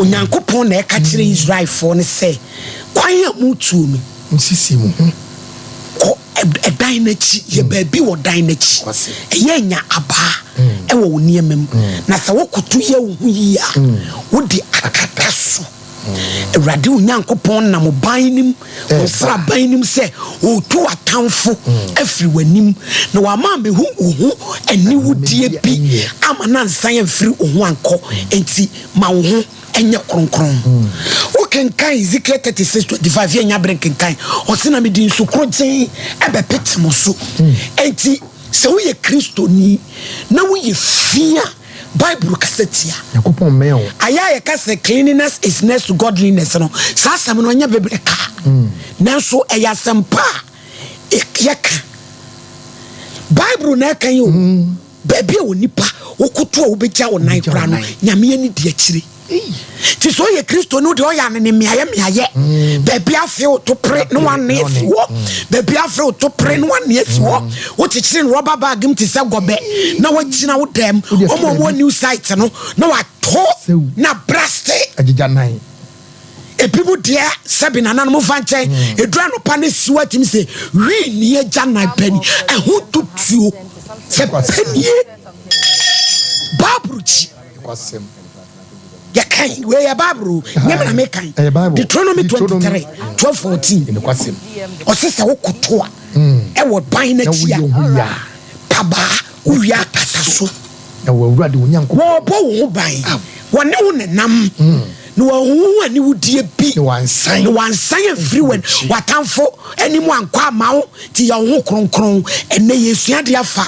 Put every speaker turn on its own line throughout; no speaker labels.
Onyankopɔn na ɛka kyerɛ Israelfoɔ no sɛ, kwan a motuo no,
Nsisi mo ho.
Kɔ ɛdan no akyi, yɛ baabi wɔ dan no akyi. Ɛyɛ nya abaa ɛwɔ wo nneɛma mu. Na sɛ wokoto yɛ wo ho yie a, wode akata so. Awurade wo Nyankopɔn nam ban no mu, wo nsraban no mu sɛ ɔretu w'atamfo afiri w'anim, na wama amehu wo ho aniwudeɛ bi ama no ansan amfiri wo ho ankɔ. Enti ma wo ho ɛnyɛ kronkron. Wokenkan Ezekiel 36:25, yɛnya bere nkenkan. Ɔse na mede nsu korogyen ɛbɛpete mo so. Enti sɛ woyɛ Kristoni na woyɛ fi a, Bible kasa tia.
Nyankopɔn mmɛn wo.
Ayɛ a yɛka sɛ cleanliness is next to godliness no, saa asɛm no ɛnyɛ bebree ka. Nanso ɛyɛ asɛmpa a yɛka. Bible na ɛka yi o. Baabi a onipa wokoto a wobɛgya wo nan koraa no, Nyame ani di akyire. Nti sɛ ɔyɛ Kristo no deɛ, ɔyɛ anene mmeayɛ mmeayɛ. Baabi afei woto pere na wane asi hɔ. Baabi afei woto pere na wane asi hɔ. Wokyekyere no rɔba bag mu te sɛ gɔbɛ na wagyina wo dɛm. Ɔmo a ɔmo new site no na wato na braste.
Agyegya nan.
Ebi mu deɛ, sɛbi nananom fa nkyɛn, eduru anɔpa ne siwa tumi sɛ wii ni agya nan pɛni ɛho tutuo sɛ pɛnie Baaburo kyi.
Kwasɛm.
Yɛkan wei yɛ Baaburo, nyɛ na mekan.
Ɛyɛ Bible.
Deuteronomy 23 12 14.
Nokwasɛm.
Ɔse sɛ wokoto a ɛwɔ ban
Na
n'akyi
woyɛ
a,
wo ho yie a,
pabaa wowie akata so.
Na wɔ Awurade wo Nyankopɔn.
Wɔbɔ wo ho ban, wɔne wo nenam na wɔahu wo aniwudeɛ bi
Na wansan.
Na wansan amfiri w'an w'atamfo anim ankɔ ama wo. Nti yɛ wo ho kronkron. Ɛnnɛ yɛsua de afa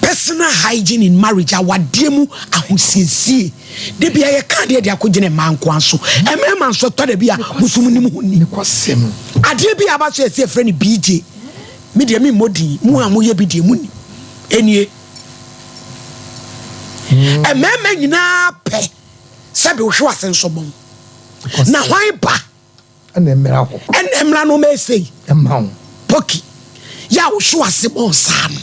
personal hygiene in marriage, awadeɛ mu ahosiesie. De bia yɛka adeɛ de akɔgyina mmaa nkoa so, mmarima nso tɔ da bi a bosom nim ho ni.
Nokwasɛm.
Adeɛ bi a aba so, yɛsɛ yɛfrɛ no BJ. Me deɛ memmɔ din mu a moyɛ bi deɛ mu nim. Ɛnie, mmarima nyinaa pɛ sɛbe wohwe wase nsɔbɔn na hwan ba
ɛna mmira hɔ.
Ɛna mmra no ma ɛsei
ɛma wo.
Pɔki yɛ a wohwe wase bɔn saa no,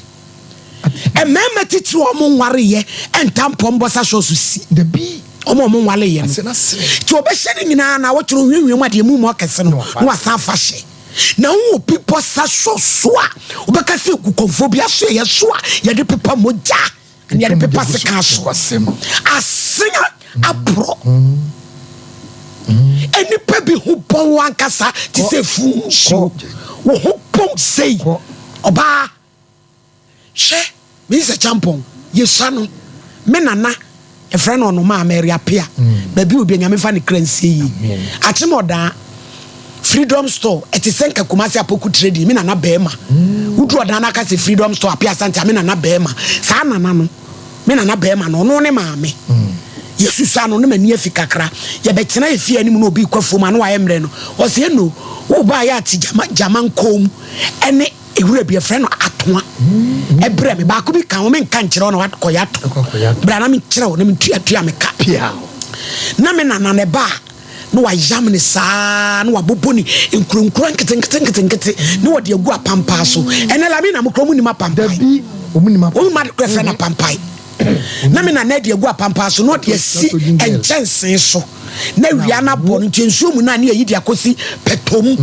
mmarima titiri a ɔmo nwareyɛ ɛnta mpɔ mbɔsa sɔ so si.
Dabi.
Ɔmo a ɔmo nwareyɛ no
ase na sere.
Nti ɔbɛhyɛ no nyinaa na wɔkyerɛ ohwiehwie mu adeɛ mu mu ɔkɛse no na wasan afa hyɛ na wo obi bɔsa sɔ so a, wobɛka sɛ egu kɔnfoɔ bi aso. Yɛ so a yɛde pepa mogya ne yɛde pepa sika so.
Nokwasɛm.
Asena aporɔ. Nnipa bi ho bɔn wo ankasa te sɛ funu nsuo. Wo ho bɔn sei.
Kɔ.
Ɔbaa, hwɛ Mr Champɔn, yɛsua no. Me nana ɛfrɛ no ɔnoma a Mary Apea. Baabi a obi Nyame fa ne kra nsie yie.
Amen.
Akyem Ɔdaa Freedom Store, ɛte sɛ nka Kumasi Apoku Trading. Me nana bɛɛma, woduru Ɔdaa no aka sɛ Freedom Store Apea Asante a, me nana bɛɛma, saa nana no, me nana bɛɛma no, ɔno ne maame. Yɛsusua no ne m'ani afi kakra. Yɛbɛtena efie anim na obi kɔ afuom a na wayɛ mmerɛ no, ɔsɛ eno woba a yɛ ate gyama gyama nkɔn mu ɛne ewura bi yɛfrɛ no atoa. Ɛbrɛ me baako bi ka ho, menka nkyerɛ wo na wakɔyɛ ato.
Akɔyɛ ato.
Bra na menkyerɛ wo na mentuatua me ka.
Pia.
Na me nana ne ba a, na wayam ne saa na wabobɔ ne nkuronkuro nketenkete nketenkete na wɔde agu apampaa so. Ɛnɛ la me na mokora mu nim apampae.
Dabi, ɔmu nim apa.
Wɔn mu ade kora frɛ no apampae. Na me nana de agu apampaa so na ɔde asi nkyɛnsee so na awia no abɔ no, nti nsuo mu no a ne yɛyi de akɔsi pɛtɔ mu.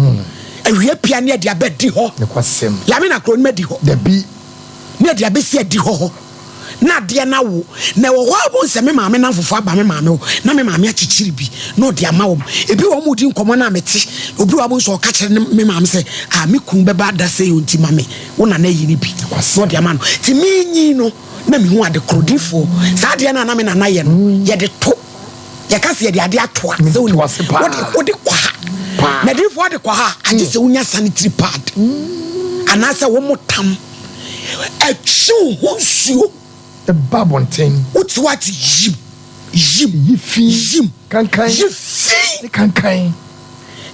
Awia pia ne yɛde aba di hɔ.
Nokwasɛm.
Lame na kuro no ma di hɔ.
Dabi.
Ne yɛde abɛsi adi hɔ hɔ na adeɛ no awo na ɛwɔ hɔ a, wɔn sɛ me maame namfofoɔ aba me maame hɔ na me maame akyekyere bi na ɔde ama wɔn. Ebi wɔn mu di nkɔmɔ no a mete obi wɔ abo nso ɔka kyerɛ ne me maame sɛ a me kun bɛba ada sɛ yɛ nti ma me wo nana yi ne bi na ɔde ama no. Nti menyi no na mehu ade koro difoɔ saa adeɛ no a na me nana yɛ no, yɛde to, yɛka sɛ yɛde adeɛ ato a sɛ wonim
To ase paa.
wode kɔ ha
Paa.
na difoɔ wode kɔ ha a, agye sɛ wonya sanitary pad anaasɛ wo mo tam akyi wo ho nsuo.
Ɛba abɔnten.
Wote wate yim yim.
Yi fi.
Yim.
Kankan.
Yi fi.
Ne kankan.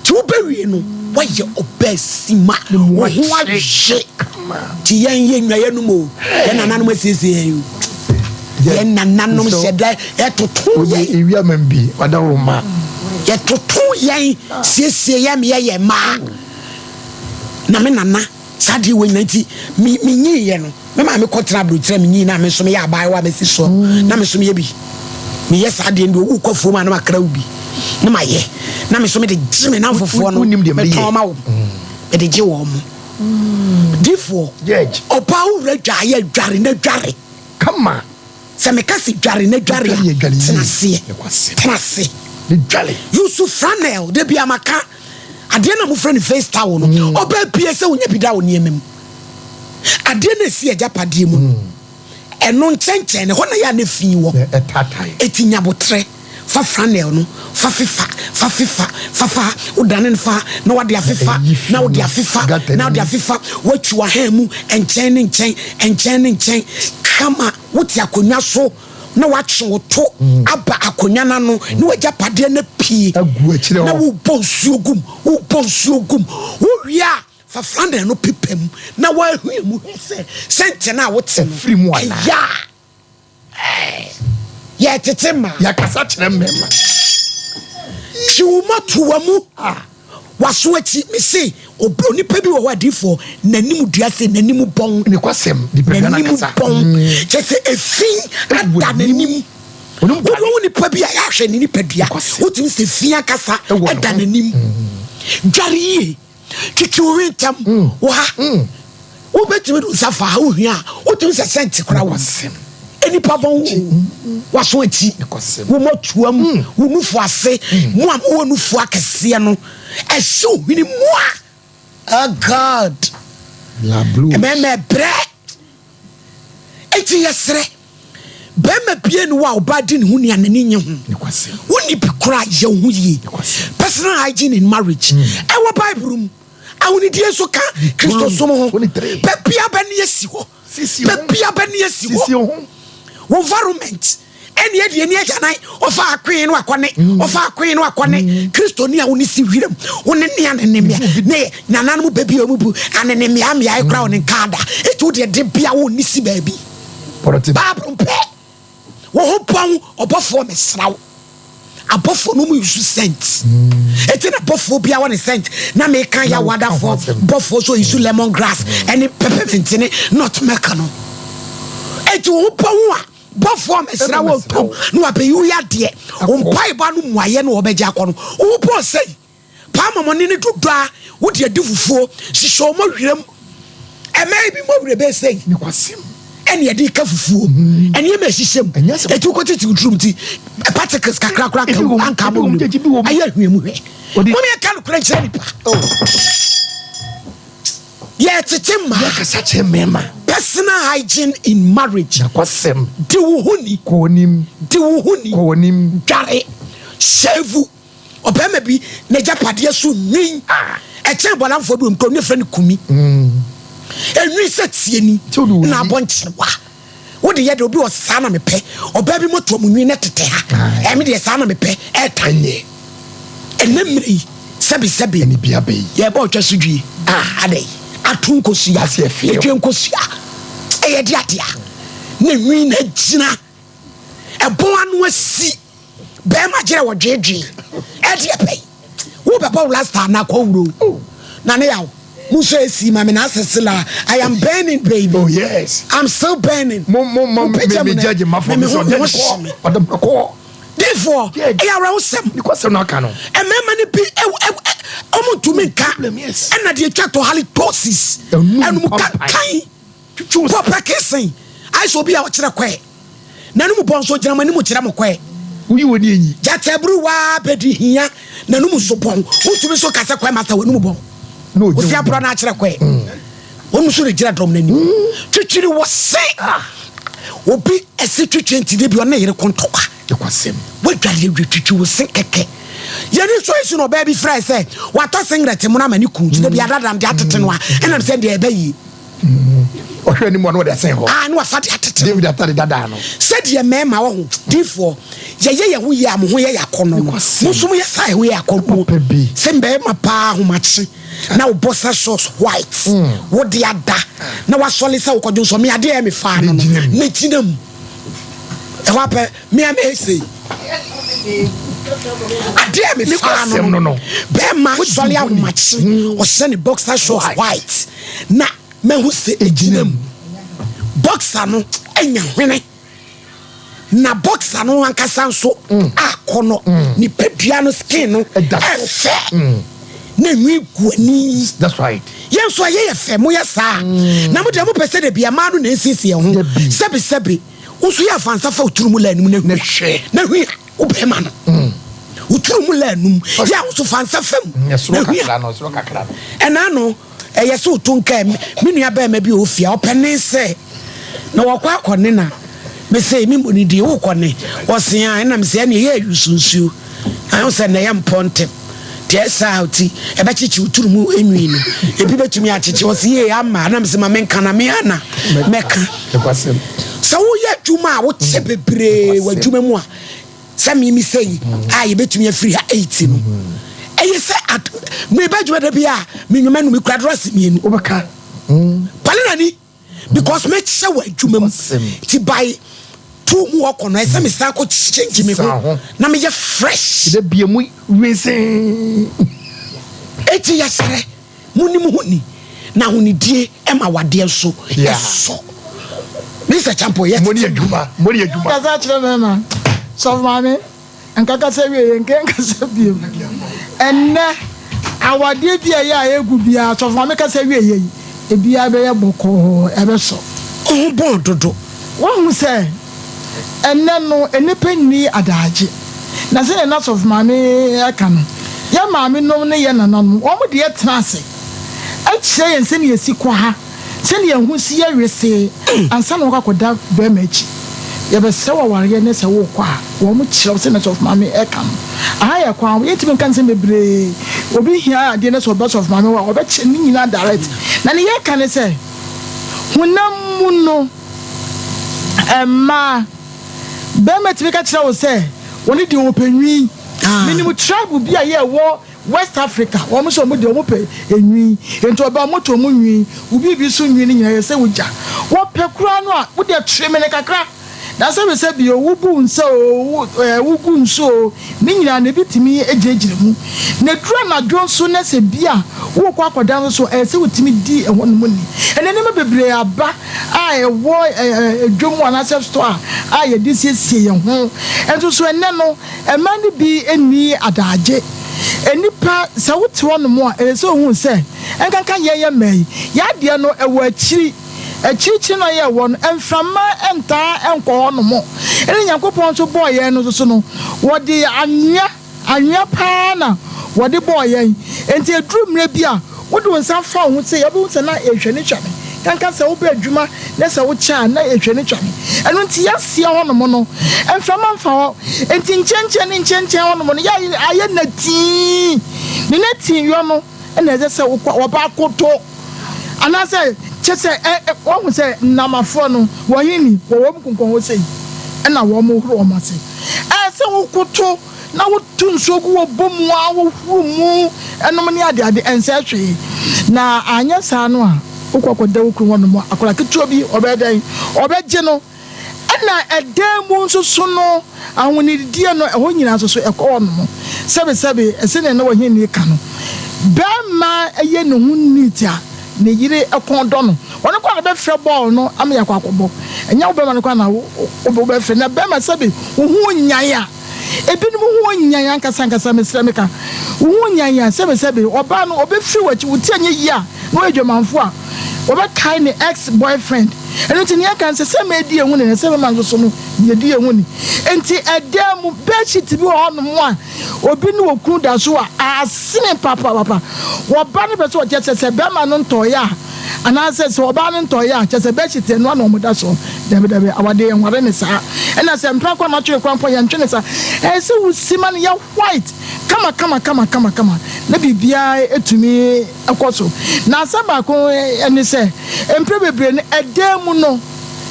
Nti wobɛwie no, woayɛ ɔbaa sima.
Ne mu
wo ho
ahye.
Ahye.
Kama.
Nti yɛn yɛ nnuayɛ nom o, yɛn nananom asiesie yɛn o, yɛn nananom hyɛ da yɛtoto
Wode
yɛn.
ewi ama m bi wada wo ma.
Yɛtoto yɛn, siesie yɛn ma yɛyɛ mmaa. Na me nana saa adeɛ wɔ nyina nti menyiiɛ no, me maame kɔtena aburokyerɛ, menyii na me nso meyɛ abaayewa a masi soɔ na me nso meyɛ bi. Meyɛ saa deɛ no deɛ wokɔ afuom a na makra wo bi na mayɛ na me nso mede gye me namfofoɔ no metɔn ma wo mede gye wɔn mo difoɔ ɔbaa wo wura dwa yɛ dware na dware
kama
sɛ meka se dware na dware a tena aseɛ tena ase yusu franel de bi amaka adeɛ na mofrɛ no face towel no ɔbaa pie sɛ wonya bi da wo nneɛma mu adeɛ na ɛsi agyapadeɛ mu no Ɛno nkyɛnkyɛn no, ɛhɔ na ɛyɛ a na fi wɔ. Enti nya aboterɛ, fa flannel no, fa fefa, fa fefa, fa fa, wodane no fa na wode afefa, na wode afefa, na wode afefa, woatwi w'ahan mu nkyɛn ne nkyɛn, nkyɛn ne nkyɛn, kama, wote akonnwa so na woatwe wo to aba akonnwa no ano na w'agyapadeɛ no apue, na wobɔ nsuo gu mu, wobɔ nsuo gu mu, wowie a, Fa flannel no pepa mu na woahue mu hwɛ sɛ sɛnkyɛ no a wote no
Ɛfiri mu anaa?
ɛyɛ a. Yɛtete mmaa.
Yɛkasa kyerɛ mmarima.
Twe wo mmɔtoa mu. W'aso akyi. Mese obi onipa bi wɔ hɔ adiifoɔ n'anim dua se n'anim bɔn.
Nokwasɛm, nipadua no
N'anim
ankasa.
bɔn. Kyerɛ sɛ efi
Ɛwɔ
ada
n'anim.
n'anim.
Onim dware.
Wobɛhu nipa bi a yɛahwɛ ne nipadua.
Nokwasɛm.
Wotumi sɛ fi ankasa
Ɛwɔ ne
ɛda
ho.
n'anim. Dware yie. Twitwi wo we ntɛm wɔ ha. Wobɛtumi de wo nsa fa ha wohia a wotumi sɛ sɛnte koraa wɔ nipa bɔn wo waso akyi wo mɔtoa mu wo nufu ase mo a mowɔ nufu akɛseɛ no ɛhyɛ ohwene mu a oh God mmarima ɛbrɛ Enti yɛsrɛ, barima biara nni hɔ a ɔbaa di ne ho ni a n'ani nnye ho. Wonni bi koraa, yɛ wo ho yie. Personal hygiene in marriage, ɛwɔ Bible mu. Ahonidie nso ka Kristosom ho. Baabi a bɛne asi hɔ. Baabi a bɛne asi hɔ. Wo environment. Ɛne ɛdeɛ ni agyanan ɔfa akoe no akɔne mm. ɔfa akoe no akɔne mm. Kristoni a wone si wiram wone ne anenemea ne nananom baabi a ɔmu bu anenemea mmeae koraa ɔne nkaada ɛti wo deɛ de bia wo ne si baabi Bible mpɛ wo ho bɔn ɔbɔfoɔ mesra wo abɔfoɔ no mu yusu sent ɛti na bɔfoɔ bia wɔ ne sent na meka ya wadafoɔ bɔfoɔ so yusu lemon grass ɛne peppermint ne nutmeg no ɛti wo ho bɔn a Bɔfoɔ mesrɛ wo ntom na wabɛyi wo yadeɛ. Wo mpaebɔ ano mmuaeɛ na wɔbɛgye akɔ no. Wo bɔɔ sɛi paa mɔmɔne ne dodɔ a wode adi fufuo hyehyɛ wɔn werɛm. Ɛmɛɛ bi mɔ werɛ bɛɛ sɛi ɛne ɛde ka fufuo nneɛma ɛhyehyɛ mu ɛti wokɔ tete wo turum ti particles kakra koraa ka anka mɔ werɛm ayɛ hwɛ mu hwɛ. Mom yɛka nokorɛ nkyerɛ nipa. Yɛtete mmaa.
Yɛkasa kyerɛ mmarima.
Personal hygiene in marriage.
Nokwasɛm.
Di wo ho ni.
Kɔ w'anim.
Di wo ho ni.
Kɔ w'anim.
Dware. Shave. Ɔbarima bi n'agyapadeɛ so nwi. Ɛkyɛn bɔlamfoɔ bi wɔ mu kura ne frɛ no kumi. Enwi sɛ tie ni na abɔ nkyerewa. Wo de yɛ de obi wɔ saa na mepɛ. Ɔbaa bi moto mu nwi na tete ha. Ɛmi deɛ saa na mepɛ. Ɛɛtan.
Ɛnyɛ.
Ɛnɛ mmerɛ yi sɛbi sɛbi.
Ɛne bia bɛ yi.
Yɛbɔ ɔtwa so dwie. Ah adɛn. Ato nkosua.
Ase ɛfeɛ.
Etwe nkosua. Ɛyɛ de adeɛ. Na nwi na agyina. Ɛbɔn ano asi. Bɛrima gyerɛ wɔ dweedwee. Ɛdeɛ pɛi. Wo bɛbɔ rasta anaa kɔwuro.
Oh.
Na ne yaw. Mo nso esi ma me na asese la. I am burning baby.
Oh yes.
I'm still burning.
Mo mo mo me me judge ma for me so
me ho hye me.
Ɔdɔ kɔ.
Difoɔ ɛyɛ awerɛhosɛm.
Ne kɔsɛm na aka no.
Mmarima no bi ɔmo ntumi nka. Ɛna deɛ etwa to halitosis. Ɛnum kankan. Paul Parkinson ayɛ sɛ obi a ɔkyerɛ kɔɛ. N'anom bɔ nso gyina mo anim kyerɛ mo kɔɛ.
Woyi w'ani enyi.
Gyataburuwa bedi hia n'anom nso bɔn. Wotumi nso ka sɛ kɔɛ master w'anom bɔn. Wosi aborɔ no akyerɛ kɔɛ. Wɔn nso regyina dɔm no anim. Twitwiri wɔ se. Obi ɛse twitwi nti de bi ɔne yere ko ntɔkwa. Wadware awie twitwi wo se kɛkɛ. Yɛne nso esi na ɔbaa bi frɛ sɛ watɔ singlet mono ama ne kun nti da bi adada de atete no a ɛnam sɛ deɛ ɛbɛ yie.
Ɔhwɛ anim a na ɔde asɛn hɔ.
Ah, na wafa de atete.
David atade dadaa no.
Sɛdeɛ mmarima wɔ ho difoɔ yɛyɛ yɛn ho yie a mo ho yɛ yɛ akɔnnɔ no, mo nso moyɛ saa ɛho yɛ akɔnnɔ. Sɛ mmarima paa ahomakye na wo boxer shorts white mm. wode ada na wasɔle sɛ wokɔdwo nsɔ me adeɛ ɛyɛ me faa no no mɛgyina mu ɛhɔ apɛ me a mɛsei adeɛ me faa no no bɛrima sɔle ahomakye mm. ɔhyɛ ne boxer shorts white na mahu sɛ ɛgyina mu. Boxer no anya hwene. Na boxer no ankasa nso akɔ no, nipadua no, skin no
Ɛda so.
ɛfɛ na nwi gu ani.
That's right.
Yɛn nso ɛyɛ yɛ fɛ, moyɛ saa na mo deɛ, mopɛ sɛ de bia maa no na nsiesie ho.
Dabi.
Sɛbisɛbi, wo nso yɛ afansa fa woturu mu la anum na
Na
hwi
hwɛ.
Na hwi a wobɛrima no woturu mu la anum yɛ a, wo nso fa nsa fam na
Ɛsoro
hwi a.
kakra no, ɛsoro kakra no.
Ɛna no ɛyɛ sɛ woto nka me nua bɛrima bi a ɔfie a ɔpɛ ne sɛ na wɔkɔ akɔ ne na mese me mmɔ ne die wokɔ ne ɔse a, ɛna mesɛ ɛne ɛyɛ ayusu nsuo na ɛho sɛ nnɛyɛ mpɔ ntɛm nti ɛsaa ti ɛbɛkyekye wo turu mu enwi no, ebi bɛtumi akyekye. Ɔse yie ama na mesɛ ma menka na me ana mɛka.
Ɛkwasɛm.
Sɛ woyɛ adwuma a wokyɛ bebree wɔ adwuma mu a, sɛ mimi sɛ yi a yɛbɛtumi afiri ha 8 no, ɛyɛ sɛ meba adwuma da bi a menwuma no mekura drɔse mmienu.
Wobɛka.
Pale nani because mɛkyɛ wɔ adwuma mu.
Asɛm.
Nti by 2 mu ɔkɔ no, ɛsɛ mesan kɔ change me
San
ho
ho.
na meyɛ fresh.
Ɛdɛ bie mu wesee.
Eti yɛsrɛ monim ho ni na ahonidie ɛma wadeɛ nso ɛsɔ. Mr Champo yɛ.
Mo ni adwuma. Mo ni adwuma.
Kasa kyerɛ mɛma sɔfo maame nkakasa wie yɛ nkɛ nkasa biem. Ɛnnɛ awadeɛ bi a ɛyɛ a ɛgu biara, sɔfo maame kasa wie yɛ yi, ebiara bɛyɛ bɔkɔɔ, ɛbɛsɔ.
Ɔho bɔn dodo.
Wɔhu sɛ ɛnnɛ no nnipa nni adagye na sɛdeɛ na sɔfo maame ɛka no, yɛ maame nom ne yɛ nananom, wɔn deɛ tena ase ɛkyerɛ yɛn sɛnea yɛsi kɔ ha, sɛnea yɛn ho si yɛ wesee ansa na wɔkɔ akɔda bɛrima akyi. Yɛbɛsrɛ wɔ awareɛ ne sɛ wokɔ a, wɔn kyerɛw sɛ na sɔfo maame ɛka no, aha yɛ kwan, yɛntumi nka nsɛm bebree. Obi hia adeɛ ne sɛ ɔbɛ sɔfo maame hɔ a, ɔbɛkyerɛ ne nyinaa direct. Na ne yɛka ne sɛ honam mu no, mmaa bɛrima tumi ka kyerɛ wo sɛ wɔne deɛ wɔpɛ nwi. Menim tribe bi a yɛwɔ West Africa, wɔn nso wɔn deɛ wɔn pɛ enwi, nti ɔbaa wɔn to wɔn nwi obi bi so nwi no nyinaa yɛ sɛ wogya wɔpɛ koraa no a, wode tiri mene kakra na sɛ sɛ bio wobu nsa o, wo wogu nsuo o, ne nyinaa na ebi tumi gyinagyina mu. Na duru anadwo nso na sɛ bi a wokɔ akɔda nso so, ɛyɛ sɛ wotumi di ɛhɔ nom ni. Ɛnɛ nneɛma bebree aba a ɛwɔ ɛɛ edwom anaasɛ store a yɛde siesie yɛn ho nso so. Ɛnɛ no mmaa no bi nni adagye. Nipa sɛ wote hɔ nom a, ɛyɛ sɛ ohun sɛ nkanka yɛn yɛ mmaa yi, yɛadeɛ no ɛwɔ akyiri akyirikyiri na yɛwɔ no, mframa ntaa nkɔ hɔ nom. Ɛne Nyankopɔn nso bɔɔ yɛn no nso no, wɔde anwea anwea paa na wɔde bɔɔ yɛn. Nti eduru mmerɛ bi a wode wo nsa fa wo ho sɛ yɛbɛhu sɛ na ehwɛ hwɛ me kanka sɛ wobɛ adwuma na sɛ wokyɛ a na ehwɛ ne hwɛ me. Ɛno nti yɛaseɛ hɔ nom no, mframa mfa hɔ, nti nkyɛnkyɛn ne nkyɛnkyɛn hɔ nom no yɛ ayɛ natii ne natii yɔ no. Ɛna ɛsɛ sɛ wokɔ wɔba akoto anaasɛ kyɛ sɛ ɛ ɛ wɔhu sɛ nnamafoɔ no wɔn ni wɔwɔ mu kunkun hɔ sei, ɛna wɔn horo wɔn ase. Ɛyɛ sɛ wokoto na wotu nsuo gu wɔ bɔ mu a wohuru mu ɛnom ne adeade, ɛnsɛ hwee. Na anyɛ saa no a, wokɔ akɔda wo kunu hɔ nom a, akwadaa ketewa bi ɔbɛyɛ dɛn ɔbɛgye no. Ɛna ɛdan mu nso so no, ahonidie no ɛhɔ nyinaa nso so ɛkɔ hɔ nom. Sɛbesɛbe, ɛsɛnea na wɔhene ka no, bɛrima ɛyɛ ne ho neat a, ne yere ɛkɔn dɔ no. Ɔno kɔ na bɛfrɛ bɔɔl no ama yɛakɔ akɔbɔ. Ɛnyɛ wo bɛrima no kɔ na wobɛfrɛ na bɛrima. Sɛbe, wo ho nyan a, ebinom ho nyan ankasa ankasa. Mesrɛ, meka wo ho nyan a, sɛbesɛbe, ɔbaa no ɔbɛfiri w'akyi. Wo ti anyɛ yie a, na ɔyɛ dwamanfo a, wɔbɛkae ne ex boyfriend. Ɛno nti nea ɛka no sɛ mɛdi ehu ne sɛ mɛma nso so no yɛdi ehu ni. Nti ɛdan mu bedsheet bi wɔ hɔnom a obi ne okunu da so a asene papapapa, wɔba no pɛ sɛ ɔkyɛ sɛ bɛrima no ntɔɔyɛ a anaasɛ sɛ ɔbaa no ntɔɔyɛ a, kyɛ sɛ bedsheet ɛno ana ɔmo da so. Dabi dabi, awade yɛn nware ne saa. Ɛna sɛ mpa kɔ anatwe kwan pɔ yɛntwe ne saa. Ɛyɛ sɛ wusi ma no yɛ white kama kama kama kama kama na biribiara etumi ɛkɔ so. Na asɛm baako ɛne sɛ mpere bebree no, ɛdan mu no,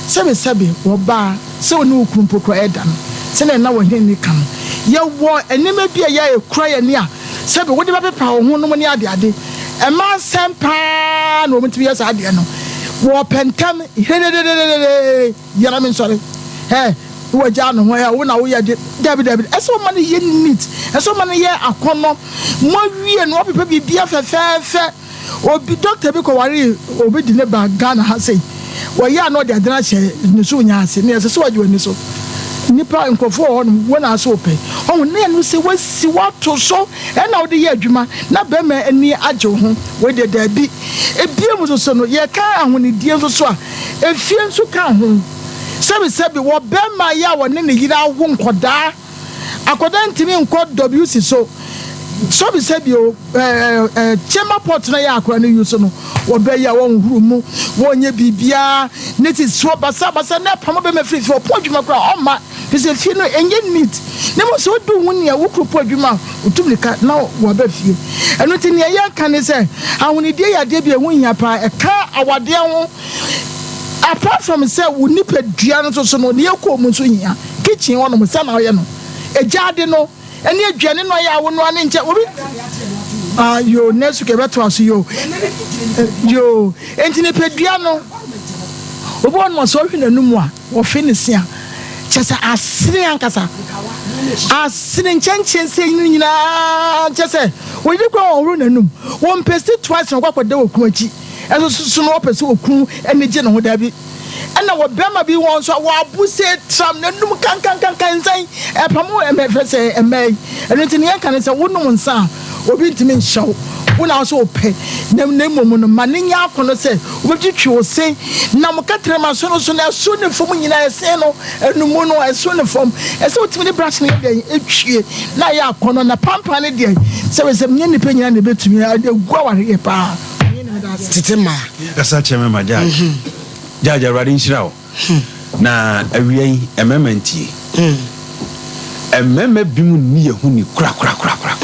sɛbesɛbe, wɔbaa sɛ ɔne wo kunu mpo kora ɛda no, sɛnea na wɔhene ne ka no, yɛwɔ nneɛma bi a yɛ ekura yɛn ni a sɛbe wode bɛpepa wo ho nom ne adeade. Ɛma nsɛm paa na wɔn tumi yɛ saa adeɛ no. Wɔpɛ ntɛm herererere yɛrɛ me nsɔre ɛ wɔgya ne ho ɛ wo na woyɛ de. Dabi dabi, ɛsɛ ɔma no yɛ neat, ɛsɛ ɔma no yɛ akɔnɔ. Mo awie no, wɔpepa biribiara fɛfɛɛfɛ. Obi doctor bi kɔware obi de ne ba Ghana ha sei, wɔyɛ a na ɔde ade no ahyɛ ne so nya ase na ɛsɛ sɛ wɔgye w'ani so. Nnipa, nkurɔfoɔ wɔ hɔnom, wo na asɛ wopɛ. Ɔho, na ɛno sɛ woasi woato so ɛna wode yɛ adwuma na bɛrima ani agye wo ho. Wei deɛ daabi. Ebiem nso so no, yɛka ahonidie nso so a, efie nso ka ho. Sɛbisɛbi, wɔ bɛrima yi a wɔne ne yere awo nkɔdaa, akɔdaa ntumi nkɔ WC so. Sɛbisɛbi o, ɛɛ ɛɛ chamber pot na yɛ akora no use no, wɔbɛ yi a wɔnhoro mu, wɔnyɛ biribiara, ne ti soɔ basabasa na ɛpamo bɛma firi fie, ɔpɔn adwuma koraa ɔmma, firi sɛ fie no ɛnyɛ neat. Na mmom sɛ wodu wo nea wo kuro pɔ adwuma a, wotu mirika na waba fie. Ɛno nti nea yɛka ne sɛ, ahonidie yɛ adeɛ bi a ɛho hia paa, ɛka awadeɛ ho. Apart from sɛ wo nipadua no nso so no, nea ɛkɔ mu nso hia. Kitchen hɔnom, sɛ na ɔyɛ no, egyaade no, ɛne aduane no ayɛ a wonoa ne nkyɛn obi ah yoo next week ɛbɛtoa so yoo yoo nti nipadua no obi wɔ no sɛ ɔhwɛ n'anum a wɔfe ne se a kyɛ sɛ asene ankasa asene nkyɛnkyɛn sɛ no nyinaa kyɛ sɛ wɔyɛ kura wɔn horo n'anum wɔn mpɛsi twice na wɔkɔ akɔda wɔ kunu akyi ɛso soso no wɔpɛ sɛ okunu ani gye ne ho dabi. Ɛna wɔ bɛrima bi hɔ nso a wɔabo sɛ tram n'anum kankankankan nsɛn ɛpamo ɛmɛfɛ sɛ ɛmɛ yi. Ɛno nti nea ɛka ne sɛ wonom nsa a obi ntumi nhyɛ wo. Wo na wo sɛ wopɛ na na mmom no ma ne nyɛ akɔnnɔ sɛ wobɛtwitwi wo se na mo kɛtrɛma so no so no ɛso ne fam nyinaa ɛsen no anumu no ɛso ne fam ɛsɛ wotumi de brush no yɛ dɛn ɛtwie na ayɛ akɔnnɔ na pampan no deɛ sɛ sɛ nyɛ nnipa nyinaa na ɛbɛtumi ɛgu awareɛ paa.
Tete mmaa.
Kasa kyerɛ me ma judge. Judge Awurade nhyira wo. Na awia yi mmarima ntie. Mmarima binom nni yɛn ho ni korakorakorakora.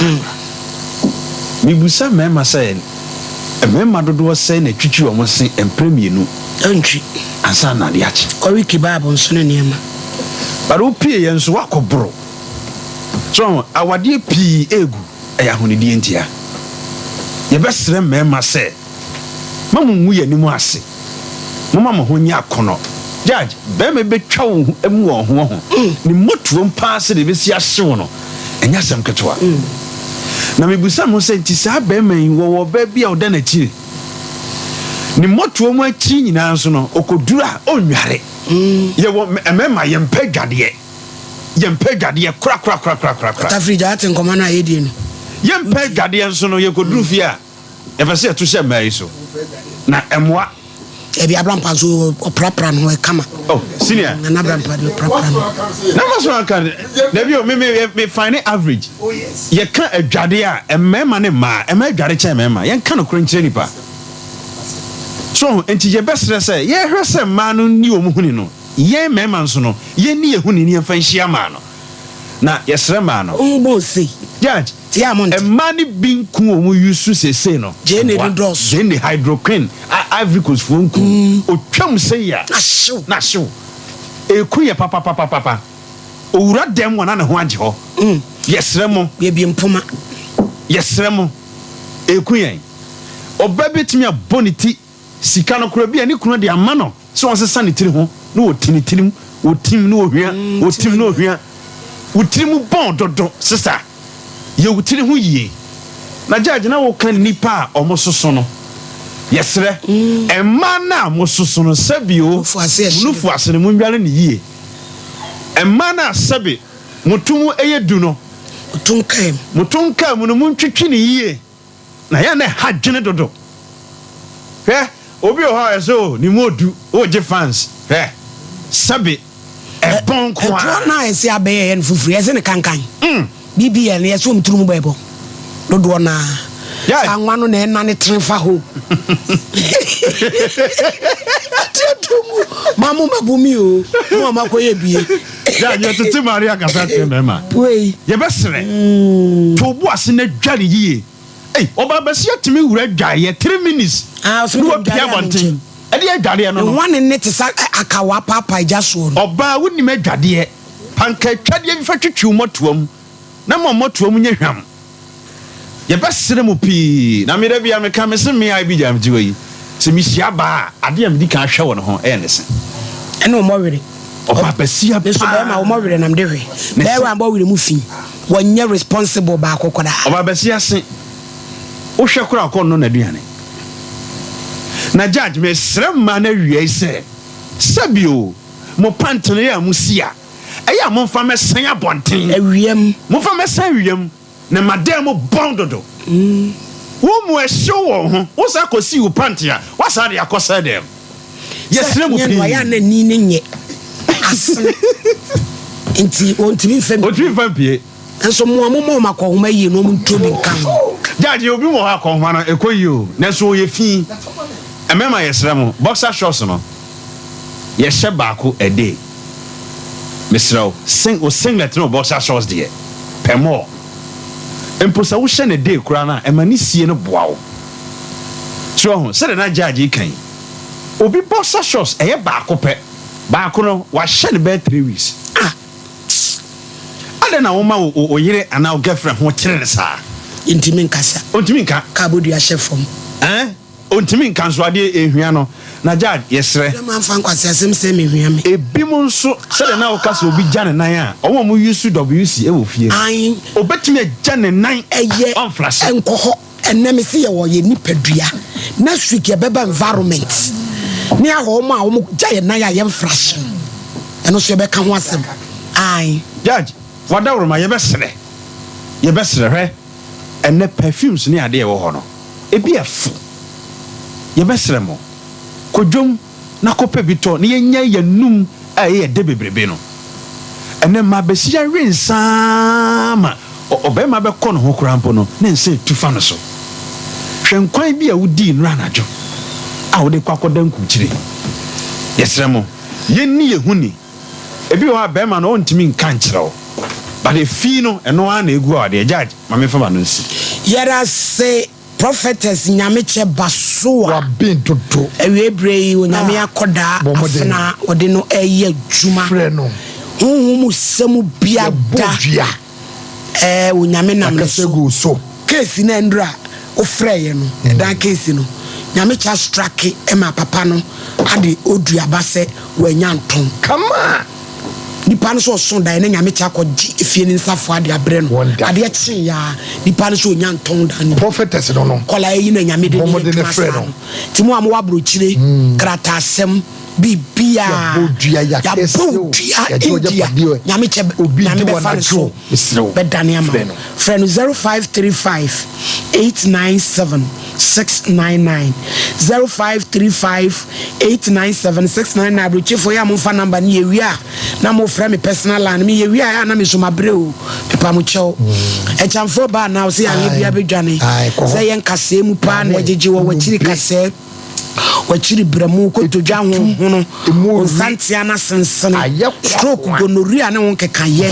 Mebusa mmarima sɛ mmarima dodoɔ sɛn na twitwi wɔn se mprɛ mmienu
Ɔntwi.
ansa na ade akye.
Ɔwe kebab nso ne nneɛma.
But wopie yɛn nso woakɔ boro. So awadeɛ pii egu ɛyɛ ahonidie ntia. Yɛbɛsrɛ mmarima sɛ ma mo ngu yɛn anim ase. Momma mo ho nyɛ akɔnnɔ. Judge, barima bi bɛtwa wo ho mu wɔ ho ho. Ne mmɔtoam paa sɛdeɛ ɛbɛsi ahye wo no, ɛnyɛ asɛm ketewa. Na mebisa me ho sɛ, nti saa barima yi, wɔwɔ ɔbaa bi a ɔda n'akyiri? Ne mmɔtoam akyi nyinaa nso no, ɔkɔduru a, ɔnnware. Yɛwɔ mmarima, yɛmpɛ adwadeɛ. Yɛmpɛ adwadeɛ korakorakorakorakora.
Ɔtafiri gya, woate nkɔmmɔ no a yɛdie no?
Yɛmpɛ adwadeɛ nso no, yɛkɔduru fie a, Yɛpɛ sɛ yɛto hyɛ mmaa yi so na ɛmmoa.
Ɛbi abrampa nso ɔprapra ne ho ɛkama.
Oh senior.
Nana abrampa deɛ ɔprapra ne ho.
Na fa so anka dabi o me me me find average. Yɛka adwade a mmarima ne mmaa mmaa adware kyɛn mmarima yɛnka nokorɛ nkyerɛ nipa. So nti yɛbɛsrɛ sɛ yɛhwɛ sɛ mmaa no nni wɔn honi no yɛn mmarima nso no yɛnni yɛn honi ne yɛmfa nhyia mmaa no na yɛsrɛ mmaa no.
Ohun bɔn sei.
Judge.
Tie a monte.
Mmaa no bi nku wɔn use seesei no.
Gyeene no dɔɔso.
Gyeene hydroquine a Ivory Coast foɔ nku. Otwam sei a.
Na ahyew.
Na ahyew. Eku yɛ papapapapa. Owura dɛm wɔ na ne ho agye hɔ. Yɛsrɛ mo.
Yɛbie mpoma.
Yɛsrɛ mo. Eku yɛn. Ɔbaa betumi abɔ ne ti Sika no koraa, ebia ne kunu de ama no sɛ ɔnsesa ne tiri ho, na ɔti ne tirim, ɔtim na ɔhwia, ɔtim na ɔhwia. Wo tiri mu bɔn dodo, sesa. Yɛ wo tiri ho yie. Na judge na woka nnipa a wɔsoso no, yɛsrɛ, mmaa no a mososo no, sɛbi o, mo nufu ase no, monnware no yie. Mmaa no a sɛbi mo to mu yɛ du no, mo to nkaa mu no, montwitwi no yie. Na yɛ a na ɛha dwene dodo. Hwɛ, obi wɔ hɔ a ɔyɛ sɛ oh, ne mu odu, wogye fans. Hwɛ, sɛbe, ɛbɔn nko ara.
Ɛtoɔ no a ɛsɛ abɛyɛ yɛ no fofiri, ɛsɛ ne kankan. BBL no, yɛsɛ wɔn tiri mu bɔ ɛbɔ dodoɔ no ara. Sɛ anwa no na ɛnane tene fa hɔ. Atuatua mu, ma mo mɛbo mi o, mo a moakɔyɛ bie.
Yɛ yɛtete Maria kasa kyerɛ mmarima.
Wei.
Yɛbɛsrɛ. To wo bo ase na dware yie. Ei, ɔbaa basia tumi wura dwaeɛ 3 minutes
Ah, ɔsɛ
na
mede
wapue
dware a
abɔnten.
menkyɛ.
Ɛdeɛ adwareɛ no no.
Nwa ne ne te sɛ akawa paapae gya soɔ no.
Ɔbaa wonim adwadeɛ. Panka atwadeɛ bi fa twitwi wo mmɔtoam na ma mmɔtoam nyɛ hwam. Yɛbɛsrɛ mo pii. Na me da biara meka, mese me a Abigya mete hɔ yi, sɛ mehyia abaa a, adeɛ a medi kan hwɛ wɔ ne ho yɛ ne se.
Ɛne wɔn were.
Ɔbaa basia
Me nso bɛrima
paa.
wɔn were na mede hwɛ.
Ne se.
Bɛrima bɔ were mu fi. Wɔnyɛ responsible baako koraa.
Ɔbaa basia se, wohwɛ koraa a ɔkɔ nnɔ n'aduane. Na judge, mesrɛ mmaa no awiei sɛ, sɛbi o, mo pantenee a mosi a. Ɛyɛ a momfa mmɛsɛn abɔnten.
Awiam.
Momfa mmɛsɛn awiam, na m'adan mu bɔn dodo. Wo mu ɛhyew wɔ wo ho, wosan kɔsii wo pant a, woasan de akɔsɛn dɛm. Yɛsrɛ mo
Sɛ nyɛ no,
pii.
ayɛ a na ani no nyɛ asene nti ɔntumi mfa mpue.
Ɔntumi mfa mpue.
Nso mo a momma wɔn akɔnhoma yie no, wɔnturo bi nka ho.
Judge, obi wɔ hɔ a akɔnhoma no ɛkɔ yie o, nanso ɔyɛ fi. Mmarima yɛsrɛ mo, boxer shorts no, yɛhyɛ baako a day. Mesrɛ wo, sing, wo singlet ne wo boxer shorts deɛ, pɛ more. Mpo sɛ wohyɛ no a day koraa no a, ɛma ne sie no boa wo. So wahu, sɛdeɛ na judge reka yi, obi boxer shorts ɛyɛ baako pɛ, baako no, wahyɛ no bɛyɛ 3 weeks.
Ah!
Adɛn na woma wo wo yere anaa wo girlfriend ho kyere no saa?
Ntumi nkasa.
Ontumi nka.
Ka abodua hyɛ fam.
Ɛn, ontumi nka nso adeɛ ehua no. Na judge, yɛsrɛ.
Sɛ mamfa nkwaseasɛm sɛ mehua me.
Ebinom nso, sɛdeɛ na woka sɛ obi gya ne nan a, wɔn a wɔn use WC wɔ fie no,
Ae.
obetumi agya ne nan
Ɛyɛ,
ɔnflahye.
ɛnkɔ hɔ. Ɛnnɛ me se yɛwɔ yɛn nipadua, next week yɛbɛba environment ne ahɔ wɔn a wɔn gya yɛn nan a yɛn frahye no, ɛno nso yɛbɛka ho asɛm. Ae.
Judge, wadaworoma, yɛbɛsrɛ, yɛbɛsrɛ, hwɛ, ɛnnɛ perfumes ne adeɛ ɛwɔ hɔ no, ebi ɛfo, yɛbɛsrɛ mo, kɔ dwom na kɔpɛ bi tɔ na yɛnya yɛn anum a ɛyɛ dɛ bebrebe no. Ɛnnɛ mmaa bɛsi awe nsa ara ma ɔbarima bɛkɔ ne ho koraa mpo no, ne nsa retu fa no so. Hwɛ nkwan bi a wodii nnora anadwo a wode kɔ akɔda nkurukyire. Yɛsrɛ mo, yɛnni yɛn ho ni. Ebi wɔ hɔ a barima no ɔntumi nka nkyerɛ wo, but efi no, ɛno ara na egu awadeɛ. Judge, ma memfa m'ano nsi.
Yɛdase Prophetess Nyamekyɛ Basoa.
Waben dodo.
Awiei berɛ yi Onyame
Ah,
akɔdaa
bɔ mmɔden.
afena ɔde no ɛyɛ adwuma.
Frɛ no.
Honhom mu sɛm
Yɛbɔ
biada
dua.
ɛɛ Onyame nam ne
Yɛakasa
so.
gu wo so.
Case no a ndura wo frɛeɛ no ɛdan case no Nyamekyɛ astrake ma papa no ade oduaba sɛ wanya ntɔn.
Kama.
Nipa no sɛ ɔso daeɛ na Nyame kyɛ akɔgye efie no nsafoa de abrɛ no.
Wonderful.
Adeɛ kyeeɛ ara, nipa no sɛ ɔnya ntɔn dan no bi.
Prophetess no no.
Kɔla eyi na Nyame de
Bɔ
ne yɛ
mmɔden
adwuma
frɛ
saa
no.
no. Nti mo a mowɔ aburokyire, krataasɛm, biribiara,
Yɛabɔ dua, yɛakɛse
yɛabɔ
o,
wo dua,
yɛagye wo
India,
agyapadeɛ o.
Nyame kyɛ,
Obi
Nyame
di
bɛfa no
w'anadwo
so,
o, mesrɛ wo,
bɛdane ama
frɛ
wo.
no.
Frɛ no 0535 897 699, 0535 897 699 Abrokyefoɔ yɛ a momfa number no yɛwie a na mofrɛ me personal line me yɛwie a ɛyɛ a na me nso mabrɛ o mepa mo kyɛw Akyamfoɔ baa na ɔsɛ yareɛ bia bɛdwane sɛ yɛ nkasɛɛ mu paa na ɛgyegye wɔ wakyiri kasɛɛ wakyiri brɛmu kotodwa honhono nsantea no asensene stroke gonorrhea ne ho nkekayɛ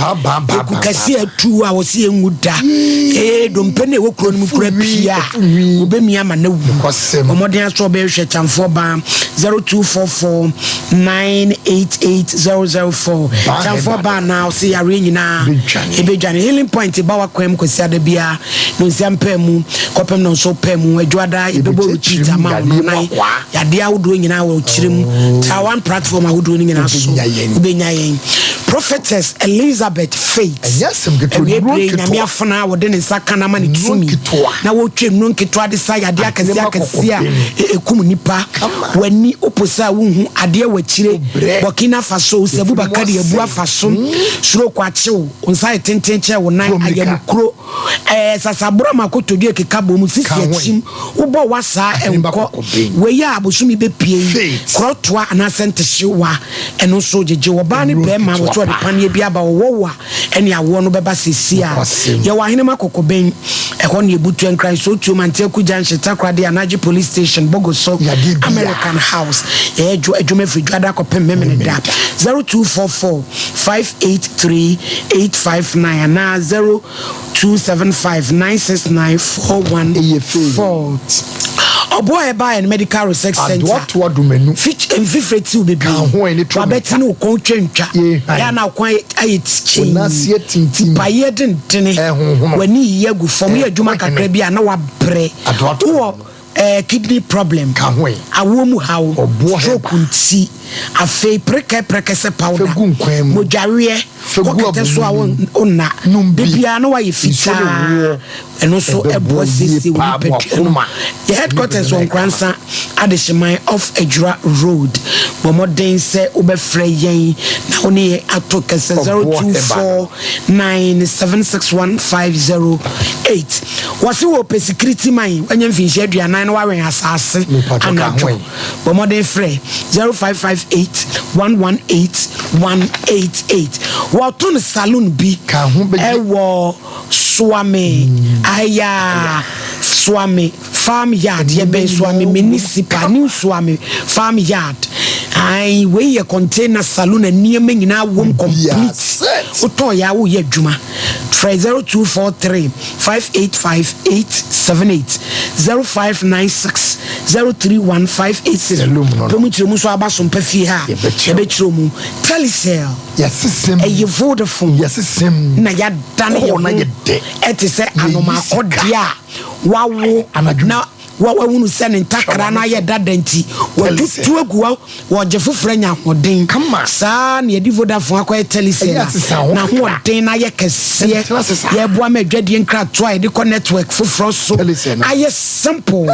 eku kɛse atu a wɔsi enwu da ee dompe na ɛwɔ kuro no mu kura pii a wɔbɛmia ama no awu. Bɔ mmɔden ara sɛ wobɛhwehwɛ Kyamfoɔ Baa 0244 988 004. Kyamfoɔ Baa na ɔse yareɛ nyinaa ɛbɛdwane. Healing Point ba w'akwan mu Kwasiada biara nonsia mpaa mu kɔpem nonso paa mu. Adwoada yɛbɛbɔ repeat ama wo nɔnan. Yadeɛ ahodoɔ nyinaa wɔ kyerɛ mu. Taiwan platform ahodoɔ no nyinaa so wobɛnya yɛn. Prophetess Elizabeth Faith awie berɛ yi Nyame afena a wɔde ne nsa ka no ama no tumi na wɔtwa nnuro nketewa de sa yadeɛ akɛseɛ akɛseɛ a ɛkum nnipa. W'ani wopo sɛ a wonhu adeɛ wɔ akyire. Burkina Faso sɛ Abubakari abu afa so. Stroke akye wo, wo nsa ayɛ tenten kyɛn wo nan, ayamukuro. Ɛɛ sasaboro ama kotodwe keka bom, sisi akyim, wobɔ wa saa ɛnkɔ. Wei a abosome bɛpue yi, korɔtoa anaasɛ ntehyewa, ɛno nso gyegye. Ɔbaa ne bɛɛma wɔto ɔde paneɛ bi aba ɔwɔ wo a, ɛne awoɔ no bɛba seesei a. Yɛwɔ Ahenema Kɔkɔbɛn, ɛhɔ ne Ebutu, Nkran, Sootuom, Anteaku Junction, Takoradi, Anagye Police Station, Bogoso, American House. Yɛyɛ adwuma firi Dwoada kɔpem Memeneda. 0244 583 859 anaa 0275 969 414. Ɔboa a ɛbaeɛ no Medical Research Centre mfifire tiw bebree, wabɛte ne wo kɔn twantwa, yɛ a na wo kɔn ayɛ kyee, tipaeɛ dendene, w'ani yiyi agu fam, woyɛ adwuma kakra bi a na wabrɛ, wowɔ Eh kidney problem, awoɔ mu haw, stroke nti, afei prekɛ prɛkɛsɛ powder, mogyaweɛ, kɔ kɛtɛ so a wonna, da biara na woayɛ fitaa, ɛno nso ɛboa siesie wo nipadua no. Yɛ headquarters wɔ Nkoransa Adehyeman off Adwira road. Bɔ mmɔden sɛ wobɛfrɛ yɛn na wo ne yɛn ato kɛsɛ 0249761508. Wɔse wɔpɛ sikiriti man, wanya mfinhyia 40 na wawɛn asase anadwo. Bɔ mmɔden frɛ 0558 118 188. Wɔto no saloon bi ɛwɔ Suame, Aya, Suame Farm Yard, yɛbɛn Suame Municipal, New Suame Farm Yard. Ae, wei yɛ container saloon a nneɛma nyinaa wom complete. Wotɔɔ yɛ a woyɛ adwuma. Frɛ 0243 585 878, 0596 031 586. Pɛ mu nkyerɛmu nso aba so mpa fie ha a, yɛbɛkyerɛ mu. Telecel. Ɛyɛ Vodafone na yɛadane yɛn ho te sɛ anomaakɔdeɛ a wawo na wahunu sɛ ne ntakra no ayɛ dada nti watutu agu hɔ, wɔgye foforɔ anya ahoɔden. Saa na yɛde Vodafone akɔyɛ Telecel a n'ahoɔden no ayɛ kɛseɛ. Yɛreboa ma adwadie nkratoɔ a yɛde kɔ network foforɔ so ayɛ simple.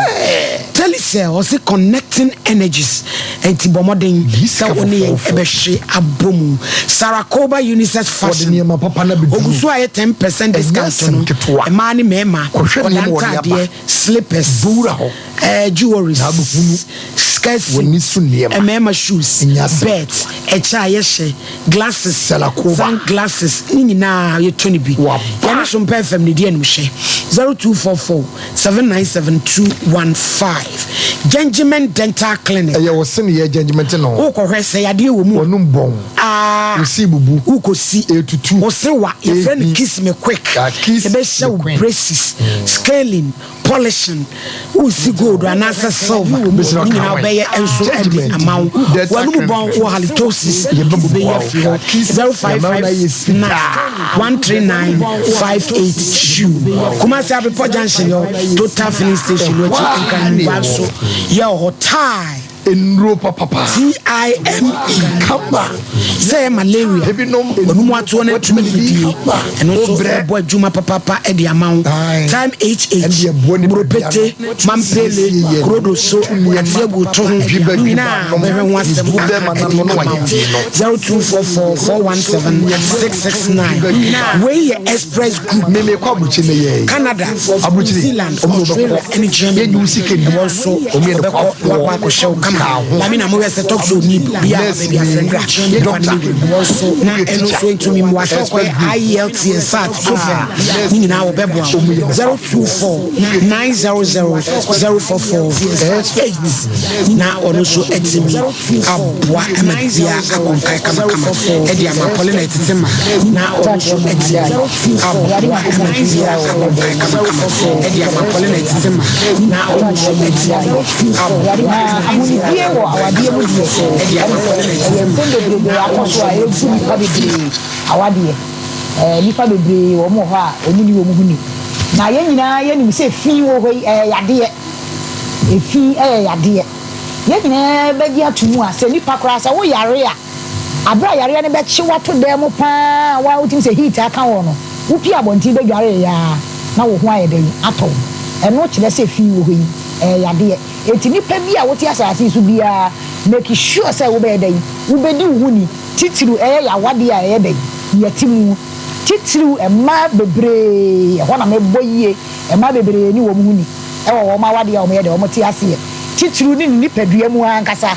Telecel, ɔse connecting energies. Enti bɔ mmɔden sɛ wo ne yɛn bɛhwe abɔ mu. Sarah Koba Unisex Fashion, Ogu so ayɛ 10% discount no, mmaa ne mmarima, nkwadaa ntaadeɛ, slippers, jewelries, skirt suit, mmarima shoes, belt, ɛkyɛ a yɛhyɛ, glasses, sunglasses, ne nyinaa yɛtɔ no bi. Yɛne Sompa FM na ɛdi animhwɛ. 0244 797 215 Gengiment Dental Clinic.
Ɛyɛ wo se ne yɛ gengiment no.
Wo kɔ hwɛ sɛ yadeɛ wɔ mu a.
W'anum bɔn.
Aah.
Wo se bubu.
Wo kɔ si.
Etutu.
Wo se wa. Yɛfrɛ no
Ehi.
kiss me quick.
Ah, kiss
Yɛbɛ hyɛ
me
wo
queen.
braces, scaling, polishing. Wo si gold anaasɛ silver.
Bɛsi
Ne
na
nyinaa
ɔka
wobɛyɛ nso de
Gengiment
ama wo.
Dental
W'anum
Clinic.
bɔn, wo halitosis.
Yɛbɛboa
Wobɛyi
wo.
afiri hɔ.
Kiss. Yɛma wo na yɛ
0559 139 582. Kumasi Abepɔ Junction yɛ Total filling station no akyi Nkran Nungua nso yɛ wɔ hɔ. Time.
Nnuro papapa.
TIME.
Kama.
Sɛ ɛyɛ malaria,
Ebinom
wɔn mu atoɔ no atumi didie, ɛno nso
Wobrɛ.
ɛbɔ adwuma papapa de ama wo.
Ae.
Time HH,
Ɛnde ɛboa nipadua
Buropete,
no.
Mampele,
Siesie yɛn.
Kurodoso,
Tu nneɛma.
Ateagu to ho,
Dwiba
ne
dwiba
nyinaa
nom.
bɛhwɛ ho asɛm
Ebu
aka
bɛrima
de
n'ano na
ama
wayɛ
wo.
den no.
0244 417 669. Wei yɛ Express Group.
Me mekɔ aburukyire ne yɛ.
Canada, New
Aburukyire.
Zealand,
Ɔmo na
Australia
ɔbɛkɔ.
ne Germany.
Yɛnyi wo sika nni.
Ɛwɔ nso
Ɔmo yɛ
wɔbɛkɔ
nokwafoɔ.
na wakɔ akɔhyɛ wo kama.
Ka ho.
Maame na mohwɛ sɛ talk show ni bi a
Nurse
baabi
ni,
afrɛndra
doctor,
ɛwɔ nso na
woyɛ
ɛno
teacher.
nso ntumi mmoa sɛ
Expert
wokɔyɛ
group.
IELTS, SAT, TOEFL ne nyinaa wɔbɛboa wo. 024 900 044 8 na ɔno nso atumi aboa ma biribiara akɔ nkae kamakama ɛde ama Paulina ɛtete ma na ɔno nso atumi aboa ma biribiara akɔ nkae kamakama ɛde ama Paulina ɛtete ma na ɔno nso atumi aboa
Na ahonidie wɔ awadeɛ mu deɛ,
ɛde ama Paulina
ɛyɛ
ɛtete ma
nsɛm bebrebe akɔ so a ɛgu nnipa bebree awadeɛ. Ɛɛ nnipa bebree wɔn wɔ hɔ a wɔn ni wɔn ho ni. Na yɛn nyinaa yɛnim sɛ fi wɔ hɔ yi ɛyɛ yadeɛ. Efi yɛ yadeɛ. Yɛn nyinaa bɛgye ato mu a sɛ nipa koraa sɛ wo yare a, aberɛ a yareɛ no bɛkye wo ato dan mu pa ara a wo wotumi sɛ heat aka wo no, wo pue abɔnten bɛdwareeɛ ara na wo ho ayɛ dɛn atɔ wo. Ɛno kyerɛ sɛ fi wɔ hɔ yi ɛyɛ yadeɛ. Enti nipa bi a wote asase yi so biara make sure sɛ wobɛyɛ dɛn, wobɛdi wo ho ni, titiriw ɛyɛ yawadeɛ a ɛyɛ dɛn, yɛte mu. Titiriw mmaa bebree, ɛhɔ na mebɔ yie, mmaa bebree ne wɔn ho ni wɔ wɔn awadeɛ a wɔyɛ dɛn, wɔte aseɛ, titiriw ne ne nipadua mu ankasa.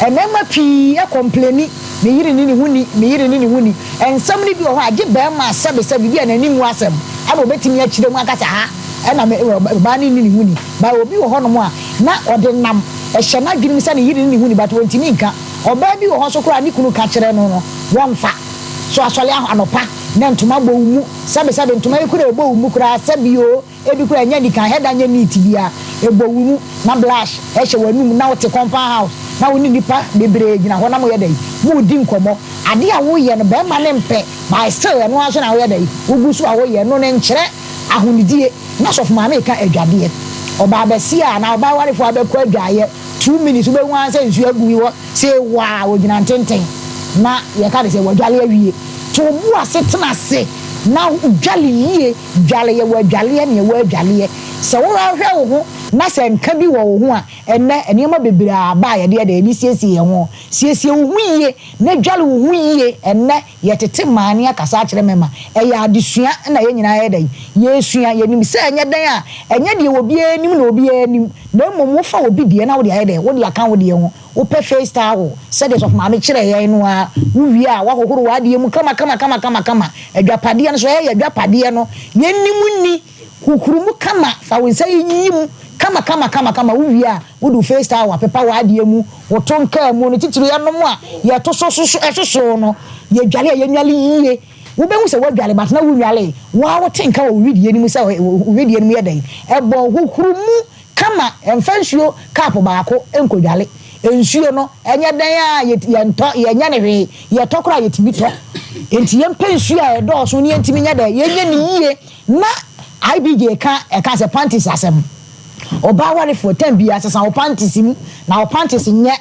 Mmarima pii kɔmpleni, me yere ne ne ho ni, me yere ne ne ho ni. Nsɛm no bi wɔ hɔ a, gye barima a sɛbesɛbe bi a n'ani nwu asɛm na ɔbɛtumi akyerɛ mu aka sɛ ha na me ɔbaa no nni ne ho ni. But obi wɔ hɔnom a, na ɔde nam, ɛhyɛ n'adwene mu sɛ ne yere ne ne ho ni but ɔntumi nka. Ɔbaa bi wɔ hɔ nso koraa a ne kunu ka kyerɛ no no, wɔmfa. So asɔre anɔpa na ntoma bɔ wo mu, sɛbesɛbe ntoma yi koraa ɛbɔ wo mu koraa sɛbi oo, ebi koraa ɛnyɛ nika, hɛda nyɛ neat biara, ɛbɔ wo mu na blush hyɛ w'anum na wote compound house na wo ne nnipa bebree gyina hɔ na moyɛ dɛn? Moredi nkɔmmɔ. Adeɛ a woyɛ no barima no mpɛ but still ɛno ara nso na woyɛ dɛn? Wogu so a woyɛ. Ɛno no nkyerɛ ahonidie. Na sɔfo maame reka adwadeɛ. Ɔbaa basia anaa ɔbaa warefoɔ a bɛkɔ adwaeɛ two minutes wobɛhu ara sɛ nsuo agu hɔ sei waa ɔgyina ntenten na yɛka no sɛ wadwale awie. To wo bo ase tena ase na dwale yie. Dwale yɛwɔ adwaleɛ ne yɛwɔ adwaleɛ. Sɛ wohwɛ wo ho na sɛ nka bi wɔ wo ho a, ɛnnɛ nneɛma bebree aba a yɛde yɛ dɛn? Yɛde siesie yɛn ho. Siesie wo ho yie na dware wo ho yie. Ɛnnɛ yɛtete mmaa ne akasa akyerɛ mmarima. Ɛyɛ adesua na yɛn nyinaa yɛyɛ dɛn? Yɛresua. Yɛnim sɛ ɛnyɛ dɛn a, ɛnyɛ deɛ obiara nim na obiara nim, na mmom wofa obi deɛ na wode ayɛ dɛn? Wode aka wo deɛ ho. Wopɛ face towel sɛdeɛ Sɔfo Maame kyerɛɛ yɛn no ara, wowie a woahohoro w'adeɛ mu kama kama kama kama kama. Adwapadeɛ no nso, ɛyɛ adwapadeɛ no, yɛnni mu nni. Hohoro mu kama, fa wo nsa yiyi mu kama kama kama kama. Wowie a, wode wo face towel apepa w'adeɛ mu, woto nkaa mu no, titiriw yɛnom a yɛto so soso ɛsoso no, yɛdwale a yɛnwale yie. Wobɛhu sɛ woadwale but na wonnwalee. Wo ara wote nka wɔ wo wedeɛ no mu sɛ wo wedeɛ no mu yɛ dɛn? Ɛbɔn. Hohoro mu kama, mfa nsuo cup baako nkɔdwale. Nsuo no, ɛnyɛ dɛn ara a yɛntɔ, yɛnyɛ no hwee. Yɛtɔ koraa a yɛtumi tɔ. Enti yɛmpɛ nsuo a ɛdɔɔso na yɛntumi nyɛ dɛn? Yɛnyɛ no yie. Ná IBJ ka ɛka sɛ panties asɛm. Ɔbaa warefoɔ, tɛm biara sesa wo panties mu, na wo panties nyɛ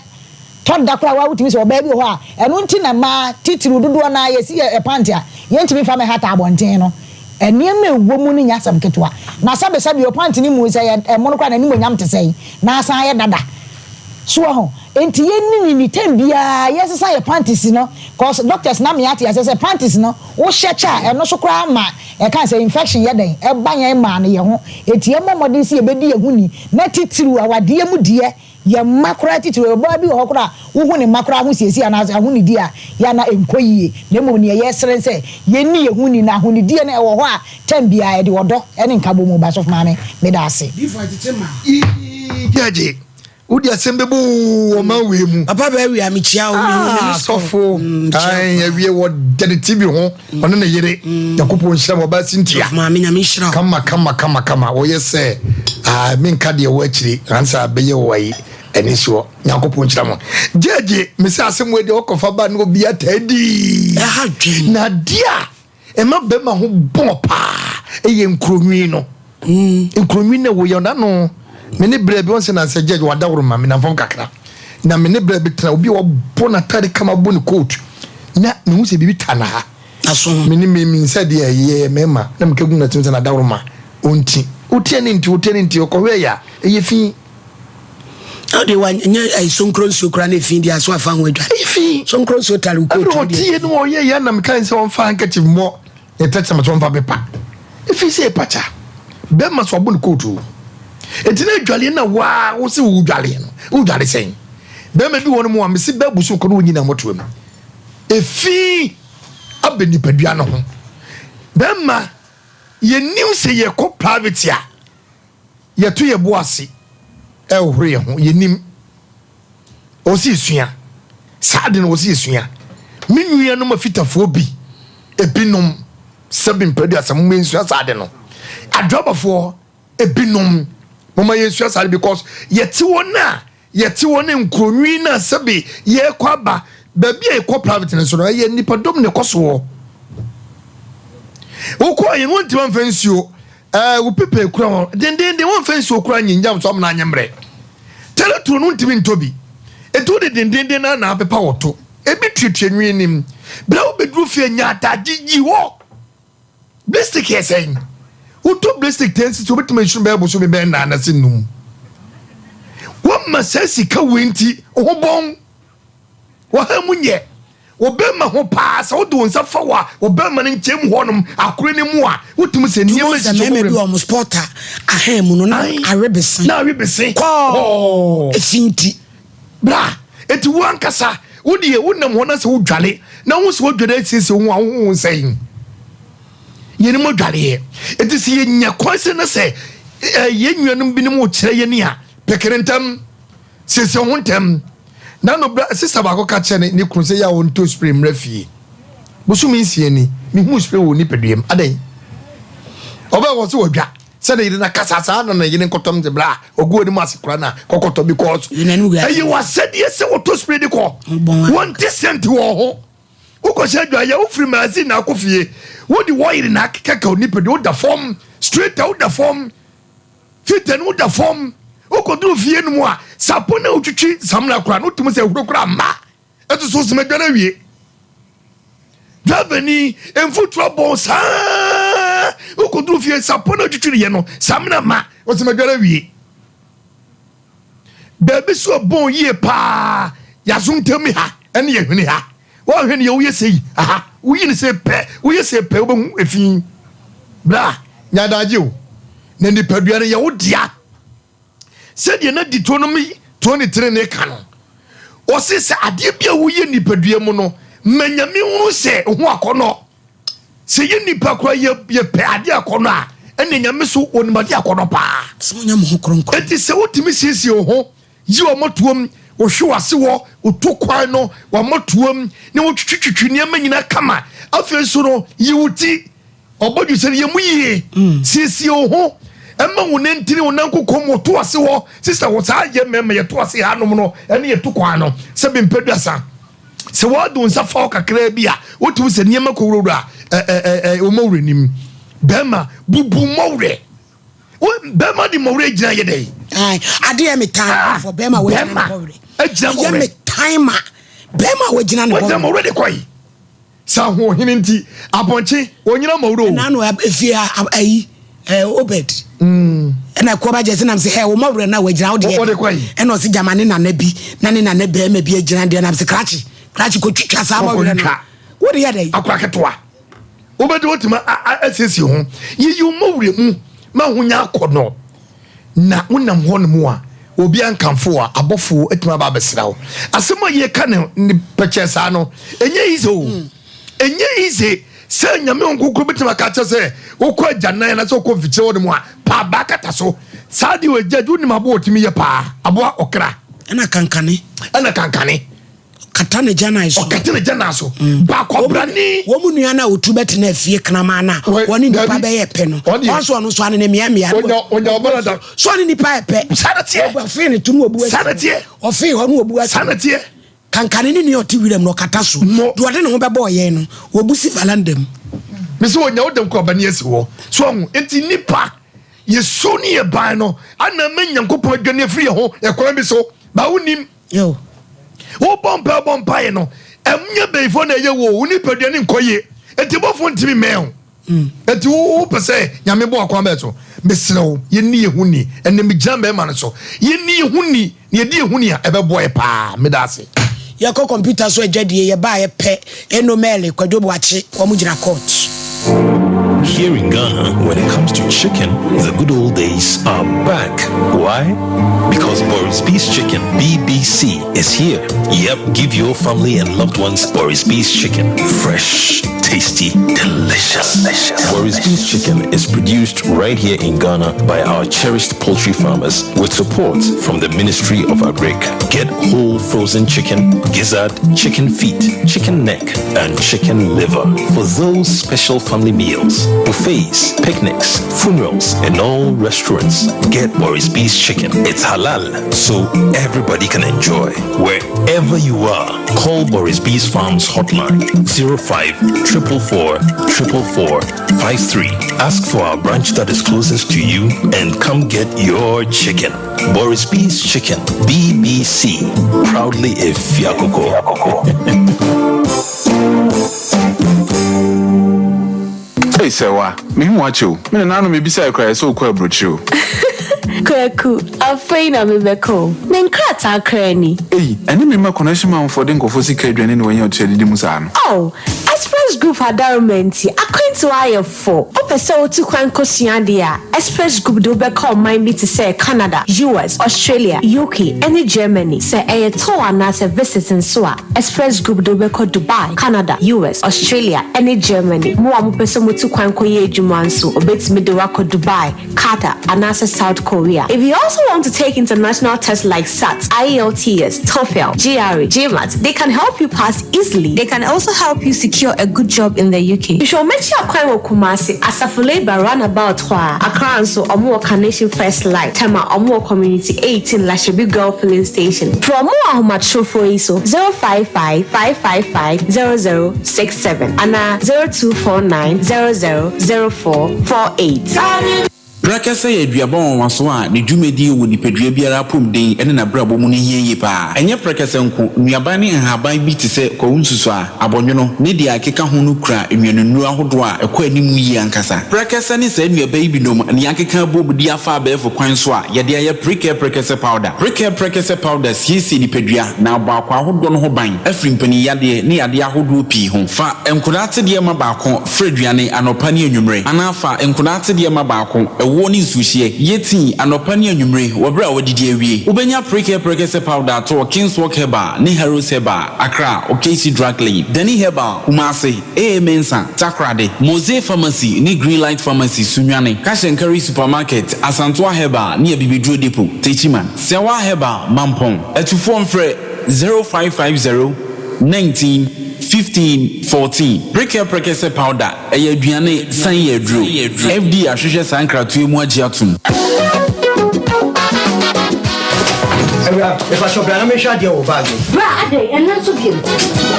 tɔ da koraa. Wotumi sɛ ɔbaa bi wɔ hɔ a, ɛno nti na mmaa titiriw dodoɔ no ara yɛsi yɛ pant a yɛntumi mfa mmɛhata abɔnten no. Nneɛma a ɛwɔ mu no nyɛ asɛm ketewa. Na sɛbesɛbe o, pant no mu sɛ ɛyɛ ɛmono koraa a, n'animuonyam te sɛn? Na asan ayɛ dada. So wahu? Enti yɛnni ni tɛm biara yɛsesa yɛ panties no, cause doctors no ama yɛate aseɛ sɛ panties no wohyɛ kyɛ a, ɛno so koraa ma Ɛka sɛ, Infection yɛ dɛn? Ɛba yɛn mmaa no yɛn ho. Enti yɛmmɔ mmɔden sɛ yɛbɛdi yɛn ho ni, na titiriw awadeɛ mu deɛ, yɛn mma koraa titiriw. Ɔbaa bi wɔ hɔ koraa a, wohu ne mma koraa ahosiesie anaasɛ ahonidie a, yɛ a na ɛnkɔ yie. Na mmom deɛ yɛsrɛ ne sɛ, yɛnni yɛn ho ni, na ahonidie no ɛwɔ hɔ a, tɛm biara ɛde ɔdɔ ne nkabom ba. Sɔfo Maame, meda ase.
Yii gyɛgye Wode asɛm bɛbɔ oo ɔman wei mu.
Papa bɛ awia mekyia wo mehu ne
Ah, sɔfo
mm,
ae awie wɔ da ne TV ho mm. ɔne ne yere mm. Nyankopɔn nhyira ma ɔbaa Cynthia
maame nyame nhyira
kama kama kama kama wɔyɛ sɛ ah, menka deɛ wɔ akyiri ansa bɛyɛ wɔ ayi ɛne soɔ Nyankopɔn nhyira mo gyegye mesɛ asɛm wei deɛ wɔkɔfa ba ne obi ataa dii na adeɛ a Ɛma bɛrima ho bɔn paa ɛyɛ nkuronwi no. Nkuronwi no ɛwɔ yɛ ɔna no. Me ne brɛ bi wɔn sɛ nansɛ gyɛgye wadaworo ma me namfam kakra. Na me ne brɛ bi tena obi a wabɔ n'ataade kama abɔ ne coat na mehu sɛ biribi ta na ha. Me ne me nsa deɛ ɛyɛ mɛma na meka gu n'atim sɛ nadaworo ma ɔnti. Wotia ne nti wotia ne nti ɔkɔhwɛ yɛ a ɛyɛ fi.
Ɔde wa nyɛ ɛyi sonkoro nsuo koraa na efi deɛ aso afa ho adwa.
Efi.
Sonkoro nsuo tare wo kootu
deɛ. Ɛna ɔteɛ no ɔyɛ yɛ na meka sɛ ɔmfa handkerchief mmɔ ne tɛkyerɛma so ɔmfa pepa. Efi sɛ epakya. Bɛrima so ɔbɔ ne kootu. Eti na adwaleɛ na waa wo se wo dwaleɛ no. Wo dwale sɛn? Bɛrima bi wɔ no mu a mesi bɛɛ busu kɔ no wɔnyina mɔtoa mu. Efi abɛ nipadua no ho. Bɛrima yɛnim sɛ yɛkɔ private a Yɛto yɛn bo ase hohoro yɛn ho, yɛnim. Ɛwɔ sɛ yɛsua. Saa ade no, ɛwɔ sɛ yɛsua. Me nuanom afitafoɔ bi, ebinom, sɛbi mpɛduasa, momma yɛnsua saa ade no. Adrabafoɔ, ebinom, momma yɛnsua saa ade because yɛte hɔ no a, Yɛte hɔ ne nkuronwi no a sɛbe yɛrekɔ aba baabi a yɛkɔ private no so no, ɛyɛ nnipadɔm na ɛkɔ soɔ. Wokɔ yɛn wɔntumi amfa nsuo ɛɛ wo pepa ekura hɔ dendenden wɔmfa nsuo kura nyingyam so amena anyɛ mmerɛ. Teleturo no ntumi ntɔ bi. Eti wode dendenden na na apepa wɔ to. Ebi tuatua nwi nim. Berɛ wobɛduru fie nya atagye yi hɔ. Blistic yɛ sɛn? Wotɔ blistic 10 cedis wobɛtumi ahyira bɛyɛ bosome bɛyɛ nnan anase nnum. Wama saa sika wei nti wo ho bɔn. Wɔha mu nyɛ. Wɔ bɛrima ho paa sɛ wode wo nsa fa wɔ a wɔ bɛrima no nkyɛn mu hɔnom akore no mu a wotumi sɛ nneɛma
sɛ mmarima bi wɔ wɔn sport a ahan mu no na awe bese.
Na awe bese.
Kɔɔ. Efi nti.
Bra, enti wo ankasa wo deɛ wonam hɔ na sɛ wodwale na wohu sɛ woadwale asiesie wo ho a, wohu wo nsɛn. Yɛnim adwaleɛ. Enti sɛ yɛnya kwan sɛ na sɛ eh, yɛn nuanom binom rekyerɛ yɛn a, pekere ntɛm, siesie wo ho ntɛm. Na no bra, sista baako ka kyerɛ ne, ne kunu sɛ yɛ a ɔntɔ spray mmra fie. Bosome nsia ni, mehuu spray wɔ nipaduam. Adɛn? Ɔbɛɛ wɔ sɛ wɔdwa. Sɛ ne yere na kasa saa na ne yere nkɔtɔ no bra ɔgu anim ase kora na kɔkɔtɔ because ɛyɛ w'asɛdeɛ sɛ wɔtɔ spray de kɔ wɔnte sɛnti wɔ ho wokɔhyɛ adwaeɛ wofiri magazine na akɔ fie wode wɔyere na akekaka onipa de woda fam straight a woda fam fita no woda fam wokɔduru fie no mu a sapo na wotwitwi samina kora no wotumi sɛ huro kora mma ɛto so sima dwane awie driver ni mfuturo bɔn saa. Wokɔduru fie, sapɔ no a wotwitwiriiɛ no, samina ma. Ɔse madware awie. Baabi so ɛbɔn yie paa, yɛaso ntam ha ne yɛhwene ha. Woanhwɛ no yie woyɛ sei, aha, woyi no sei pɛ, woyɛ sei pɛ wobɛhu efi. Bra, nya adagye o. Na nipadua no yɛ wo dea. Sɛdeɛ na Deuteronomy 23 no ka no, ɔse sɛ adeɛ bi a woyɛ nipadua mu no, ma Nyame hunu sɛ ho akɔnnɔ. Sɛ yɛ nipa koraa yɛ yɛpɛ adeɛ akɔnnɔ a, ɛnna Nyame so ɔnim adeɛ akɔnnɔ paa.
Sɛ monyɛ mo ho kronkron.
Enti sɛ wotumi siesie wo ho, yi w'amɔtoam, wohwe w'ase hɔ, woto kwan no, w'amɔtoam, ne wotwitwitwi nneɛma nyinaa kama. Afei nso no, yi wo ti, Ɔbɔdwesɛ no, yɛ mu yie. Siesie wo ho ma wo nantini, wo nankokɔm, wo to ase hɔ. Sista, wɔ saa yɛ mmarima yɛto ase hanom no ne yɛto kwan no, sɛ bempɛ duasa. Sɛ wɔde wo nsa fa hɔ kakraa bi a, wotumi sɛ nneɛma kɔwurawura wo mmɔwerɛ nim. Bɛrima, bubu mmɔwerɛ. Bɛrima de mmɔwerɛ gyina yɛ dɛn?
Adeɛ me tan ah, fɔ bɛrima wɔgyina ne bɔwerɛ. Ɛyɛ me tan ma bɛrima wɔgyina ne bɔwerɛ.
Wɔgyina mmɔwerɛ de kɔe. Sɛ ahoɔhene nti, apɔnkye, ɔnyina ma wura o.
Ɛna ano efie ha ayi ɛɛ Obed. Ɛna ɛkɔ ba gyɛse nam sɛ ɛ wɔn awura na wɔagyina wo deɛ.
Ɔde kɔ yi.
Ɛna ɔsi gyama ne nana bi na ne nana bɛrima bi agyina deɛ nam sɛ krakye krakye kɔ twitwa saa ma wura no. Wo de yɛ dɛ.
Akora ketewa. Wobɛde wotumi asiesie ho. Yiyi wo mɔwura mu ma ho nya akɔnɔ. Na wonam hɔ nom a, obiara nkamfo wo a, abɔfoɔ atumi aba abɛsra wo. Asɛm a yɛka no ne pɛkyɛɛ saa no, ɛnyɛ easy o. Ɛnyɛ easy sɛ Nyame Honhom Kronkron bɛtumi aka akyerɛ sɛ wokɔ agyanan anaasɛ wokɔ mfikyire hɔ nom a, pa abaa kata so. Saa deɛ wɔ judge, wonim aboa a ɔtumi yɛ paa, aboa ɔkra.
Ɛna kankane.
Ɛna kankane.
Ɔkata ne gyanan so.
Ɔkata ne gyanan so. Mm. Baakɔbrani.
Wɔn mu nua no a otu bɛtena afie kraman no a wɔne nipa bɛyɛ pɛ no. Wɔn nso ɔno nso ano ne mmeammea.
Onya ɔbɛrɛ da.
So ɔne nipa yɛ pɛ.
Saa na teɛ.
Ɔfee ne to no obu
ati. Saa na teɛ.
Ɔfee hɔ no obu ati.
Saa na teɛ.
Kankane ne nua ɔte wiram na ɔkata so. Deɛ ɔde ne ho bɛbɔ ɔyɛn no, wɔbu si valanda mu.
Mesi wɔnya wo dɛm kɔ ɔbɛne asi hɔ. So ɔho nti nipa yɛsu ne yɛ ban no ana ma Nyankopɔn adwane afiri yɛ ho ɛkwan bi so ba wonim.
Yo.
Wobɔ mpae bɔ mpae no, ɛnyɛ bɛyifoɔ na ɛyɛ wo, wo nipadua no nkɔ yie. Enti bɔfoɔ ntumi mmɛn wo. Enti wo wopɛ sɛ Nyame bɔ akwan bɛɛ so? Mesrɛ wo, yɛnni yɛn ho ni. Ɛnnɛ megyina mmarima no so. Yɛnni yɛn ho ni, na yɛdi yɛn ho ni a, ɛbɛboa yɛ paa. Meda ase.
Yɛkɔ kɔmputa so adwadie, yɛbaeɛ pɛ, Eno Mele, Kwadwo Boakye, wɔn gyina court.
Here in Ghana, when it comes to chicken, the good old days are back. Why? Because Boris B's Chicken, BBC, is here. Yep, give your family and loved ones Boris B's Chicken. Fresh, tasty, delicious. delicious. Boris B's Chicken is produced right here in Ghana by our cherished poultry farmers with support from the Ministry of Agric. Get whole frozen chicken, gizzard, chicken feet, chicken neck, and chicken liver for those special family meals, buffets, picnics, funerals, and all restaurants. Get Boris B's chicken. It's halal, so everybody can enjoy. Wherever you are, call Boris B's Farms hotline 05 444 444 53. Ask for our branch that is closest to you and come get your chicken. Boris B's Chicken, BBC, proudly a Fiakoko.
Ei Sɛwa, mehu wo akyɛ o. Me nananom mebisae koraa yɛ sɛ wokɔ aburokyire o.
Kwaku, afei na mebɛka o. Me nkrataa koraa ni.
Ei, ɛne me mma connection manfoɔ de nkurɔfoɔ sika adwane na wɔanya ɔkyerɛ adidi mu saa no.
Oh, Express Group adaworoma nti, akwantuo ayɛ fo. Wopɛ sɛ wotu kwan kosua adeɛ a, Express Group de wo bɛka ɔman bi te sɛ Canada, US, Australia, UK, ne Germany. Sɛ ɛyɛ tour anaasɛ visit nso a, Express Group de wo bɛkɔ Dubai, Canada, US, Australia, ne Germany. Mo a mopɛ sɛ motu kwan kɔyɛ adwuma nso, wɔbɛtumi de wo akɔ Dubai, Qatar, anaasɛ South Korea. If you also want to take international tests like SAT, IELTS, TOEFL, GRE, GMAT, they can help you pass easily. They can also help you secure a good job in the UK. Hwehwɛ wɔn akyi akwan wɔ Kumasi, Asafo Labour Runabout hɔ ara. Accra nso, wɔn wɔ Carnation First Light, Tema, wɔn wɔ Community 18, Lashibi Girl Filling Station. Frɛ wɔn wɔ ahomatrofoɔ yi so, 055 555 0067 anaa 0249 00 0448.
Prɛkɛsɛ yɛ aduaba nwanwaso a ne dwumadie wɔ nipadua biara apɔmuden ne n'abrabɔ mu no hia yie pa ara. Ɛnyɛ prɛkɛsɛ nko, nnuaban ne nhaban bi te sɛ kwawu nsusuaa, abɔnwono, ne deɛ ɛkeka ho no kura nnuanennuro ahodoɔ a ɛkɔ anim yie ankasa. Prɛkɛsɛ ne saa nnuaba yi binom na yɛakeka abom de afa abɛɛfo kwan so a yɛde ayɛ Prekɛ Prɛkɛsɛ Powder. Prekɛ Prɛkɛsɛ Powder siesie nipadua na abɔ akwaa ahodoɔ no ho ban afiri mpaninyadeɛ ne yadeɛ ahodoɔ pii ho. Fa nkwadaa atedeɛ ma baako Fra aduane anɔpa ne anwummere, anaa fa nkwadaa atedeɛ ma baako, ɛwoɔ ne nsuohyeɛ. Yɛ tii anɔpa ne anwummere wɔ berɛ a woadidi awie. Wobɛnya Prekɛ Prɛkɛsɛ Powder atɔ wɔ Kingswalk Herbal ne Harrows Herbal, Accra, Okasi Drug Lane, Dani Herbal, Kumasi, AA Mensah, Takoradi, Mose Pharmacy ne Greenlight Pharmacy, Sunyani, Cash and Carry Supermarket, Asantoa Herbal ne Abibiduro Depot, Techiman, Sɛwa Herbal, Mampong. Atufoɔ mfrɛ 0550 19 15 14. Prekɛ prɛkɛsɛ powder, ɛyɛ aduane san yɛ aduro. FDA ahwehwɛ saa nkratoɔ yi mu agye atom.
Awura, mepakyɛw bra na menhwɛ adeɛ wɔ wo bag mu.
Bra, adɛn, ɛnnɛ nso biom?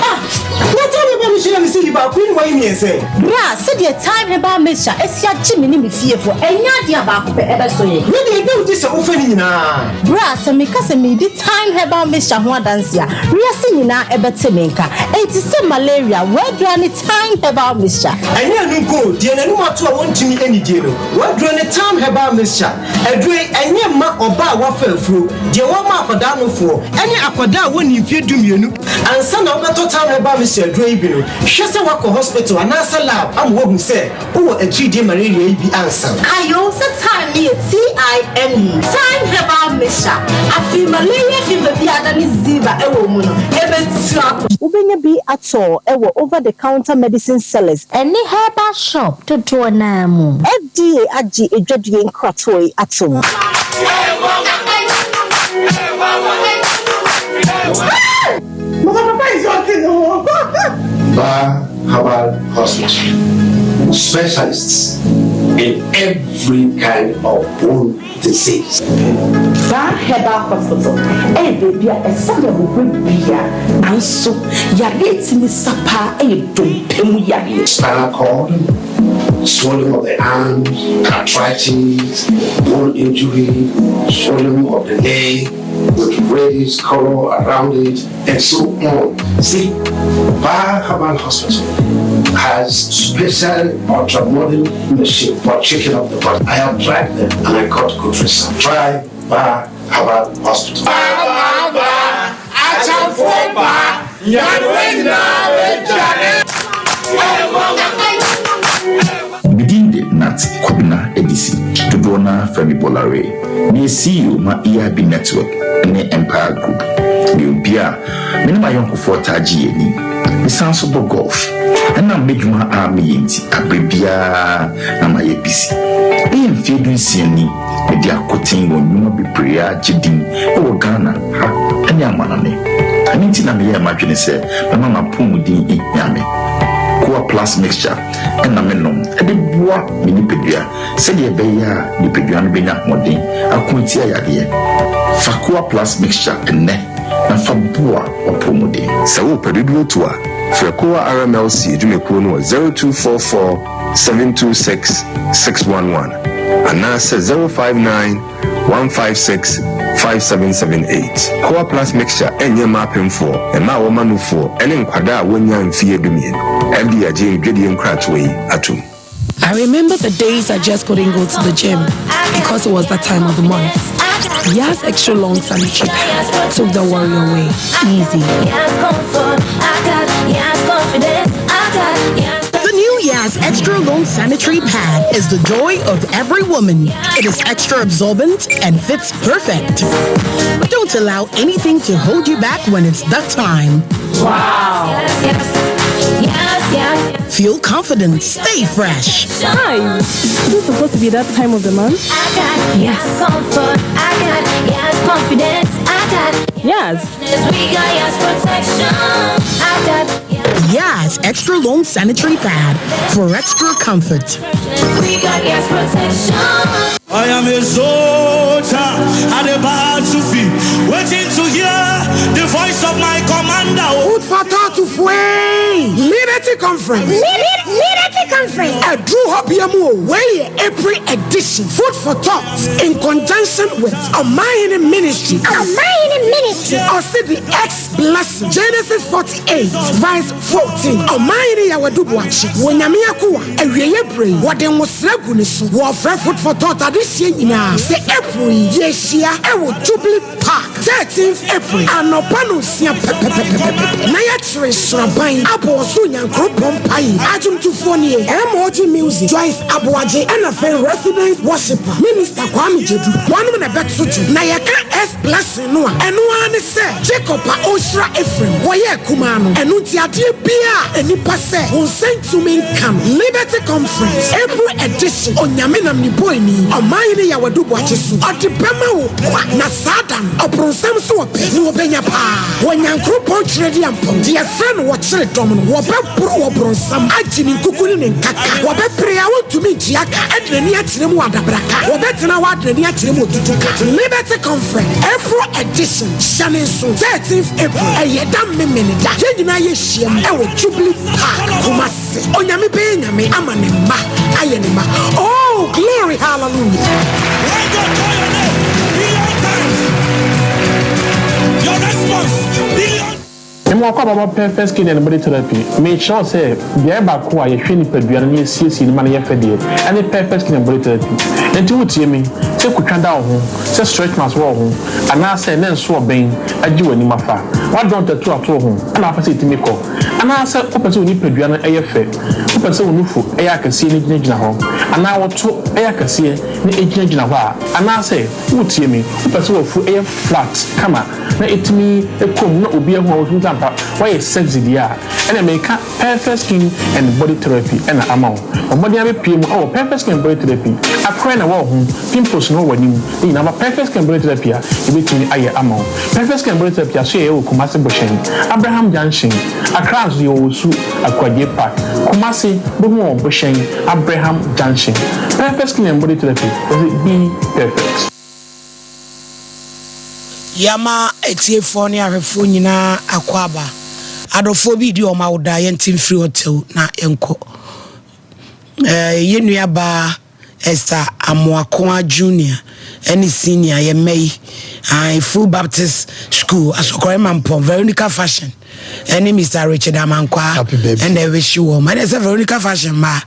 Ah!
Na time bɛn na mehyia me sɛ yi baako yi na wayi mmiɛnsa yi?
Bra, sɛdeɛ Thyme Herbal Mixture asi agye me ne me fiefoɔ, ɛnyɛ adeɛ a baako pɛ ɛbɛso yɛn.
Me deɛ, ɛda wo ti sɛ wofa ne nyinaa.
Bra, sɛ meka sɛ meredi Thyme Herbal Mixture ho adanse a, wiase nyinaa ɛbɛte me nka. Enti sɛ malaria, w'aduro ne Thyme Herbal Mixture.
Ɛnyɛ ɛno nko o, deɛ n'anum ato a wɔntumi nnidie no, w'aduro ne Thyme Herbal Mixture. Aduro yi, ɛnyɛ mma ɔbaa a wafa afuro, deɛ wɔma akwadaa nofoɔ, ɛne akwadaa a wɔnni mfeɛ dumienu. Ansa na wobɛtɔ Thyme Herbal Mixture aduro yi bi no, hwɛ sɛ woakɔ hospital anaasɛ lab ama wɔahu sɛ Wowɔ atiridie malaria yi bi ansa?
Ayo, sɛ thyme no yɛ TIME, Thyme Herbal Mixture. Afei malaria fever bi a adane ziva wɔ mu no, ɛbɛtu akɔ.
Wobɛnya bi atɔ wɔ over the counter medicine sellers.
Ɛne herbal shop dodoɔ no ara mu.
FDA agye adwadie nkratoɔ yi atom.
Bar Herbal Hospital, specialists in every kind of bone disease.
Bar Herbal Hospital yɛ baabi a ɛsa yarewa biara nanso yareɛ a ɛtumi sa paa yɛ dompe mu yareɛ.
Spinal cord, swelling of the arms, arthritis, bone injury, swelling of the leg with reddish color around it, and so on. See, Bar Herbal Hospital has special ultra-modern machine for checking of the body. I have tried them and I got good results. Try Bar Herbal Hospital.
Me din de Nat Kwabena Adisi, dodoɔ no ara frɛ me Bolare. Meyɛ CEO ma EIB Network ne Empire Group. Meyɛ obi a me ne m'ayɔnkofoɔ taa gye yɛn ani. Mesan nso bɔ golf. Ɛnam m'adwuma a meyɛ nti, aberɛ biara na mayɛ busy. Bɛyɛ mfeɛ dunsia ni, madi akoten wɔ nnwuma bebree a agye din wɔ Ghana ha ne amanɔne. Ɛno nti na meyɛɛ m'adwene sɛ mɛma m'apɔwmuden ahia me. Koa Plus Mixture na menom de boa me nipadua sɛdeɛ ɛbɛyɛ a nipadua no bɛnya ahoɔden ako atia yadeɛ. Fa Koa Plus Mixture nnɛ na fa boa w'apɔwmuden.
Sɛ worepɛ dodoɔ tu a, frɛ Koa RMLC adwumakuo no wɔ 0244 726 611 anaasɛ 059 156 5778. Koa Plus Mixture ɛnyɛ mma apemfoɔ, mmaa a wɔma nufoɔ, ne nkwadaa a wɔnnyaa mfeɛ dumienu. FDA agye dwadie nkratoɔ yi atom.
I remember the days I just couldn't go to the gym because it was that time of the month. Yas Extra Long Sanitary Pad took the worry away. Easy.
The new Yas Extra Long Sanitary Pad is the joy of every woman. It is extra absorbent and fits perfect. Don't allow anything to hold you back when it's that time.
Wow. Yes, yes,
Feel confident, stay fresh.
Hi. Is it supposed to be that time of the month? I got yes. Comfort. I got yes confidence. I got yes. We got yes protection. I got
Yas Extra Long Sanitary Pad for extra comfort.
We got yes protection.
I am a soldier at the battlefield, waiting to hear the voice of my commander.
Lead it Liberty Conference.
Liberty Conference.
Aduru hɔ bia mu o. Wei yɛ April edition. Food for thought in conjunction with Ɔmanhene Ministry.
Ɔmanhene Ministry.
Ɔse the ex blessing. Genesis 48 verse 14. Ɔmanhene Yaw Adu Boakye wɔ Nyame akoa awieɛ berɛ yi wɔde nwosra gu ne so. Wɔfrɛ Food for Thought adehyeɛ nyinaa sɛ April yi yɛhyia ɛwɔ Jubilee Park 13th April anɔpa nonsia pɛpɛpɛpɛpɛpɛ na yɛkyere sraban abɔ ɔsoro Nyankoropɔn mpae. Adwomtofoɔ nie, MOG Music, Joyce Aboagye ɛna afei Residence Worshipper, Minister Kwame Gyedu. Wɔnom na ɛbɛto dwom. Na yɛka S Blessing no a, ɛno ara ne sɛ Jacob a ɔrehyira Ephraim, wɔyɛɛ kumaa no. Ɛno nti adeɛ biara a nnipa sɛ wo nsa ntumi nka no, Liberty Conference, April edition, Onyame nam ne boani, Ɔmanhene Yaw Adu Boakye so, ɔde bɛma wo kwa. Na saa da no, ɔbronsam nso ɔpɛ, na ɔbɛnya paa. Wɔ Nyankoropɔn Kyerɛdiampɔn, deɛ yɛfrɛ no wɔkyere dɔm no, wɔbɛboro wɔ bronsam, agye ne nkuku ne ne nkaka. Wɔbɛpere a wɔntumi ntua ka, de n'ani akyerɛ mu wɔ adabraka. Wɔbɛtena hɔ ade n'ani akyerɛ mu wɔ tutuka. Liberty Conference, April edition, hyɛ ne nso, 13th April, ɛyɛ da Memeneda. Yɛn nyinaa yɛhyiam wɔ Jubilee Park, Kumasi. Onyame bɛyɛ Nyame ama ne mma ayɛ ne mma. Oh, glory, hallelujah.
Mema wakɔ ababa Perfect Skin and Body Therapy. Mekyerɛ wo sɛ beaeɛ baako a yɛhwɛ nipadua no na yɛsiesie no ma no yɛ fɛ deɛ, ɛne Perfect Skin and Body Therapy. Enti wotie me, sɛ kutwa da wo ho, sɛ stretch marks wɔ wo ho, anaasɛ ne nso ɔbɛn agye w'anim afa, woadrɔn tattoo ato wo ho na wopɛ sɛ ɛtumi kɔ, anaasɛ wopɛ sɛ wo nipadua no yɛ fɛ, wopɛ sɛ wo nufu yɛ akɛseɛ na ɛgyinagyina hɔ, anaa wo to yɛ akɛseɛ na ɛgyinagyina hɔ a, anaasɛ wotie me, wopɛ sɛ w'afu yɛ flat kama na ɛtumi kɔ mu na obi ahu a ɔtumi sɛ ampa woayɛ sexy deɛ a, ɛnna meka Perfect Skin and Body Therapy na ama wo. Bɔ mmɔden ara bɛpue mu wɔ Perfect Skin and Body Therapy. Akorɛ na ɛwɔ wo ho, pimples na ɛwɔ w'anim, ne nyinaa ba Perfect Skin and Body Therapy a, yɛbɛtumi ayɛ ama wo. Perfect Skin and Body Therapy asoɛeɛ wɔ Kumasi Bohyɛn, Abraham Junction, Accra nso yɛwɔ Osu, Akuadie Park, Kumasi, bɛhu wɔn wɔ Bohyɛn, Abraham Junction. Perfect Skin and Body Therapy, wɔse be perfect.
Yɛama atiefoɔ ne ahwɛfoɔ nyinaa akwaaba. Adɔfoɔ bi redi wɔn awoda, yɛnte mfiri hɔ tɛw na yɛnkɔ. Ɛɛ, yɛn nuabaa Esther Amoakoa Junior ne Senior, yɛn mma yi, ae, Full Baptist School, Asɔkɔre Mampɔn, Veronica Fashion ne Mister Richard Amankwaa ɛna ɛwehye wɔn. Ɛna ɛsɛ Veronica Fashion mmaa,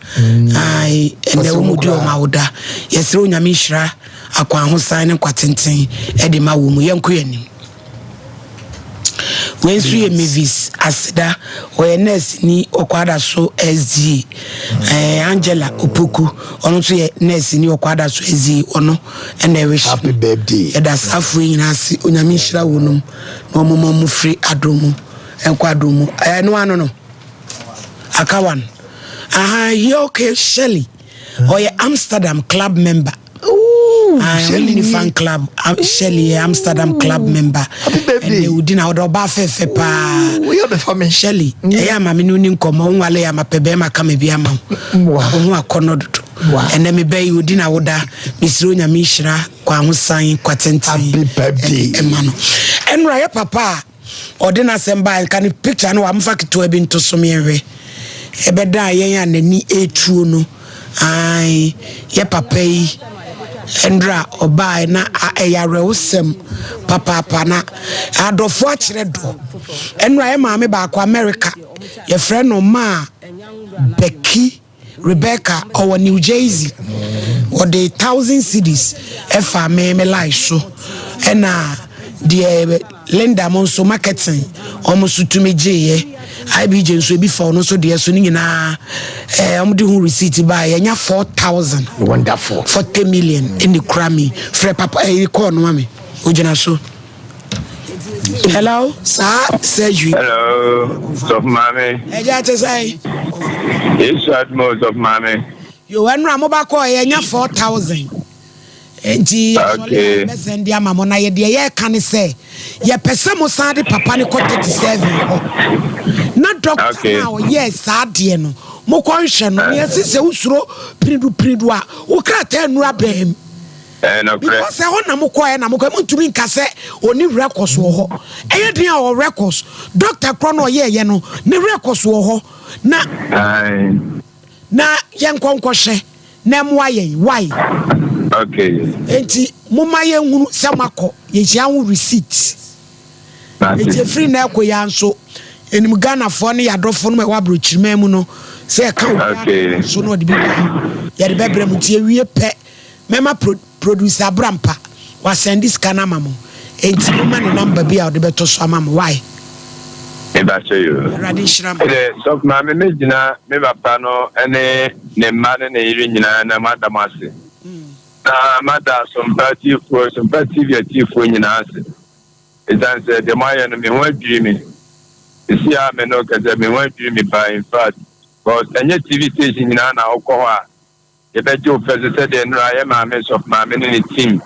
ae, ɛna wɔn di wɔn awoda. Yɛsrɛ Onyame nhyira. akwahosan ne nkwatenten de ma wɔ mu. Yɛnkɔ yɛn anim. Wei nso yɛ Mavis Aseda, ɔyɛ nurse ni ɔkɔ so SDA. Eh, Angela Opoku, ɔno nso yɛ nurse ni ɔkɔ so SDA, ɔno ɛna ɛrehyɛ.
Happy birthday.
Yɛda saafoɔ yi nyinaa ase, Onyame nhyira wɔn nom na wɔn ma wɔn firi adom mu nkɔ adom mu. Ɛno ano no, aka one. Aha, Yoke Shelley. Ɔyɛ Amsterdam club member. Shirley ni fan club. Shirley yɛ Amsterdam club member.
Happy birthday.
Ɛnna odi na ɔdɔ ɔbaa fɛfɛ paa.
Woyɛ ɔbɛfa me.
Shirley, ɛyɛ ama me ne wo ni nkɔmmɔ. Nwale yɛ ama pɛ bɛrima kama bi ama wo. Wo ho akɔnnɔ dodo. Ɛnna me bɛ yi odi na woda. Mesrɛ Onyame nhyira kwahosan kwatenten.
Happy birthday.
Ɛma no. Ɛnora yɛ papa a ɔde n'asɛm baeɛ nka ne picture no wamfa ketewa bi nto so meɛnhwɛ ɛbɛdaa yɛn a n'ani ɛretuo no ae yɛ papa yi ɛndra ɔbaeɛ na ɛyɛ awerɛhosɛm papaapa na adɔfoɔ akyerɛ dɔ ɛnora yɛ maame baako America yɛfrɛ no maa Becky Rebecca ɔwɔ New Jersey ɔde thousand cedis ɛfa me me life so ɛna deɛ Linda mo nso marketing wɔn nso tumi gyeeɛ IBJ nso ebi fa ɔno nso deɛ so ne nyinaa ɛɛ wɔn de ho receipt baa yɛnya 4,000.
Wonderful.
40 million ɛna kura mi frɛ papa ɛyi kɔɔ no ma mi ogyina so. Hello, saa surgery.
Hello, Sɔfo Maame.
Ɛgya te sɛ.
Yesu adum Sɔfo Maame.
Yo, ɛnura mo ba kɔɔ yɛ nya 4,000. Nti yɛsɔle a yɛbɛsɛn de ama mo na yɛ deɛ yɛreka ne sɛ yɛpɛ sɛ mo san de papa ne kɔ 37 hɔ na dɔkta no a ɔyɛɛ saa adeɛ no mokɔ nhwɛ no na yɛsi sɛ wosuro piridu piridu a wo krataa nnura bɛn mu. Because ɛhɔ na mokɔɛ na mokɔɛ montumi nka sɛ ɔni records wɔ hɔ. Ɛyɛ den a ɔwɔ records. Doctor korɔ no ɔyɛɛyɛ no ne records wɔ hɔ. Na
Ae.
Na yɛnkɔ nkɔhwɛ na ɛmoa yɛn wai.
Okay.
Enti momma yɛnhunu sɛ moakɔ, yɛhia ho receipt.
Mate.
Enti ɛfiri nnɛ rekɔ yi ara nso, yɛnim Ghanafoɔ ne yɛn adɔfoɔ nom a ɛwɔ aborɔkyiriman mu no, sɛ yɛka obiara
Okay.
so na ɔde bi ba a, yɛde bɛbrɛ mo. Nti yɛwie pɛ, mɛma pro, producer Abrampa wasɛnde sika no ama mo. Enti momma ne number bi a ɔde bɛto so ama mo, wai.
Mebakyɛ yoo.
Awurade nhyira mo.
Ɛdɛ sɔfo maame me gyina me papa no ne ne mma ne ne yere nyinaa na mada mo ase. Na mada Sompa atiefoɔ, Sompa TV atiefoɔ nyinaa ase. Ɛsiane sɛ deɛ moayɛ no me ho adwiri me. Sisi a me no kɛsɛ me ho adwiri me paa in fact. Because ɛnyɛ TV station nyinaa na wokɔ hɔ a yɛbɛgye wo fɛ so sɛdeɛ nnora yɛ maame sɔfo maame ne ne team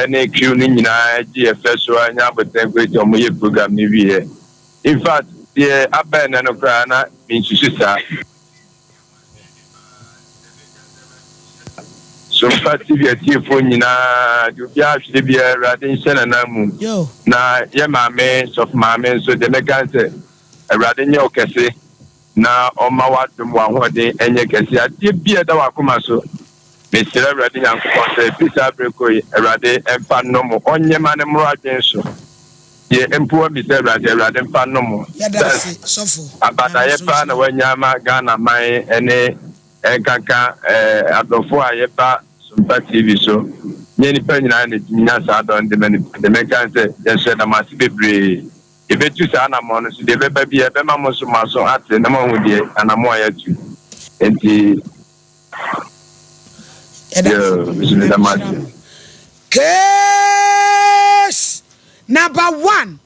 ne crew no nyinaa gye yɛ fɛ so a nya abotɛn kɔ eti ɔmo yɛ program no wieɛ. In fact deɛ aba ɛnɛ no koraa na mensusu saa. Sompa TV atiefoɔ nyinaa deɛ obiara hwere biara Awurade nhyɛ n'anan mu na yɛ maame sɔfo maame nso deɛ mɛka ne sɛ Awurade nyɛ wo kɛse na ɔmma w'adom w'ahoɔden nyɛ kɛse adeɛ bi a ɛda w'akoma so mesrɛ Awurade Nyankopɔn sɛ ɛfiri saa berɛ kɔ yi Awurade mfa nnɔ mo ɔnyɛ ma no mmoro adwene so deɛ mpo wamisa Awurade Awurade mfa nnɔ mo
sɛ
abadaeɛ paa na wanya ama Ghana man ne ɛnkanka adɔfoɔ a yɛba Sompa TV so nyɛ nipa nyinaa na ɛtumi nya saa dɔ no de ma nipa deɛ mɛka ne sɛ yɛsrɛ da mo ase bebree Yɛbɛtu saa anammɔn no so. Deɛ ɛbɛba biara, ɛbɛma mo nso mo aso ate na moahu deɛ anammɔn a yɛatu. Enti, yoo, me nso meda mo ase.
Case number one,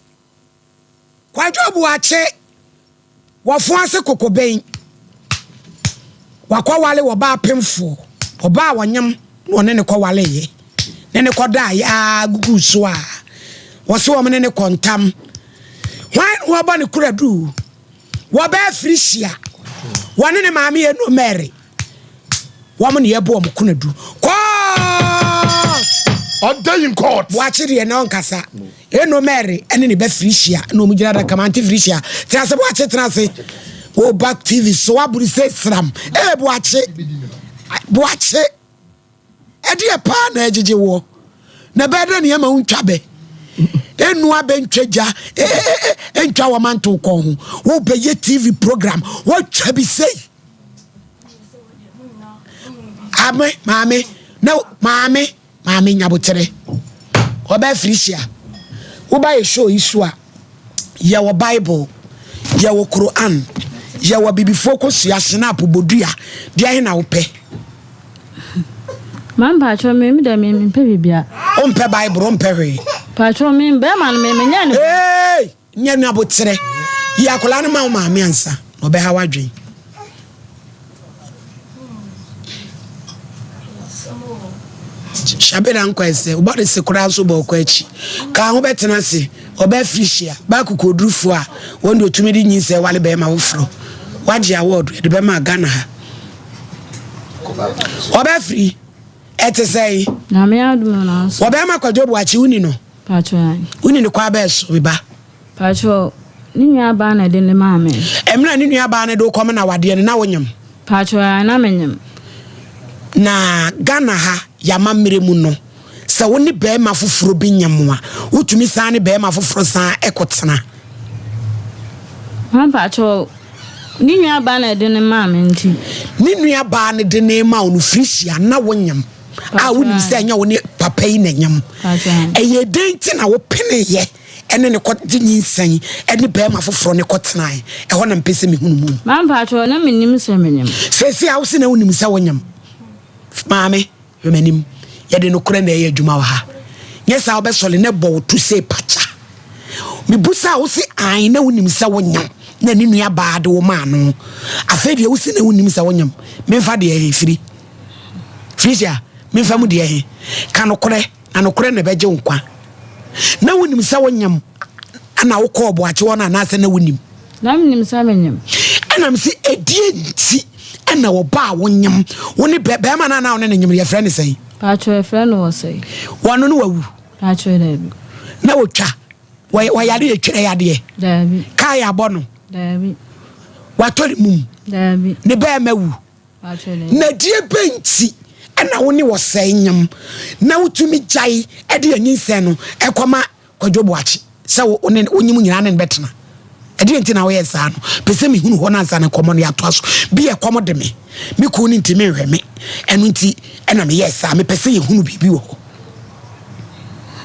Kwadwo Boakye Wɔfo ase kokoben. Wakɔwale ɔbaa pemfoɔ, ɔbaa a ɔnyem na ɔne no kɔwaleeɛ, ne no kɔdaeɛ ara guguu so a, wɔse wɔn ne no kɔ ntam. Hwan na wɔbɔ ne koradu? Wɔbaa Firihyia, wɔne ne maame Eno Mary, wɔn na yɛbɔ wɔn konadu. Court!
Ɔda in court.
Boakye deɛ na ɔnkasa. Eno Mary ne ne ba Felicia na wɔn gyina adaka mu. Ante Felicia, tena ase Boakye tena ase. Wo ba TV so aburu sɛ sram. Ee Boakye, Boakye, ɛdeɛ paa na ɛgyegye woɔ. Na ɛbɛyɛ dɛ nneɛma wo ntwa bɛ. Enu abɛ ntwa gya, ntwa wɔn manto kɔn ho. Wo bɛyɛ TV program, wɔtwa bi sei. Ame, maame, na maame. Maame Nyabotere, Ɔbaa Felicia, woba yɛ show yi so a, yɛwɔ Bible, yɛwɔ Quran, yɛwɔ abibifoɔ kosua, snap, bodua, deɛ ahe na wopɛ?
Maame paatwɔ me me dɛ me me mpɛ bibia.
O mpɛ Bible, o mpɛ hwee.
Paatwɔ me bɛrima no me me nyɛ ne.
Hey! Nyɛ no aboterɛ. Yi akwadaa no ma wo maame ansa na ɔbɛha w'adwene. Shabira nkwa ɛsɛ wobɔ de se koraa nso bɔ ɔkɔ akyi. Ka ho bɛtena ase ɔbɛ afirihyia ba akokoɔdurufoɔ a wɔn de otumi de nyinsɛn wale bɛrima foforɔ. Wagye award yɛde bɛma Ghana ha. Ɔbɛ afiri ɛte sɛn?
Nyame adom nanso.
Ɔbɛrima Kwadwo Boakye woni no?
Pacho ae.
Wo ni no kwan bɛn so, me ba?
Pacho, ne nua baa na ɛde no maa me.
Mmerɛ a ne nua baa no de wo kɔm na awadeɛ no, na wo nyem?
Pacho ae, na me nyem.
Na Ghana ha, y'amammerɛ mu no, sɛ wo ne barima foforɔ bi nyem a, wo tumi san ne barima foforɔ san kɔ tena?
Maa pacho, ne nua baa na ɛde no maa me nti.
Ne nua baa no de no ma wo no, Felicia, na wo nyem? a wonim sɛ ɛnyɛ wo ne papa yi na nyam. Ɛyɛ dɛn nti na wopeneyɛ ɛne ne kɔgye nyinsɛn ɛne bɛrima foforɔ ne kɔtenae? Ɛhɔ na mpɛ sɛ mehunu mu.
Mampakyɛ na menim sɛ menyam.
Seesei a wose na wonim sɛ wonyam. Maame, hwɛ m'anim. Yɛde nokorɛ na ɛyɛ adwuma wɔ ha. Nyɛ saa wobɛsɔle na ɛbɔ wo to sei pakya. Mebusa a wose ae na wonim sɛ wonyam na ne nua baa de wo maa no. Afei deɛ wose na wonim sɛ wonyam. Memfa deɛ ɛfiri. Felicia, memfa mu deɛ he? Ka nokorɛ, na nokorɛ na ɛbɛgye wo nkwa. Na wonim sɛ wonyem na wokɔɔ Boakye hɔ no anaasɛ na wonim?
Na menim sɛ menyem.
Ɛna mese ɛdeɛ nti ɛna ɔba a wonyem wo ne bɛrima no a na wo ne no nyem no yɛfrɛ no sɛn?
Paatwɔ yɛfrɛ no Ɔsɛe.
Wɔno no wawu?
Paatwɔ daabi.
Na wɔtwa wɔyare yɛ twerɛ yadeɛ?
Daabi.
Kaa yɛ abɔ no?
Daabi.
Watɔ ne mum?
Daabi.
Ne bɛɛma wu? Na deɛ bɛn nti ɛna wo ne wɔsɛe nyam na wotumi gyae ɛde anyinsɛn no ɛkɔma Kwadwo Boakye sɛ wo ne wonyim nyinaa ne no bɛtena? Ɛdeɛ nti na woyɛ saa no? Pɛ sɛ mehunu hɔ no ansa na nkɔmmɔ no yɛatoa so. Bi ɛkɔm de me, me kunu no ntumi nhwɛ me, ɛno nti ɛna meyɛɛ saa. Mepɛ sɛ yɛhunu biribi wɔ hɔ.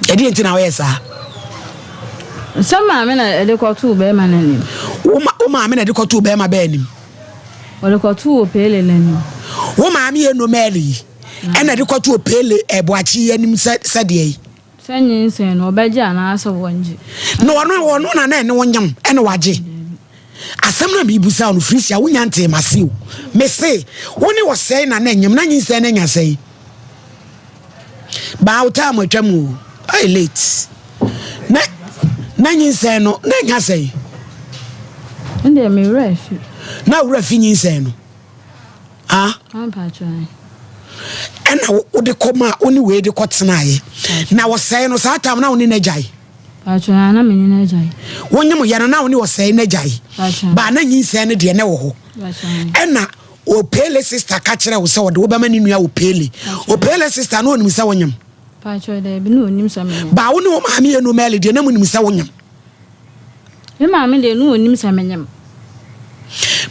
Ɛdeɛ nti na woyɛ saa?
Sɛ maame na ɛde kɔtoo bɛrima no anim.
Wo ma wo maame na ɛde kɔtoo bɛrima bɛɛ anim.
Ɔde kɔtoo Opele n'anim.
Wo maame yɛ Nomɛl yi ɛna ɛde kɔtoo Opele ɛboakye yi anim sɛ sɛdeɛ yi.
Sɛ nyinsɛn no ɔbɛgye anaasɛ wɔngye.
Na ɔno ɔno na na ɛne wo nyam ɛna wagye. Asɛm no a mebusa wo no Felicia wonya ntee m'ase o. Mese wo ne ɔsɛe na na ɛnyam na nyinsɛn no anya sɛe. Baa wo time atwa mu o. Ayɛ late. Na na nyinsɛn no na anya sɛe.
Ɛndeɛ me werɛ afi.
Na wo werɛ afi nyinsɛn no. Ah. Ɛna wode kɔ ma wo ne wei de kɔ tenaeɛ. Na ɔsɛe no saa time na wo ne no agyae.
Paatwa na me ne no agyae.
Wo nyem yɛ no na wo ne ɔsɛe no agyae. Baa na nyinsɛn no deɛ na ɛwɔ hɔ. Ɛna Opele sister ka kyerɛ wo sɛ ɔde wo bɛma ne nua Opele. Opele sister no onim sɛ wo nyem.
Paatwa daabi na onim sɛ me nyem.
Baa wo ne wo maame yɛ no mɛle deɛ na mo nim sɛ wo nyem.
Me maame deɛ na onim sɛ me nyem.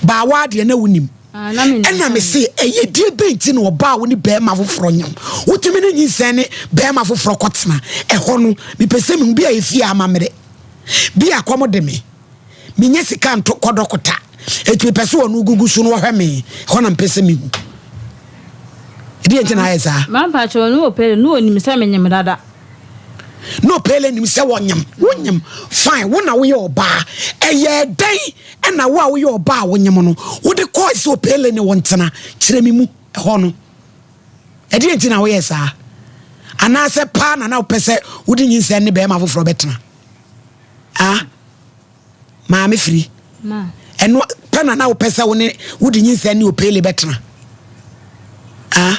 Baa waa deɛ na wonim. Ah, Ɛna me se ɛyɛ die bɛn nti na ɔbaa wo ne bɛrima foforɔ nyam. Wotumi ne nyinsɛn ne bɛrima foforɔ kɔtena ɛhɔ no. Mepɛ sɛ mehu bi a ɛfie amammerɛ. Bi a kɔm de me. Menya sika nto kɔ dɔkota. Eti mepɛ sɛ ɔno gugu so na ɔhwɛ me. Ɛhɔ na mepɛ sɛ mehu. Ɛdeɛ nti na ayɛ saa.
Mampa kyerɛ no Opele no onim sɛ menyem dada.
Na Opele nim sɛ wɔnyem. Wonyem fine wo na woyɛ ɔbaa. Ɛyɛɛ dɛn ɛna wo a woyɛ ɔbaa a wonyem no wode kɔɔ sɛ Opele ne wo ntena? Kyerɛ me mu ɛhɔ no. Ɛdeɛ nti na woyɛ saa? Anaasɛ paa na na wopɛ sɛ wode nyinsɛn ne bɛrima foforɔ bɛtena? Ah, maame firi. Ɛno pɛ na na wopɛ sɛ wo ne wode nyinsɛn ne opele bɛtena. Ah,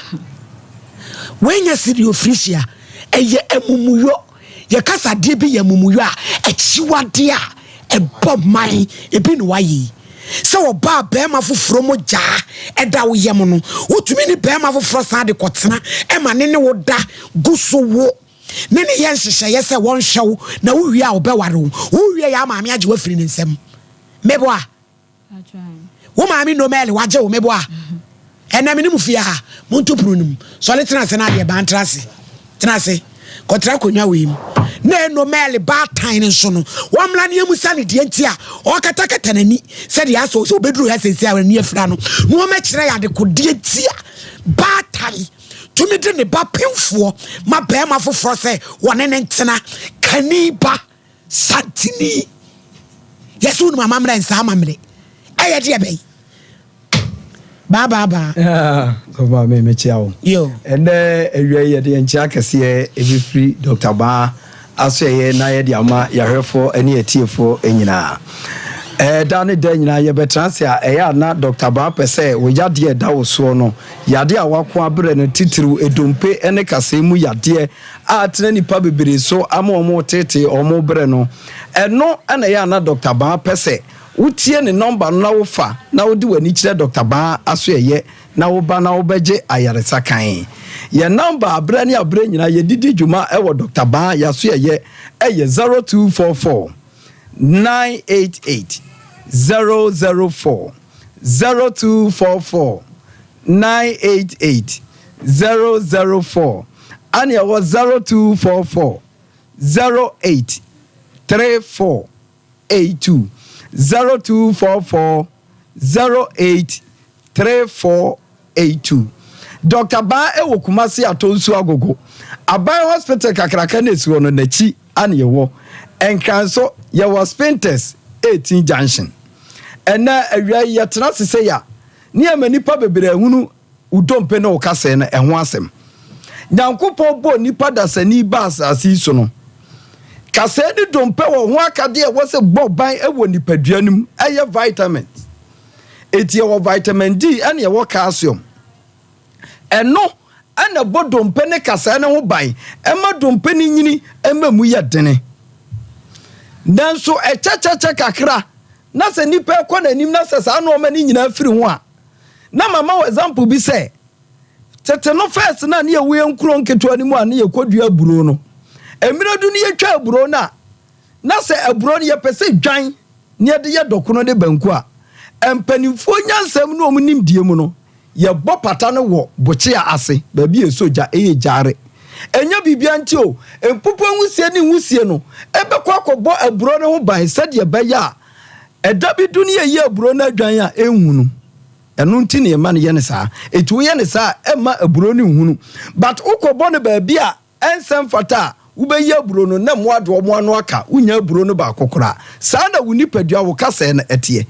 woanya siri ofirisia ɛyɛ amumuyɔ. Yɛkasa adeɛ bi yɛ amumuyɔ a akyiwadeɛ a ɛbɔ man ebi na wayɛ yi. Sɛ ɔbaa bɛrima foforɔ mogyaa ɛda wo yam no, wotumi ne bɛrima foforɔ san de kɔtena ɛma ne ne wo da gu so wo. ne ne yɛ nhyehyɛeɛ sɛ wɔnhwɛ wo na wowie a ɔbɛware wo. Wowie yɛ a maame agye wo afiri ne nsam. Meboa. Wo maame Nomɛl wagye wo meboa. Ɛnɛ me ne mo fie ha. Monto pono no mu. Sɔre tena ase na adeɛ baa ntra ase. Tena ase. Kɔtra akonnwa wei mu. Na Nomɛl baatan no nso no, wɔmmra ne yɛmmusa no deɛ nti a ɔrekatakata n'ani sɛdeɛ asɛ sɛ ɔbɛduru ha seesei a n'ani afira no, na wɔmmɛkyerɛ yɛ adekodeɛ nti a baatan tumi de ne ba pemfoɔ ma barima foforɔ sɛ wɔne ne ntena kani ba santini yɛsɛ wonim amammerɛ nsa amammerɛ ɛyɛ deɛ bɛyi baabaabaa
sɔfo me mekyia wo ɛnɛ awia yi yɛde nkyia kɛseɛ ɛbɛfiri Dr. Baa asoɛeɛ na yɛde ama yɛahwɛfoɔ ne atiefoɔ nyinaa. Ɛda ne da nyinaa yɛbɛtena ase a ɛyɛ a na Dɔkta Baa pɛ sɛ wo yadeɛ a ɛda wo soɔ no, yadeɛ a wako abrɛ no titiriw edompe ne kasɛɛ mu yadeɛ a atena nnipa bebree so ama wɔn reteetee wɔn rebrɛ no. Ɛno na ɛyɛ a na Dɔkta Baa pɛ sɛ wotie ne nɔmba no na wofa na wode w'ani kyerɛ Dɔkta Baa asoɛeɛ na woba na wobɛgye ayaresa kann. Yɛn nɔmba a berɛ ne aberɛ nyinaa yɛde di dwuma wɔ Dɔkta Baa y'asoɛeɛ yɛ 0244 988 004, 0244 988 004, ɛne ɛwɔ 0244 08 34 82, 0244 08 3482. Dɔkta Baa wɔ Kumasi Atonsu Agogo. Aban Hospital kakraka no esi hɔ no n'akyi ana yɛwɔ. Nkran nso yɛwɔ Spintex 18 Junction. Ɛnɛ awia yi yɛtena ase sei a ne yɛma nnipa bebree ahunu wo dompe ne wo kasɛɛ no ɛho asɛm. Nyankopɔn bɔɔ nipa dasani baa asase yi so no, kasɛɛ ne dompe wɔ ho akadeɛ a ɛwɔ sɛ bɔ ban wɔ nipadua no mu, ɛyɛ vitamins. Enti yɛwɔ vitamin D ɛne yɛwɔ calcium. Ɛno ɛna ɛbɔ dompe ne kasɛɛ no ho ban, ɛma dompe no nyini, ɛma mu yɛ dene. Nanso ɛkyɛkyɛkyɛ kakra. na sɛ nipa ɛkɔ n'anim na sɛ saa nnoɔma no nyinaa firi ho a, na mama wo example bi sɛ, tete no first no a ne yɛwɔ yɛn nkuro nketewa no mu a ne yɛkɔdua aburo no, mmerɛ du ne yɛtwa aburo no a, na sɛ aburo no yɛpɛ sɛ dwan ne yɛde yɛ dɔkono ne banku a, mpanimfoɔ nyansam ne wɔn nimdeɛ mu no, Yɛbɔ pata no wɔ bokyea ase, baabi a ɛsɔ gya, ɛyɛ gyaare. Ɛnyɛ biribiara nti o, mpupua nwusie ne nwusie no bɛkɔ akɔbɔ aburo no ho ban sɛdeɛ ɛbɛyɛ a ɛda bi du ne yɛyi aburo no adwan a, ɛnhunu. Ɛno nti na yɛma no yɛ no saa. Enti woyɛ no saa a, ɛmma aburo no nhunu. But wokɔbɔ no baabi a ɛnsɛ mfata a, wobɛyi aburo no na mmoa de wɔn ano aka, wonnya aburo no baako koraa. Saa na wo nipadua, wo kasɛɛ no teɛ.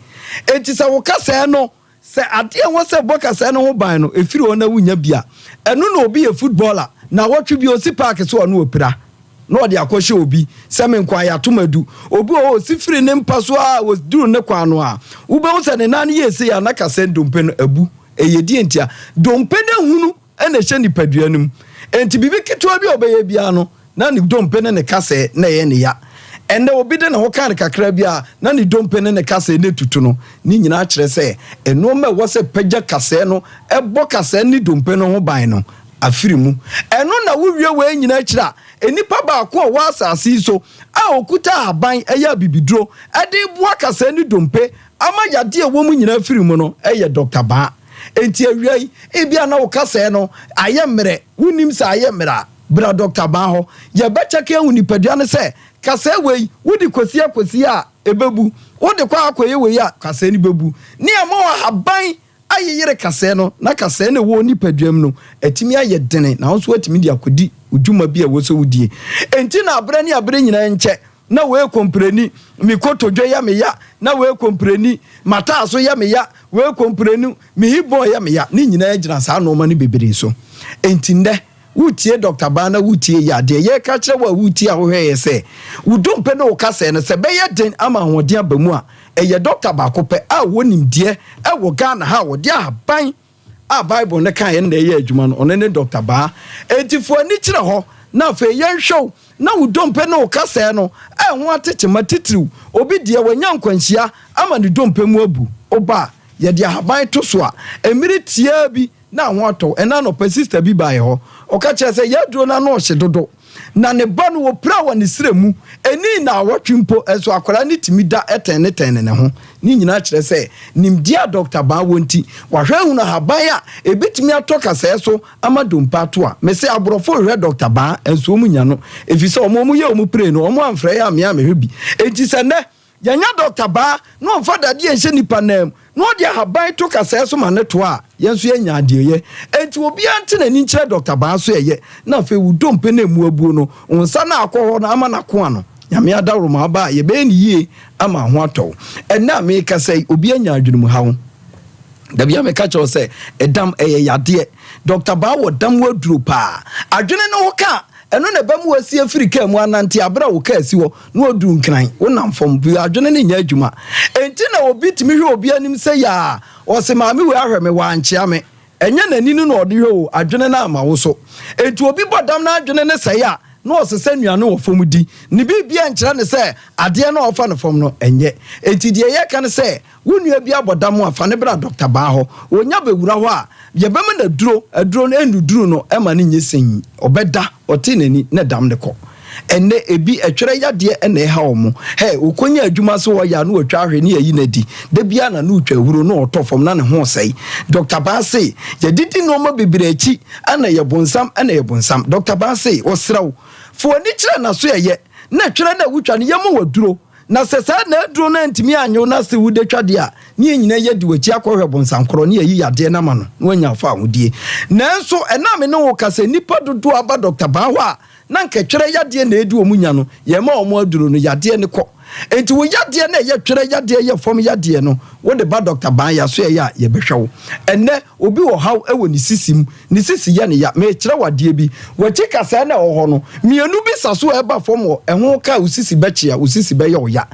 Enti sɛ wo kasɛɛ no Sɛ adeɛ a ɛwɔ sɛ ɛbɔ kasɛɛ no ho ban no ɛfiri hɔ na wonya bi a, ɛno na obi yɛ footballer, nnawɔtwe bi ɔsi park so a na ɔpira na ɔde akɔhyɛ obi sɛ me nkoa yɛato madu. Obi wɔ hɔ ɔsi firi ne mpa so ara ɔduru ne kwan no a, wobɛhu sɛ ne nan no yɛ sei a na kasɛɛ dompe no abu. Ɛyɛ deɛ ntia? Dompe no ahunu na ɛhyɛ nipadua no mu. Enti biribi ketewa bi a ɔbɛyɛ biara no, na ne dompe ne ne kasɛɛ na ɛyɛ ne ya. Ɛnnɛ, obi de ne ho ka no kakra bi a, na ne dompe ne ne kasɛɛ no atutu no. Ne nyinaa kyerɛ sɛ nneɛma a ɛwɔ sɛ pagya kasɛɛ no, ɛbɔ kasɛɛ ne dompe no ho ban no, afiri mu. Ɛno na wowie wei nyinaa akyiri a, nnipa baako a ɔwɔ asase yi so a ɔkuta ahaban, ɛyɛ abibiduro, de reboa kasɛɛ ne dompe ama yadeɛ a ɛwɔ mu nyinaa afiri mu no yɛ Dɔkta Baa. Enti awia yi, ebia na wo kasɛɛ no ayɛ mmerɛ, wonnim sɛ ayɛ mmerɛ a, bra Dɔkta Baa hɔ. Yɛbɛkyɛke ahu nipadua no sɛ, kasɛɛ wei, wode kɔsi akɔsi a, ɛbɛbu. Wode kɔ akɔyɛ wei a, kasɛɛ no bɛbu. Ne ama wo ahaban ayeyere kasɛɛ no, na kasɛɛ no a ɛwɔ wo nipadua mu no atumi ayɛ dene, na wo nso woatumi de akɔdi wo dwuma bi a ɛwɔ sɛ wodie. Enti na aberɛ ne aberɛ nyinaa nkyɛ na wei kompreni, me kotodwe yɛ me ya, na wei kompreni, m'ataaso yɛ me ya, wei kompreni, me hip bone yɛ me ya. Ne nyinaa gyina saa nnoɔma no bebree so. Enti nnɛ, woretie Dɔkta Baa na woretie yi a, deɛ yɛreka akyerɛ wo a woretie a wohwɛ yɛ sɛ, wo dompe ne wo kasɛɛ no, sɛ ɛbɛyɛ den ama ahoɔden aba mu a, ɛyɛ dɔkta baako pɛ a ɔwɔ nimdeɛ wɔ Ghana ha a ɔde ahaban a Bible no kaeɛ no na ɛyɛ adwuma no, ɔno ne Dɔkta Baa. Enti fa w'ani kyerɛ hɔ, na afei yɛnhwɛ wo na wo dompe ne wo kasɛɛ no a ɛho ate kyema titiriw. Obi deɛ, wanya nkwanhyia ama ne dompe mu abu. Woba a, yɛde ahaban to so a, mmere tiaa bi na ho atɔ wo. Ɛnnɛ anɔpa, sista bi baa yɛn hɔ. Ɔka kyerɛɛ sɛ yɛn aduro no ano ɔhye dodo. Na ne ba no, wɔpiraa wɔ ne srɛ mu. Ɛnnii nnawɔtwe mpo, nso akwadaa no tumi da tɛnetɛne ne ho. Ne nyinaa kyerɛ sɛ, nimdeɛ a Dɔkta Baa wɔ nti, wahwɛ ahunu ahaban a ɛbɛtumi atɔ kasɛɛ so ama dompe ato a. Mese aborɔfo rehwɛ Dɔkta Baa, nso wɔn nnya no. Ɛfiri sɛ wɔn a wɔyɛ wɔn pire no, wɔn amfrɛ yɛn ammea ammɛhwɛ bi. Enti sɛ nnɛ, Yɛanya dɔkta baa na ɔmfa dadeɛ nhyɛ nipa nan mu na ɔde ahaban to kasɛɛ so ma no toa a, yɛn nso yɛanya adeɛ yɛ. Enti obiara nte n'ani nkyerɛ dɔkta baa so ɛyɛ na afei wo dompe no a ɛmu abuo no, wo nsa no a akɔ hɔ no ama no ako ano. Nyame adaworoma aba a, yɛbɛyɛ no yie ama ho atɔ wo. Ɛnnɛ a merekasa yi, obi anya adwenemuhaw. Da biara meka kyerɛ wo sɛ, ɛdam ɛyɛ yadeɛ. Dɔkta Baa wɔ dam ho aduro paa. Adwene no ho ka a, ɛno na ɛbɛma woasi afiri kaa mu anante aberɛ a wo kaa si hɔ na waduru Nkran, wonam fam, bi adwene no nyɛ adwuma. Enti na obi tumi hwɛ obi anim sɛ yaa, ɔse maame wei ahwɛ me, wankyea me. Ɛnyɛ n'ani no na ɔde hwɛ o, adwene no ama wo so. Enti obi bɔ dam na adwene no sɛe a, na ɔsesa nnuane wɔ fam di. Ne biribiara nkyerɛ no sɛ adeɛ no a ɔfa no fam no, ɛnyɛ. Enti deɛ yɛka ne sɛ, Wo nua bi abɔ dam a, fa no bra dɔkta baa hɔ. Ɔnya bɛwura hɔ a, yɛbɛma no aduro. Aduro no, ɛnnuduru no ma no nyɛ sɛn. Ɔbɛda, ɔte n'ani, na dam no kɔ. Ɛnnɛ, ebi, ɛtwerɛ yadeɛ na ɛha wɔn. Hɛ, ɔkɔnya adwuma sɛ ɔyɛ a, na watwa ahwe ne ayi no adi. Da biara na na ɔtwa ahuro, na ɔtɔ fam, na ne ho resɛe. Dɔkta Baa se, Yɛdidi nnoɔma bebree akyi, ɛna ɛyɛ bonsam, ɛna ɛyɛ bonsam. Dɔkta Baa se, Ɔsrɛ wo, fa w'ani kyerɛ n'asoɛeɛ, na twerɛ no a wotwa no, yɛma wo aduro. Na sɛ saa n'aduro no antumi annye wo na se wode twa deɛ a, ne yɛn nyinaa yɛadi w'akyi akɔhwɛ bonsankorɔ ne yɛayi yadeɛ no ama no na wanya afahodie. Nanso ɛnnɛ a me ne wo rekasa yi, nnipa dodoɔ a aba Dɔkta Baa hɔ a na anka twerɛ yadeɛ na ɛredi wɔn nya no, yɛma wɔn aduro no, yadeɛ no kɔ. Enti wo yadeɛ no a ɛyɛ twerɛ yadeɛ, ɛyɛ fam yadeɛ no, wode ba Dɔkta Baa yɛasoɛeɛ a, yɛbɛhwɛ wo. Ɛnnɛ, Obi wɔ haw wɔ ne sisi mu, ne sisi yɛ no ya. Merekyerɛ wo adeɛ bi. W'akyi kasɛɛ no a ɛwɔ hɔ no, mmienu bi sa so a ɛba fam wɔ ɛho ka a wo sisi bɛkyea, wo sisi bɛyɛ wo ya.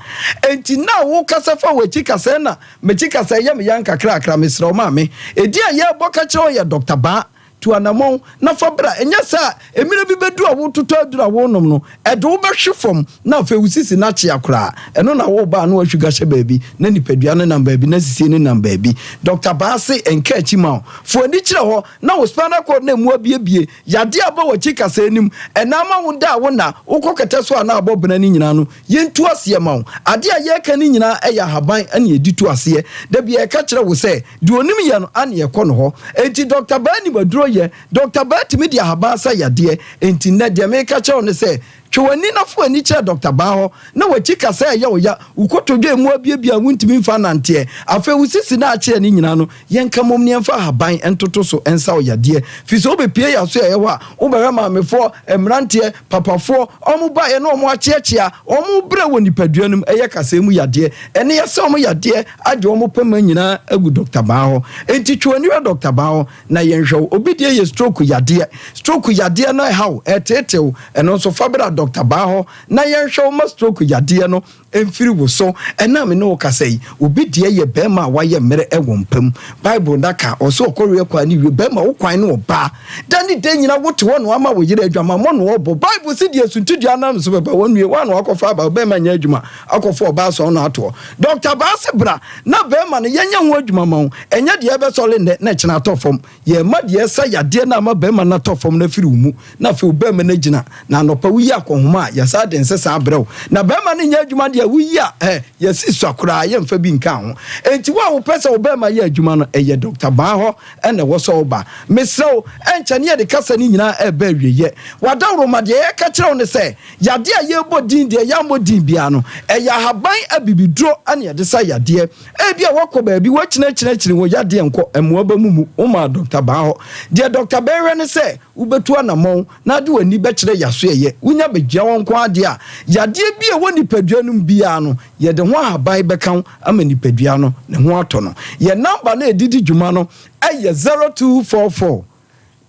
Enti nna a wokasa fa w'akyi kasɛɛ na m'akyi kasɛɛ yɛ me ya nkakrakra, mesrɛ wo maame. Edin a yɛrebɔ ka kyerɛ wo yɛ Dɔkta Baa. Tu anammɔn na fa bra, ɛnyɛ saa a, mmerɛ bi bɛdu a woretotɔ aduru a worenom no, ɛde wo bɛhwe fam na afei wo sisi no akyea koraa. Ɛno na woreba a na woahwiga hyɛ baabi, na nipadua no nam baabi, na sisie no nam baabi. Dɔkta Baa se ɛnka akyi ma wo. Fa w'ani kyerɛ hɔ na wo spinal cord no ɛmu abiebie, yadeɛ a aba w'akyi kasɛɛ no mu, ɛna ama wo da a wonna, wokɔ kɛtɛ so a na abɔ bena no nyinaa no, yɛntu aseɛ ma wo. Adeɛ a yɛreka no nyinaa ɛyɛ ahaban na yɛde tu aseɛ. Da biara yɛka kyerɛ wo sɛ, Deɛ ɔnim yɛ no ana yɛkɔ no hɔ. Enti Dɔkta Baa nim aduro yɛ. Dɔkta Baa tumi de ahaban sa yadeɛ. Enti nnɛ deɛ mereka kyerɛ wo ne sɛ, twe w'ani na fa w'ani kyerɛ Dɔkta Baa hɔ na w'akyi kasa ɛyɛ wo ya, wo kotodwe emu abiabia a wontumi mfa nnanteɛ, afei wo sisi no a akyeɛ no nyinaa no, yɛnka mmom na yɛmfa ahaban ntoto so nsa wo yadeɛ. Firi sɛ wobɛpue yɛn asoɛeɛ hɔ a, wobɛhwɛ maamefoɔ, mmeranteɛ, papafoɔ, wɔn baeɛ na wɔn akyeakyea, wɔn brɛ wɔ nipadua no mu, ɛyɛ kasɛɛ mu yadeɛ. Ɛne yɛsɛ wɔn yadeɛ agye wɔn pɛ ma nyinaa agu Dɔkta Baa hɔ. Enti twe w'ani hwɛ Dɔkta Baa hɔ na yɛnhwɛ wo. Obi deɛ yɛ stroke yadeɛ. Stroke yadeɛ no ɛha wo, ɛreteetee wo. Ɛno nso fa bra Dɔkta Baa hɔ na yɛnhwɛ wo ma stroke yadeɛ no mfiri wo so. Ɛnnɛ a me ne wo kasa yi, obi deɛ yɛ barima a wayɛ mmerɛ wɔ mpa mu. Bible no aka, ɔse ɔkɔweɛ kwan ne wie, barima wo kwan ne ɔbaa. Da ne da nyina wote hɔ na wama wo yere adwamammɔ na ɔbɔ. Bible se deɛ suntidua nam so bɛba, wɔnnue, woa na wakɔfa aba, barima nyɛ adwuma. Akɔfa ɔbaa sɔn no atoɔ. Doctor Baa se bra na bɛɛma no yɛnyɛ ho adwuma ma wo. Ɛnyɛ deɛ ɛbɛsɔre nnɛ na ɛkyena atɔ fam. Yɛrema deɛ ɛsa yadeɛ no ama bɛɛma no atɔ fam no afiri wo mu na afei wo bɛɛma no agyina. Na anɔpa woyi akɔnhoma a, yɛsan de nsesa abrɛ wo. Na bɛɛma no nyɛ adwuma deɛ woyi a, eh, yɛsi sua koraa yɛmfa bi nka ho. Enti wo a wopɛ sɛ wo bɛɛma yɛ adwuma no, ɛyɛ Doctor Baa hɔ na ɛwɔ sɛ woba. Mesrɛ wo, ɛnkyɛ ne yɛde kasa no nyinaa ɛreba awieɛ. W'adaworoma, deɛ yɛreka kyerɛ wo ne sɛ, Yadeɛ a yɛrebɔ din deɛ yɛammɔ din biara no, ɛyɛ ahaban abibiduro na yɛde sa yadeɛ. Ebia woakɔ baabi, woakyinakyinakyini wo yadeɛ nkɔ, mmoa ba mu mu, womaa dɔkta baa hɔ. Deɛ dɔkta bɛhwɛ ne sɛ wobɛtu anammɔn na ade w'ani bɛkyerɛ yasoɛeɛ. Wonya bɛgyina hɔ nko ara deɛ a, yadeɛ bi a ɛwɔ nipadua no mu biara no, yɛde ho ahaban bɛka wo ama nipadua no ne ho atɔ no. Yɛn namba no a yɛde di dwuma no yɛ 0244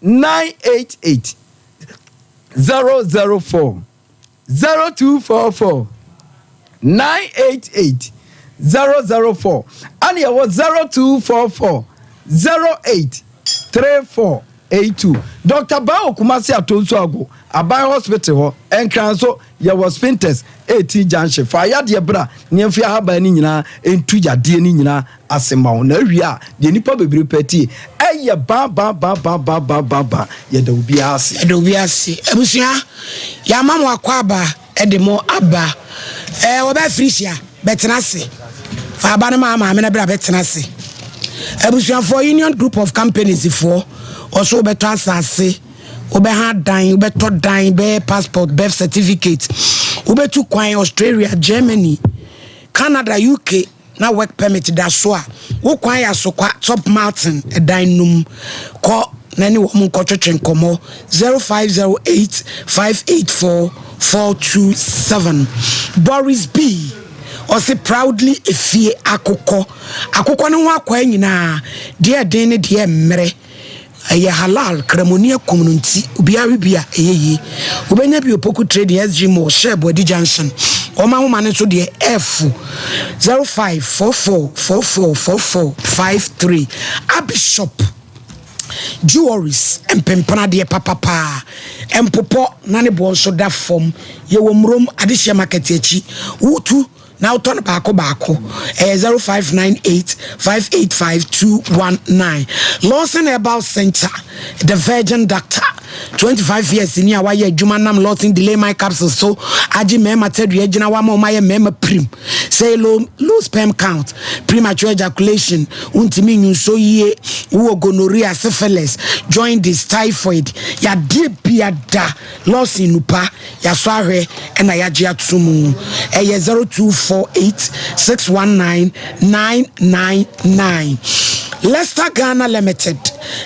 988 004 0244 988 004 ɛne ɛwɔ 0244 08 34 82 Dr. Bao Kumasi Atonsu Ago Aban Hospital hɔ Nkran nso yɛwɔ Spintex 18 Junction fa yadeɛ bra ne yɛmfa ahaban no nyinaa ntu yadeɛ no nyinaa ase ma wo na awie a deɛ nnipa bebree pɛ tie ɛyɛ ba ba ba ba ba ba ba ba yɛda obiara ase.
Yɛda obiara ase. Abusua, yɛama mo akwaaba de mo aba. Ɛɛ wɔbɛ Felicia, bɛtena ase. Fa aba no ma maame no bra bɛtena ase. Abusuafoɔ, Union Group of Companies foɔ, wɔso wobɛtɔ asase, wobɛha dan, wobɛtɔ dan, bɛyɛ passport, birth certificate, wobɛtu kwan Australia, Germany, Canada, UK, na work permit da so a, wo kwan yɛ Asokwa Top Martin dan no mu. Kɔ na ne wɔn nkɔtwetwe nkɔmmɔ 0508 584 427. Boris B. Ɔse proudly efie akokɔ. Akokɔ no ho akwaa nyinaa, deɛ ɛden ne deɛ ɛmmerɛ. Ɛyɛ halal, kramoni akum no nti obiara we bi a ɛyɛ yie. Wobɛnya bi Opoku Trading, SG Mall, Shell Boadi Junction. Wɔn ahoma no nso deɛ ɛɛfo 0544444453. Abi Shop Jewelries, mpempena deɛ papapaa, ɛmpopɔ na ne boɔ nso da fam. Yɛwɔ Murom Adehyeɛ Market akyi. Wotu Na wotɔ no baako baako. Ɛyɛ 0598 585 219. Lawson Herbal Center, The Virgin Doctor, 25 years ni a wayɛ adwuma nam Lawson Delay My Capsules so agye mmarima tadua agyina hɔ ama wɔn ayɛ mmarima pirim. Sɛ low, low sperm count, premature ejaculation, wontumi nyu nsuo yie, wowɔ gonorrhea, syphilis, jaundice, typhoid, yadeɛ biada, Lawson Nupa Yɛasɔ ahwɛ na yɛagye ato mu. Ɛyɛ 0248 619 999. Leicester Ghana Limited,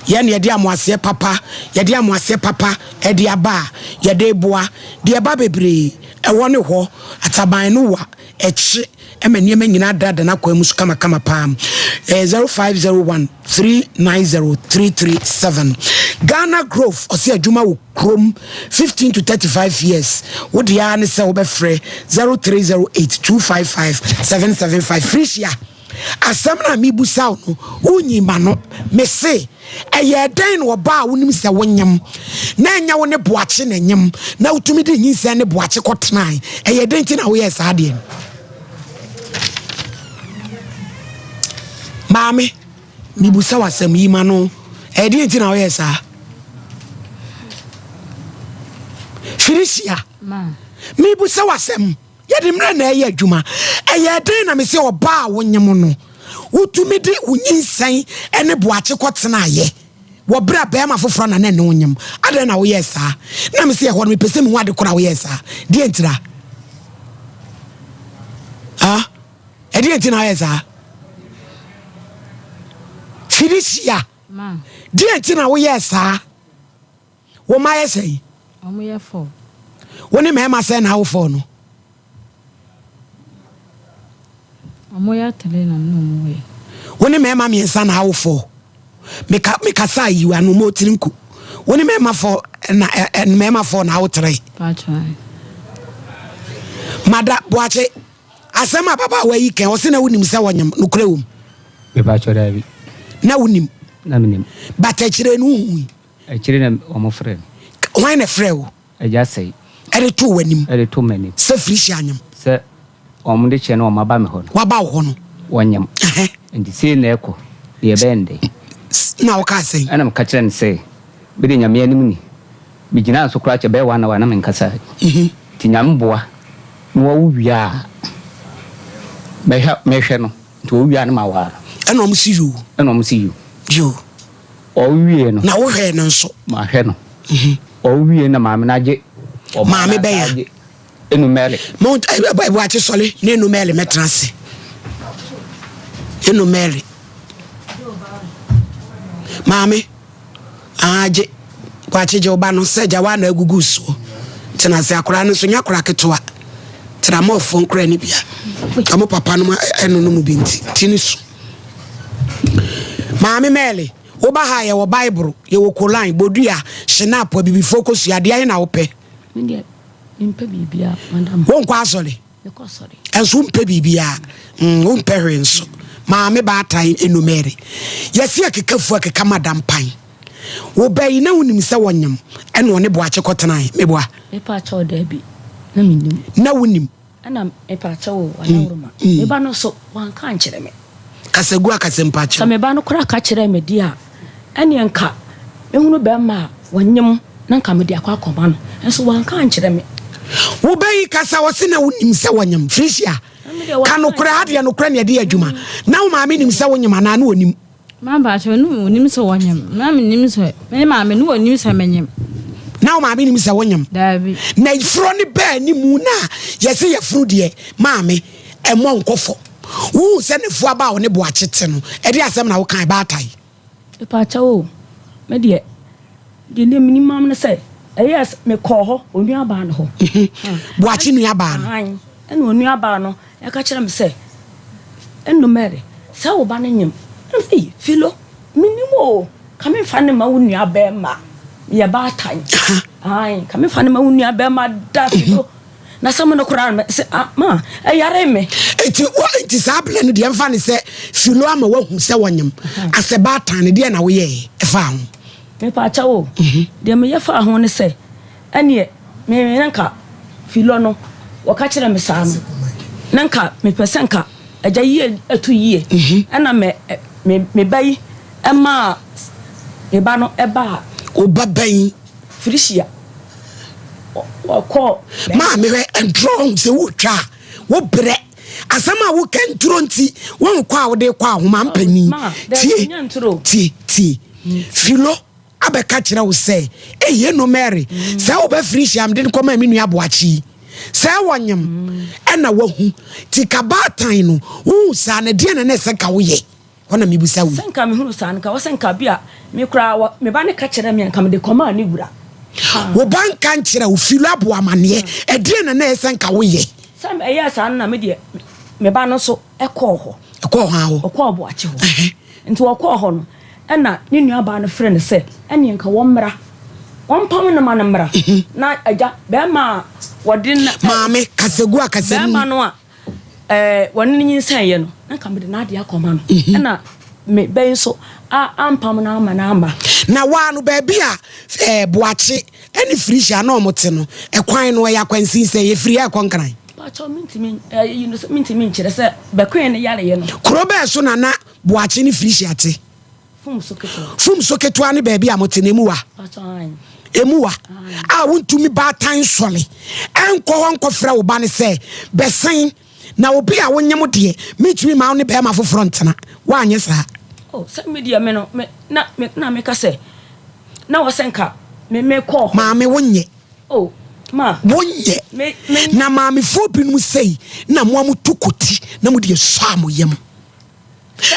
yɛn na yɛde amoaseɛ papa, yɛde amoaseɛ papa de aba a yɛde reboa. Deɛ ɛba bebree, ɛhɔ ne hɔ, ataban no wa, ɛkye ma nneɛma nyinaa dada n'akwan mu so kamakama paa. Ɛyɛ 0501 390 337. Ghana Grove, ɔsɛ adwuma wɔ kurom 15 to 35 years. Wo deɛ ara ne sɛ wobɛfrɛ 0308 255 775. Frisia. Asɛm no a mebusa wo no, wonyi ma no. Mese, ɛyɛɛ dɛn na ɔbaa a wonim sɛ wonyem, na ɛnyɛ wo ne Boakye na ɛnyem, na wotumi de nyinsɛn ne Boakye kɔtenae? Ɛyɛ dɛn nti na woyɛɛ saa adeɛ no? Maame, mebusa wo asɛm yi ma no. Ɛyɛ deɛ nti na woyɛɛ saa? Felicia, mebusa wo asɛm. Yɛde mmerɛ na ɛyɛ adwuma. Ɛyɛɛ dɛn na mese ɔbaa a wonyem no, wotumi de wo nyinsɛn ne boakye kɔtenaeɛ wɔ berɛ a barima foforɔ na na ɛne wo nyem? Adɛn na woyɛɛ saa? Na mese ɛhɔ no mepɛ sɛ mehu ade korɔ a woyɛɛ saa. Deɛ ntira? Ha? Ɛdeɛ nti na woyɛɛ saa? Felicia, deɛ nti na woyɛɛ saa? Wo mma yɛ sɛn?
Wɔn yɛ fɔɔ.
Wo ne mmarima sɛn na awo fɔɔ no?
Wɔn yɛ three na me ne wɔn wɔ yi.
Wo ne mmarima mmiɛnsa na awo fɔɔ. Meka mekasa yi ano mo tiri nku. Wo ne mmarima fɔɔ na ɛ ɛ mmarima fɔɔ na awo three.
Paatwa.
Mada Boakye, asɛm a ababaawa yi kɛn ɔse na wonim sɛ wɔnyem nokorɛ wom?
Mepaatwa daabi.
Na wonim?
Na menim.
But akyire no wohui?
Akyire na wɔfrɛɛ me.
Hwan na ɛfrɛɛ wo?
Agya Sɛi.
Ɛde too w'anim.
Ɛde too m'anim.
Sɛ Felicia anyem.
Sɛ wɔn de kyɛ no wɔn aba me hɔ no.
Waba wo hɔ no.
Wɔnyem. Nti sei na ɛkɔ, na yɛbɛyɛ no dɛn?
Na wokaa sɛn?
Ɛna meka kyerɛɛ no sɛ, Me de Nyame anim ni, megyinaa so koraa kyɛ bɛyɛ one hour na menkasae. Nti Nyame boa na wawo wie a, mɛhwɛ mɛhwɛ no. Nti ɔwo wie a na maware
no. Ɛna wɔn se yoo.
Ɛna wɔn se yoo.
Yoo.
Ɔwo wie no.
Na wohwɛɛ no nso?
Mahwɛ no. Ɔwo wie na maame no agye.
Maame bɛn a?
Enu Mary.
Mo Boakye sɔre na Enu Mary mɛtena ase. Enu Mary. Maame, agye Boakye gye wo ba no sɛ gya wa na agugu soɔ. Tena ase akwaraa no nso nyɛ akwaraa ketewa. Tena mɔfoɔ nkora no bia. Ɔmo papa no ɛno no mu bi nti ti ne so. Maame Mary, woba ha yɛwɔ Bible, yɛwɔ Koran, bodua, shinap, abibifoɔ kosua, adeɛ ahe na wopɛ?
Me deɛ mempɛ biribiara madam.
Wonkɔ asɔre?
Mekɔ asɔre.
Ɛnso wompɛ biribiara? Mm, wompɛ hwee nso. Maame baatan Enu Mary. Yɛse akeka fu akeka madam pan. Wo ba yi na wonim sɛ wɔnyem ɛna ɔne Boakye kɔtenae, meboa?
Mepa kyɛw daabi, na mennim.
Na wonim?
Ɛna mepa kyɛw o, Adaworoma, me ba no nso wanka ankyerɛ me.
Kasagu akasa mpa kyɛw.
Sɛ me ba no koraa ka kyerɛɛ me deɛ a, ɛneɛ nka mɛhunu bɛrima a wɔnyem na nka mede akɔ akɔma no, nso wanka ankyerɛ me.
Wo ba yi kasa ɔse na wonim sɛ wɔnyem. Felicia, ka nokorɛ, ha deɛ nokorɛ na yɛde yɛ adwuma. Na wo maame nim sɛ wonyem anaa na ɔnim?
Maa mpakyɛw no onim sɛ wɔnyem. Na menim sɛ me maame no onim sɛ menyem.
Na wo maame nim sɛ wonyem?
Daabi.
Na yefurɔ no baa ne mu na yɛse yafunu deɛ maame ɛmɔ nkɔ fɔ. Wohu sɛ nafua ba a ɔne boakye te no ɛde asɛm na wokae baatae?
Mpakyɛw o, me deɛ deɛ na menim am ne sɛ ɛyɛɛ sɛ mekɔɔ hɔ onuabaa no hɔ.
Boakye nuabaa no?
Aane, ɛna onuabaa no Ɛka kyerɛ me sɛ, Ɛno Mary, sɛ wo ba no nyem. Ɛna mese, Ei, Philo, mennim o, ka memfa no mma wo nua bɛrima, meyɛ baatan. Ae, ka memfa no mma wo nua bɛrima da, Philo. Na sɛ mo no koraa no, mese, ah, ma, ɛyare me.
Enti, wɔ, enti saa berɛ no deɛ mfa no sɛ Philo ama woahu sɛ wɔnyem. Asɛ baatan no, deɛ na woyɛɛ ɛfaa ho?
Mepaakyɛw o, deɛ meyɛ faa ho ne sɛ, Ɛnneɛ, me na nka Filɔ no, wɔka kyerɛɛ me saa no, na nka mepɛ sɛ nka agya yie to yie. Ɛna me, me, me ba yi maa me ba no baa.
Wo ba bɛn?
Felicia. Ɔkɔɔ.
Maame hwɛ, ntorɔ ɔhu sɛ wotwa a, wobrɛ. Asɛm a woka nturo nti, wonkɔ a wode kɔ ahoma mpanin. Tie, tie, tie. Filo. abɛka kyerɛ wo sɛ, Eyi no Mary, sɛ wobɛfiri hyia mede no kɔmaa me nua Boakye yi, sɛ wɔnyem ɛna wahu, nti ka baatan no, wohu saa no, ɛdeɛn na na ɛsɛ nka woyɛ? Hɔ na mebisa wo yi.
Sɛ nka mehunu saa no, nka wɔ sɛ nka bi a me koraa wɔ, me ba no ka kyerɛɛ me a, nka mede kɔmaa ne wura.
Wo ba nka nkyerɛ wo, Philo abɔ amaneɛ, ɛdeɛn na na ɛsɛ nka woyɛ?
Sɛ ɛyɛɛ saa no na me deɛ, me ba no nso kɔɔ hɔ.
Ɛkɔɔ hwan hɔ?
Ɔkɔɔ Boakye hɔ. Nti ɔkɔɔ hɔ no, ɛna ne nuabaa no frɛ no sɛ ɛneɛ nka wɔmmra, wɔmpam no ma no mmra, na agya, bɛrima a wɔde no.
Maame, kasagu a kasa mu.
Bɛrima no a. Ɛɛ, wɔne no nyinsɛneeɛ no, na nka mede n'adeɛ akɔma no. Ɛna me ba yi nso a ampam no amma no amma.
Na waa no, baabi a ɛɛ Boakye ne Felicia na wɔte no, ɛkwan no, ɛyɛ akwansin sɛ yɛfiri ha rekɔ Nkran?
Mpakyɛw, mentumi, ɛɛ, yi no sɛ mentumi nkyerɛ sɛ bɛkoe no yareɛ no.
Kuro bɛn so na na Boakye ne Felicia te? Fum so ketewa ne baabi a mote no, emu wa? Emu wa a wontumi baatan nsɔle ɛnkɔ hɔ nkɔfrɛ wo ba no sɛ bɛsen na obi a wonyem deɛ mentumi ma wo ne bɛrima foforɔ ntena. Woanyɛ saa.
Oh, sɛ me deɛ me no me na me na meka sɛ na wɔ sɛ nka me me kɔɔ hɔ.
Maame wonyɛ.
Oh, ma.
Wonyɛ.
Me me.
Na maamefoɔ binom sei na mo a motu kɔti na mode asɔ a mo yam.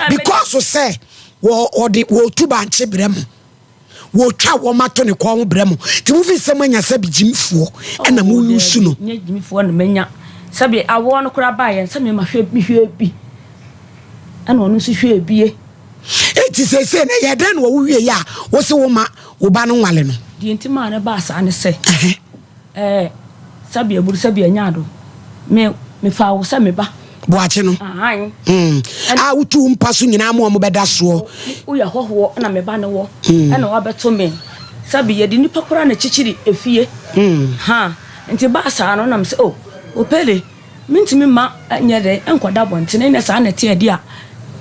Because sɛ wɔde wɔtu bankye brɛ mo, wɔtwa wɔn ato ne kɔn ho brɛ mo, nti mo fi sɛ moanya sɛbi gyimifoɔ ɛna mo yusu no.
Nyɛ gyimifoɔ na manya sɛbi awoɔ no koraa baeɛ sɛ mema hwɛ mehwɛ bi ɛna ɔno nso hwɛ bie.
Eti seesei na ɛyɛ dɛn na wɔwo wie yɛ a wose wo ma wo ba no nwale no?
Deɛ nti maa no baa saa ne sɛ Ɛɛ, sɛbi aburu, sɛbi anya ado. Me, mefaa wo sɛ me ba.
Boakye no.
Ahan.
Mm. A wotu wo mpa so nyinaa ma wɔn bɛda soɔ.
Woyɛ hɔhoɔ na me ba ne wɔ. Mm. Ɛna wabɛto me. Sɛbi yɛde nipa koraa na kyikyiri efie.
Mm.
Ha, nti baa saa no nam sɛ, oh, Opele, mentumi mma nyɛ dɛ nkɔda abɔnten, ɛnɛ saa na ɛteɛ de a,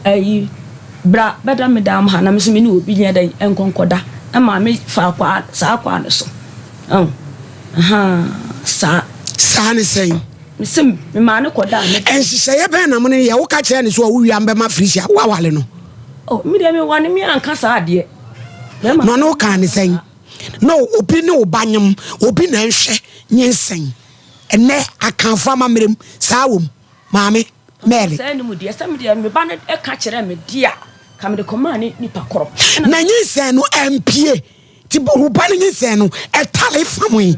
ayi, bra bɛda me dan mu ha na me nso me ne obi nyɛ dɛ nkɔ nkɔda. Ɛma me faa kwaa, saa kwaa no so. Oh, ahaa, saa.
Saa ne sɛn?
Mese memaa no kɔdaa me.
Nhyehyɛeɛ bɛn na mo ne no yɛ? Woka kyerɛɛ no sɛ ɔwo wie a mobɛma Felicia woawale no?
Oh, me deɛ mewɔ no, me anka saa adeɛ.
Na ɔne wo kaa ne sɛn? Na obi ne wo ba nyem, obi na ɛnhwɛ nyinsɛn. Ɛnɛ Akanfo amammerɛ mu, saa wɔ mu. Maame, Mary.
Saa ne mu deɛ, sɛ me deɛ me ba no ka kyerɛɛ me deɛ a, ka mede kɔmaa ne nipa korɔ.
Na nyinsɛn no ampue. Nti wo ba no nyinsɛn no ɛtale fam yi.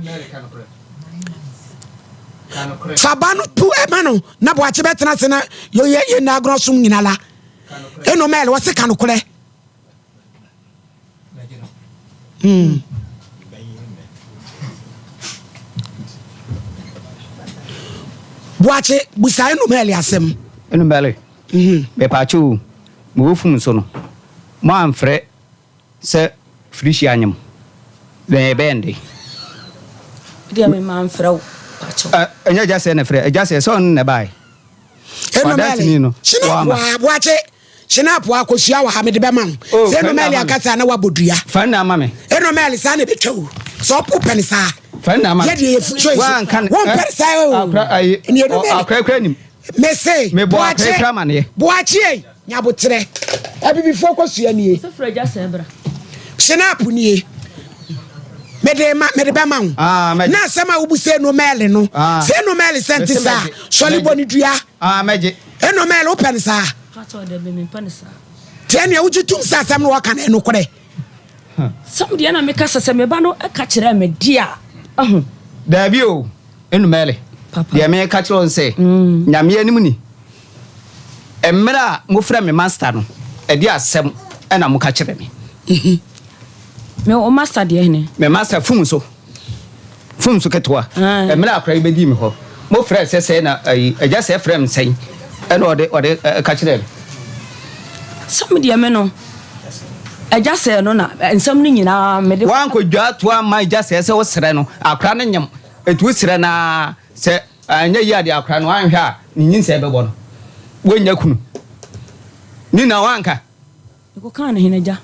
Fa ba no pu ɛma no na boakye bɛtena ase na yɛ yɛ na agorɔ som nyina la. Eno mɛl wɔse ka nokorɛ. Hmm. Boakye busa eno mɛl asɛm.
Eno mɛl. Mhm. Mepaakyɛ o, mewɔ fum so no, mo amfrɛ Sɛ Felicia anyem dɛn ɛbɛyɛ no dɛn?
Deɛ me ma nfrɛ wo pakyɛw.
Ɛ ɛnyɛ agya sɛɛ na ɛfrɛ agya sɛɛ sɛ ɔno na ɛbaeɛ.
Eno
Ɔdanseni
Mɛli
no
Hyena
wama.
poa boakye Hyena poa kosua wɔ ha mede bɛma wo.
Oh,
Sɛ Eno
fa nna
Mɛli
ama me.
ankasa na wabɔ dua.
Fa nna ama me.
Eno Mɛli saa na ɛbɛtwa o. Sɛ ɔpo pɛ ne saa.
Fa nna ama me.
Yɛ deɛ yɛ fu so
Woanka ne
Wɔn pɛ
ɛ
ne saa o.
akora ayi
Ɛni Eno
ɔ
Mɛli.
akora kura nim.
Mese
Mebɔ akora
boakye
kura amaneɛ.
boakye ei. Nyaboterɛ. Abibifoɔ kosua nie. Hynapo nie. Mede ma mede bɛma wo.
Ah,
na asɛm a wobu sɛ Eno no.
Ah.
Sɛ Eno Mɛle sɛ nte saa. Sɔle bɔ ne dua.
Ah, mɛgye.
Eno Mɛle wopɛ no saa. Tiɛ nea wogye tum sɛ asɛm no wɔka no ɛnokorɛ.
Sɛm deɛ na meka sɛ sɛ me ba no ka kyerɛ me deɛ a, ahu.
Daabi o, Enumɛle, deɛ meka kyerɛ wo sɛ, Nyame anim ni, mmerɛ a mofrɛ me master no, ɛdeɛ asɛm na moka kyerɛ me?
Me wo master deɛ hene?
Me master fum so. Fom so ketewa. Mmerɛ a akora yi bɛdii me hɔ, mo frɛɛ sɛ sɛɛ na ayi, agya sɛɛ frɛɛ me sɛn? Ɛna ɔde, ɔde ka kyerɛɛ me.
Sɛ me deɛ me no, agya sɛɛ no na nsɛm no nyinaa mede.
Woankɔ dwa to amma agya sɛɛ sɛ wosrɛ no, akora no nyem, enti wosrɛ no ara, sɛ anyɛ yie a deɛ akora no anhwɛ a ne nyinsɛn bɛbɔ no, woannya kunu. Ne nyinaa woanka.
Mekɔkaa no hene agya.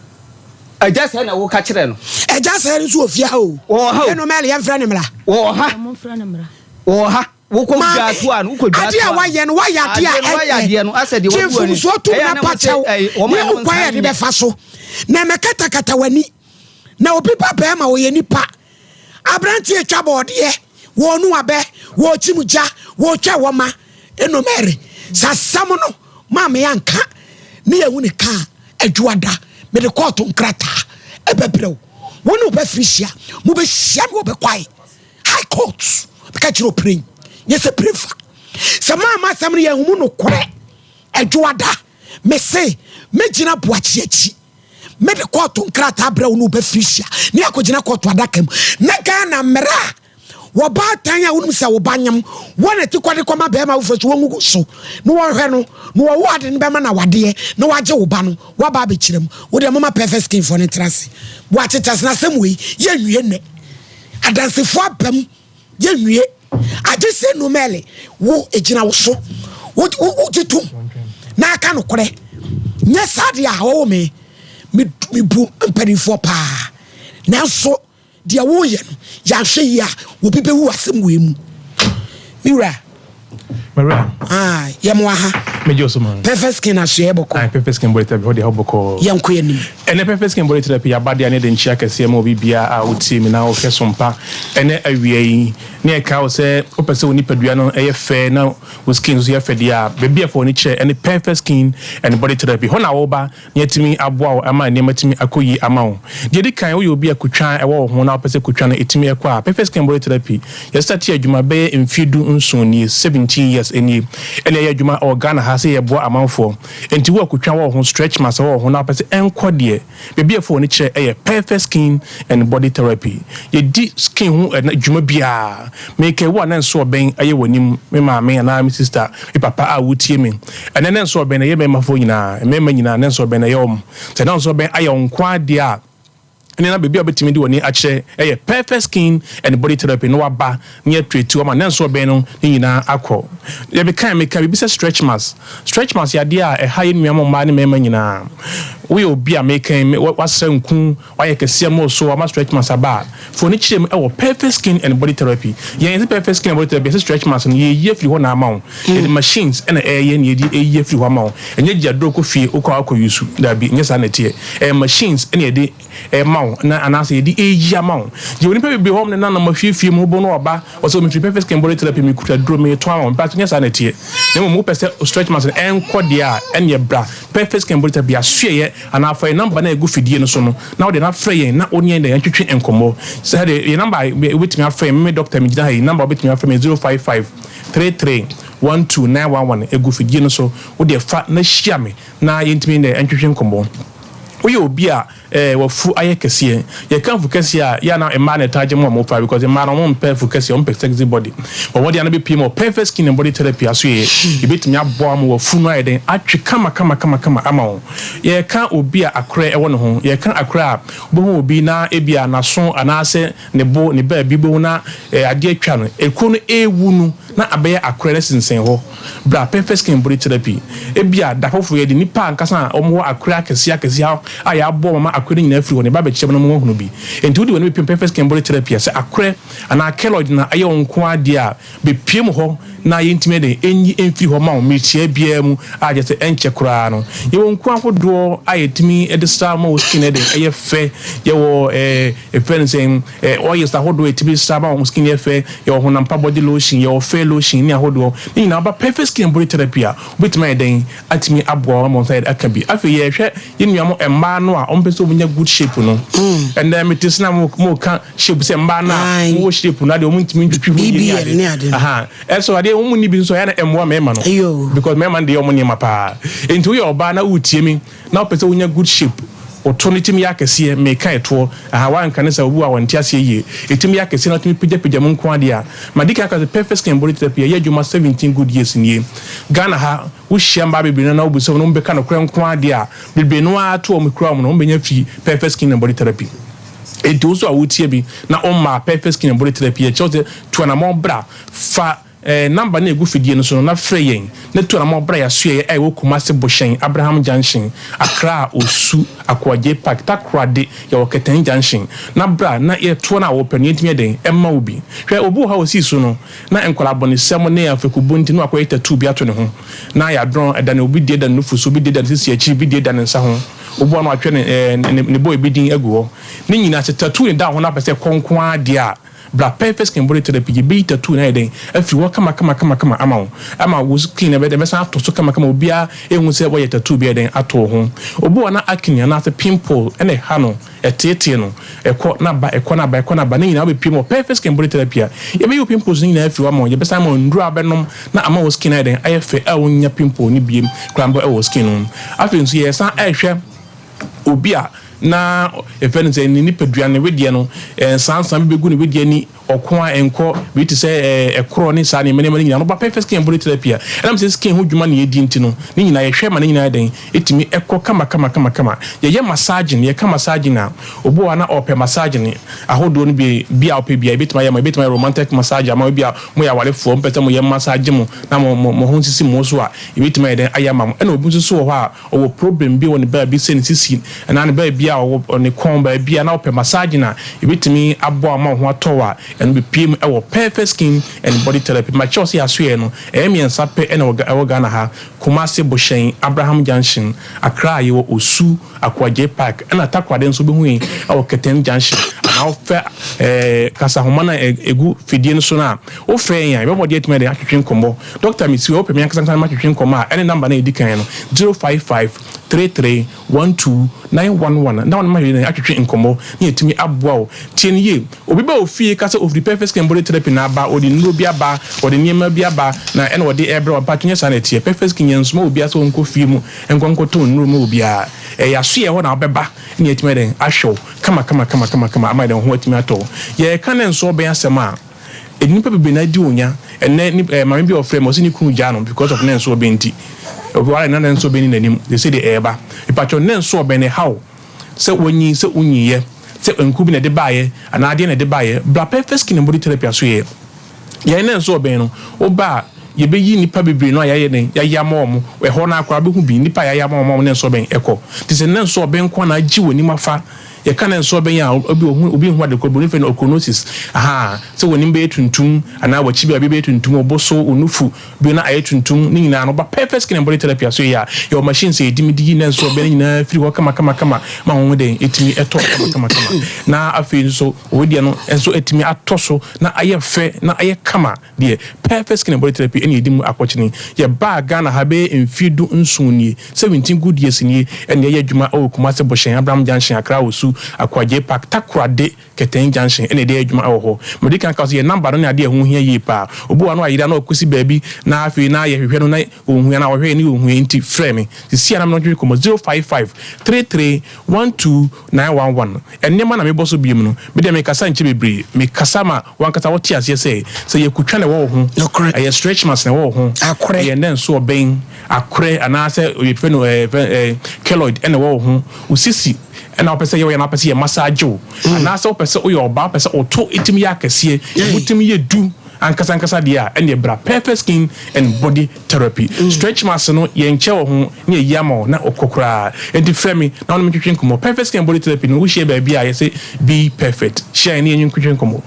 Agya sɛɛ na woka kyerɛɛ no.
Agya sɛɛ nso wɔ fie ha o.
Wɔwɔ ha o.
Ɛno Mɛle yɛmfrɛ no mmra.
Wɔwɔ ha.
Momfrɛ no mmra.
Wɔwɔ ha. Wokɔ
Maame,
dwa to a no, wokɔ dwa
adeɛ
to
a
a no.
wayɛ no, wayɛ adeɛ a
Adeɛ no, wayɛ
ɛnyɛ.
adeɛ no, asɛ deɛ
Gye
wabu ani.
mfomsoɔ tom
Ɛyɛ a
na
na
pa
wɔn sɛ,
kyɛw.
ɛyi, wɔn
Ne
a
wo
wɔn
kwan
nsa
a yɛde
nyɛ.
bɛfa so. Na ɛmɛkatakata w'ani. Na obi ba bɛrima ɔyɛ nipa. Aberanteɛ twa bɔɔdeɛ, wɔɔnu abɛ, wɔɔkyim gya, wɔɔtwa wɔma. Eno Mary, sɛ asɛm no maame anka ne yɛhu ne ka a, Adwuada, mede kɔɔto nkrataa ɛbɛbrɛ wo. Wo ne wo ba Felicia, mobɛhyia me wɔ Bɛkwae High Court. Meka kyerɛ ɔpiren, nyɛ sɛ piren fa. Sɛ maama asɛm no yɛahu mu nokorɛ, Adwuada, mese mɛgyina Boakye akyi. Mede kɔɔto nkrataa brɛ wo ne wo ba Felicia ne yɛakɔgyina kɔɔto adaka mu na Ghana mmara a. Wɔbaatan a wonim sɛ wo ba nyem wɔ na ti kɔde kɔma bɛrima foforɔ so wɔngugu so na wɔhwɛ no na wɔwo ade no bɛma no awadeɛ na wagye wo ba no waba abɛkyerɛ mu. Wo deɛ moma perfect skin foɔ no ntena ase. Boakye test no asɛm wei yɛnwie nnɛ. Adansefoɔ aba mu yɛnwie. Agye sɛ Nomɛle wo ɛgyina wo so wo wogye tom na aka nokorɛ. Nyɛ saa deɛ a ɔwo me mebu mpanimfoɔ paa nanso Deɛ woreyɛ no, yɛanhwɛ yie a, obi bɛwu asɛm wei mu. Me wura.
Mewura.
Ah, yɛ mo aha.
Megye wo so ma.
Perfect skin asoɛ bɔkɔ.
Ah, perfect skin body therapy hɔ deɛ hɔ bɔkɔ.
Yɛn kɔ anim.
Ɛnɛ perfect skin body therapy yaba deɛ ne de nkyia kɛseɛ ma obi biara a wotie mi na wohwɛ so mpa ɛnɛ awia yi ne ɛka wo sɛ wopɛ sɛ wo nipadua no ɛyɛ fɛ na wo skin nso yɛ fɛ deɛ a baabi a fa w'ani kyerɛ ɛne perfect skin and body therapy hɔ na woba na yɛatumi aboa wo ama nneɛma atumi akɔ yie ama wo. Deɛ ɛdi kan, woyɛ obi a kotwa wɔ wo ho na wopɛ sɛ kotwa no ɛtumi kɔ a, Perfect Skin Body Therapy, yɛstartee adwuma bɛyɛ mfeɛ du nson nie, 17 years nie, ɛna yɛyɛ adwuma wɔ Ghana ha sɛ yɛboa amanfoɔ. Enti wo a kotwa wɔ wo ho, stretch marks wɔ wo ho na wopɛ sɛ ɛnkɔ deɛ, baabi a ɛfa w'ani kyerɛ yɛ Perfect Skin and Body Therapy. Yɛdi skin ho dwuma biara. Meka wo a na nso ɔbɛn ayɛ w'anim, me maame anaa me sister, me papa a wotie me. Ɛnnɛ na nso ɔbɛn ɛyɛ mmarima nyinaa, mmarima nyinaa na nso ɔbɛn ɛyɛ wɔn. Sɛ na nso ɔbɛn ayɛ wo nko ara deɛ a, ɛnneɛ na baabi a wobɛtumi de w'ani akyerɛ yɛ Perfect Skin and Body Therapy na waba na yɛatuatua ama na nso ɔbɛn no ne nyinaa akɔ. Yɛbɛka meka biribi sɛ stretch marks. Stretch marks yɛ adeɛ a ɛha yɛn nuanom mmaa ne mmarima nyinaa. Woyɛ obi a meka yi, woasra nku, Wayɛ kɛseɛ more so ama stretch marks aba a, fa w'ani kyerɛ mu wɔ Perfect Skin and Body Therapy. Yɛn yɛse Perfect Skin and Body Therapy, yɛse stretch marks no yɛyi afiri hɔ na ama wo. Yɛde machines na ɛyɛ na yɛde ɛyi afiri hɔ ama wo. Ɛnyɛ gye aduro kɔ fie wokɔ a wokɔ use, daabi ɛnyɛ saa na ɛteɛ. Ɛyɛ machines na yɛde ɛma wo na anaasɛ yɛde ɛyi ama wo. Yɛwɔ nnipa bebree hɔ a wɔn nenam afiefie mu wobɛhu na waba ɔsɛ mefiri Perfect Skin and Body Therapy mekuta aduro meretɔn ama wo. Mpakyɛ nyɛ saa na ɛteɛ. Na mmom wopɛ sɛ stretch marks no ɛnkɔ deɛ a ɛneɛ bra Perfect Skin and Body Therapy asoɛeɛ Anaa fa yɛn nɔmba no a ɛgu fidie no so no na wode no afrɛ yɛn na wo ne yɛn de yɛntwetwe nkɔmmɔ. Sɛdeɛ yɛn nɔmba a wobɛtumi afrɛ yɛn, me dɔkta megyina ha yi, nɔmba a wobɛtumi afrɛ me 055 33 12 911 ɛgu fidie no so. Wo deɛ fa na hyia me na yɛntumi ne ntwetwe nkɔmmɔ. Woyɛ obi a eh, wafu ayɛ kɛseɛ. Yɛka afu kɛseɛ a, yɛ a na mmaa na ɛtaa gye mo a mofa because mmaa no wɔmpɛ afu kɛseɛ, wɔmpɛ sexy body. Bɔ mmɔden a na bɛpue mu wɔ Perfect Skin and Body Therapy asoɛeɛ. Yɛbɛtumi aboa ma w'afu no ayɛ dɛn? Atwe kama kama kama kama ama wo. Yɛreka obi a akorɛ wɔ ne ho. Yɛreka akorɛ a, wobɛhu obi na ebia n'aso anaasɛ ne bo, ne baabi, wobɛhu na adeɛ atwa no. Ekuro no rewu no, na abɛyɛ akorɛ no sensɛn hɔ. Bra Perfect Skin and Body Therapy. Ebia da foforɔ yɛde nnipa ankasa a wɔwɔ akorɛ akɛseɛ akɛseɛ a yɛaboa wɔn ama akorɛ no nyinaa afiri hɔ no, yɛba abɛkyerɛ mo na moahunu bi. Enti wode w'ani bɛpem Perfect Skin and Body Therapy a, sɛ akorɛ anaa keloid na ɛyɛ wo nko ara deɛ a, bɛpue mu hɔ na yɛntumi de nyi mfiri hɔ ma wo mmerekyia biara mu a kyerɛ sɛ ɛnkyɛ koraa no. Yɛwɔ nku ahodoɔ a yɛtumi de sra ma wo skin de ɛyɛ fɛ. Yɛwɔ ɛɛ yɛfrɛ no sɛn ɛɛ oils ahodoɔ a yɛtumi sra ma wo skin yɛ fɛ. Yɛwɔ honam pa body lotion, yɛwɔ fair lotion ne ahodoɔ. Ne nyinaa woba Perfect Skin and Body Therapy a, wobɛtumi ayɛ dɛn atumi aboa wo ama wo nsa ayɛ aka bi. Afei yɛhwɛ yɛn nua mo mmaa no a wɔpɛ sɛ wɔnya good shape no. Ɛnnɛ mete sɛ na mo ka shape sɛ mmaa no a wɔwɔ shape no adeɛ wɔn ntumi ntwitwi ho yie ne ade aha ɛso adeɛ wɔn mu ni bi nso ɛyɛ na ɛmmoa mmarima no because mmarima no deɛ wɔn nneɛma paa nti woyɛ ɔbaa na wotie mi na wopɛ sɛ wonya good shape ɔto no tumi yɛ akɛseɛ meka ɛtoɔ aha wanka ne sɛ obi wɔ a wɔnte aseɛ yie ɛtumi yɛ akɛseɛ na wotumi pagyapagya mu nko adeɛ a madi kan aka sɛ perfect skin body therapy ɛyɛ adwuma 17 good years nie Ghana ha wohyia mmaa bebree no na wobisa wɔn na wɔbɛka nokorɛ nko adeɛ a bebree no ara to wɔn kura wɔn no wɔbɛnya fi perfect skin and body therapy. Enti wo nso a woretie me na wommaa Perfect Skin and Body Therapy yɛ, kyerɛ wo sɛ tu anamɔn bra. Fa eh, number no a ɛgu fidie no so no na frɛ yɛn na tu anamɔn bra yɛn asoɛeɛ a ɛwɔ Kumasi Bohyɛn, Abraham Junction, Accra, Osu, Akoagye Park, Takoradi, yɛwɔ Kɛtɛn Junction. Na bra na yɛtoɔ no a wopɛ no yɛntumi yɛ dɛn mma wo bi. Hwɛ, obi wɔ hɔ a ɔsii so no, na nkwadaa abɔnesɛm ne afekubɔ nti na wakɔyɛ tattoo bi ato ne ho. Na yɛadrɔn, ɛda ne obi deɛ da ne nufu so, obi deɛ da ne sisi akyi, obi deɛ da ne nsa ho. Woboa no atwerɛ ne ne ne boy bi din agu hɔ. Ne nyinaa sɛ tattoo ne da wo ho na apɛ sɛ ɛkɔ nko ara deɛ a, bra Perfect Skin Body Therapy yɛbɛyi tattoo no ayɛ dɛn afiri hɔ kama kama kama kama ama wo ama wo skin no ɛbɛsan atɔ so kama kama obiara ɛnhu sɛ woayɛ tattoo bi ayɛ dɛn ato wo ho. Obi wɔ hɔ na acne anaasɛ pimple na ɛha no, ɛteetee no, ɛkɔ na ba, ɛkɔ na ba, ɛkɔ na ba, ne nyinaa wobɛpue mu wɔ Perfect Skin Body Therapy a, yɛbɛyi wo pimples no nyinaa afiri hɔ ama wo, yɛbɛsan ama wo nnuro a wobɛnom na ama wo skin ayɛ dɛn, ayɛ fɛ a wonnya pimple no biem koraa mpo wɔ wo skin no ho. Afei nso yɛsan ɛrehwɛ obi a na yɛfrɛ no sɛ ne nipadua ne wedeɛ no, nsansan bi bɛgu ne wedeɛ ani. ɔko a ɛnkɔ, biribi te sɛ ɛɛ ɛkorɔ ne saa nneɛma nneɛma no nyinaa no, woba Perfect Skin and Body Therapy a, ɛnam sɛ skin ho dwuma na yɛdi nti no, ne nyinaa yɛhwɛ ma ne nyinaa yɛ dɛn? Ɛtumi ɛkɔ kama kama kama kama. Yɛyɛ massaging, yɛka massaging a, obi wɔ hɔ a na ɔpɛ massaging ahodoɔ no bi, bi a ɔpɛ biara yɛbɛtumi ayɛ ama wo, yɛbɛtumi ayɛ romantic massage ama wo, ebi a moyɛ awarefoɔ, mopɛ sɛ moyɛ massage mo na mo mo mo ho nsisi mo so a, yɛbɛtumi ayɛ dɛn ayɛ ama mo. Ɛna obi nso so wɔ hɔ a, ɔwɔ problem bi wɔ ne baabi sɛ ne sisi anaa ne baabi a ɔwɔ ne kɔn baabi a na ɔpɛ massaging a ebetumi aboa ama wo ho atɔ wo a, ɛno bepue mu wɔ Perfect Skin and Body Therapy. Makyerɛw sɛ yɛasoɛɛ no, ɛyɛ mmiɛnsa pɛ na ɛwɔ Ghana ha, Kumasi Bohyɛn, Abraham Junction, Accra yɛwɔ Osu, Akoagyei Park, ɛna Takoradi nso wobɛhu yɛn wɔ Kɛtɛn Junction. Anaa wofɛ ɛɛ kasahoma no a ɛgu fidie no so no a, wofrɛ yɛn a, yɛbɛbɔ mmɔden atumi ayɛ dɛn atwetwe nkɔmmɔ. Dɔkta mesi hɔ, wopɛ me ankasa ankasa ne matwetwe nkɔmmɔ a, ɛne number no a ɛdi kan no, 055 33 12 911, na wo ne mahwɛ atwetwe nkɔmmɔ na yɛatumi aboa wo. Tie no yie, obi ba wo fie ka sɛ ɔfiri Perfect Skin Body Therapy na aba, ɔde nnuro bi aba, ɔde nneɛma bi aba na ɛna ɔde ɛrebrɛ wo, mpakyɛ nyɛ saa na ɛteɛ. Perfect Skin yɛnsoma obiara sɛ ɔnkɔ fie mu nkɔ nkɔtɔ nnuro mma obiara. Ɛyɛ asoɛɛ hɔ na wobɛba na yɛatumi ayɛ dɛn ahwɛ wo kama kama kama kama kama ama yɛde wo ho atumi atɔ wo. Yɛreka ne nso ɔbɛn asɛm a, Nnipa bebree na adi onya. Ɛnnɛ ni eh, maame bi a ɔfrɛ me, ɔse ne kunu gyaa no because of ne nso ɔbɛn nti. Ɔware na ne nso ɔbɛn ni n'anim, they say deɛ ɛɛba. Mepakyɛw, ne nso ɔbɛn no ɛha wo sɛ wanyin, sɛ wonyinyɛ, sɛ nku bi na ɛde baeɛ anaa adeɛ na ɛde baeɛ. Bra Perfect Skin and Body Therapy asoɛeɛ. Yɛn ne nso ɔbɛn no, woba a, yɛbɛyi nnipa bebree no a yɛayɛ dɛn, yɛayɛ ama wɔn. Ɛhɔ no ara koraa wobɛhu bi, nnipa a yɛayɛ ama wɔn a wɔn ne nso ɔbɛn ɛkɔ. Nti sɛ ne nso ɔbɛn nko ara na agye w'anim afa Yɛka no nso ɔbɛn a obi ohu obi nhu ade korɔ broni frɛ no ochronosis ahaa sɛ w'anim bɛyɛ tuntum anaa w'akyi baabi bɛyɛ tuntum wo bo so wo nufu bi na ayɛ tuntum ne nyinaa no ba perfect skin and body therapy aso yɛ a yɛwɔ machines a yɛtumi de yi na nso ɔbɛn no nyinaa firi hɔ kama kama kama ma ho dɛn ɛtumi ɛtɔ kama kama kama na afei nso wo deɛ no nso ɛtumi atɔ so na ayɛ fɛ na ayɛ kama. Deɛ Perfect Skin and Body Therapy ɛna yɛdi mu akɔkyene. Yɛbaa Ghana ha bɛyɛ mfeɛ du nson nie, 17 good years nie, ɛna yɛyɛ adwuma ɛwɔ Kumasi Bohyɛn, Abraham Junction, Accra Osu, Akoagyei Park, Takoradi Kɛtɛn Junction ɛna yɛde yɛ adwuma ɛwɔ hɔ. Madi kan aka sɛ yɛn number no ne adeɛ a ɛho hia yie paa. Obi wɔ hɔ a na wayera na wakɔsi baabi na afei na yɛhwehwɛ no na ɔnhu anaa ɔhwɛ yɛn na yɛnhu yɛn nti frɛ me seesei ara na me ne wo ntwetwe nkɔmmɔ 055 33 12 911. Nneɛma na mebɔ so biom no, me deɛ mekasa nkyɛ bebree. Mekasa ma w'ankasa wote aseɛ sɛ, sɛ ɛyɛ kutwa na ɛwɔ wo ho, ɛyɛ stretch marks na ɛwɔ wo ho, ɛyɛ nnɛnso ɔbɛn, akorɛ, anaasɛ yɛfrɛ no ɛɛ ɛɛ keloid na ɛwɔ wo ho, wo sisi na wopɛ sɛ yɛ wo ya na wopɛ sɛ yɛ massage wo, anaasɛ wopɛ sɛ woyɛ ɔbaa wopɛ sɛ wo to tumi yɛ akɛseɛ, emu tumi yɛ du ankasa ankasa deɛ a, ɛnneɛ bra Perfect Skin and Body Therapy. Stretch marks no yɛnkyɛ wɔ ho na yɛyi ama wo na ɔkɔ koraa. Enti frɛ me na wo ne me ntwetwe nkɔmmɔ. Perfect Skin and Body Therapy no wohyia baabi a yɛse be perfect. Hyia yɛn ne yɛn ntwetwe nkɔmmɔ.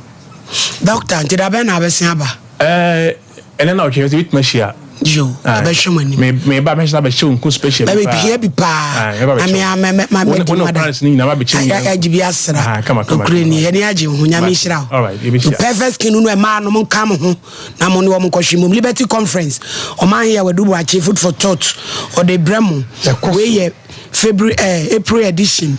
Doctor, nti da bɛn na abɛsen aba?
Ɛɛ, ɛnɛ na ɔtwe sɛ yɛbɛtumi ahyia.
Yo, yɛbɛhwɛ mo anim.
Me me ba mɛhyɛ abɛhyɛ wo nko special bi
paa. Mɛbɛhia bi paa. Na me a mɛ mɛ ma mɛ di
mada. Wo ne nyinaa ma bɛkyɛ nyinaa.
Agye bi asra.
Kama kama.
Okure ni yɛne agye ho nyame nhyira wo.
All right, yɛbɛhyia.
Perfect skin no ɛmaa no mo nka mo ho. na mo ne wɔn nkɔhwe mmom. Liberty Conference, ɔman yɛ Wadu Boakye, Food for Thought, ɔde brɛ mo. Wei yɛ February eh, April edition.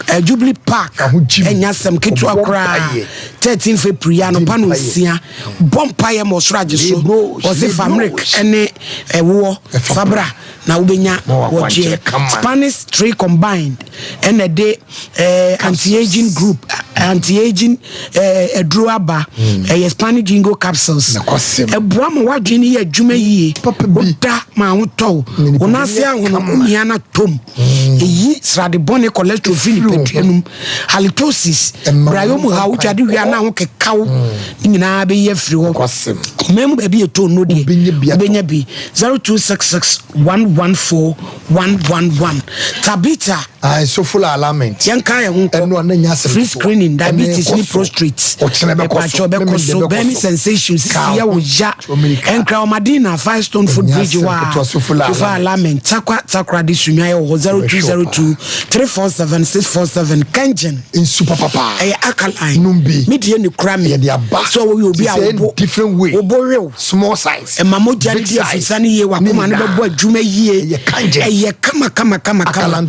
Eh, Jubilee Park, ɛnya asɛm ketewa koraa. 13 February, yɛ anɔpa no nsia. Bɔ mpaeɛ ma ɔsoro agye so. Ɔse fa mmerek ne ɛwoɔ fa bra na wobɛnya wɔgyeɛ. Spanish Tree Combined ɛna ɛde eh, anti-aging group anti-aging eh, aduro aba hmm. ɛyɛ eh, Spanish jingo capsules ɛboa ma w'adwene yɛ adwuma yie woda ma ahotɔ wo nan ase ahono womia no atom hmm. ɛyi srade bɔne cholesterol firi nipadua no mu halitosis brayɛ mu ha wotwa de wia na ho keka wo hmm. ne nyinaa bɛyi afiri hɔ ɔman mu baabi yɛtɔ nno deɛ wobɛnya bi 0266 114 111 Tabitha.
Ayi so full alignment.
Yɛn ka yɛn ho nkɔ.
Ɛnu ana nya asɛm.
Free screening diabetes ni prostate.
Ɔkyerɛ bɛ kɔ so.
Ɛpàtwɛ bɛ kɔ so. Bɛni sensation sisi yɛ wo ya. Ɛnkra ɔmadina Firestone foot bridge hɔ a.
Full
alignment. Takwa takora de sunya yɛ wɔ hɔ 0202 347 647 Kengen.
Nsu papapa.
Ɛyɛ alkaline.
Num bi.
Mi die ne kura mi.
Yɛ de aba.
So wɔyɛ obi a wobo.
Different way.
Wobo wew.
Small size.
Ɛma mogya no di afisa no yie, w'akoma no bɛbɔ adwuma yie. Ɛyɛ kama kama kama kama.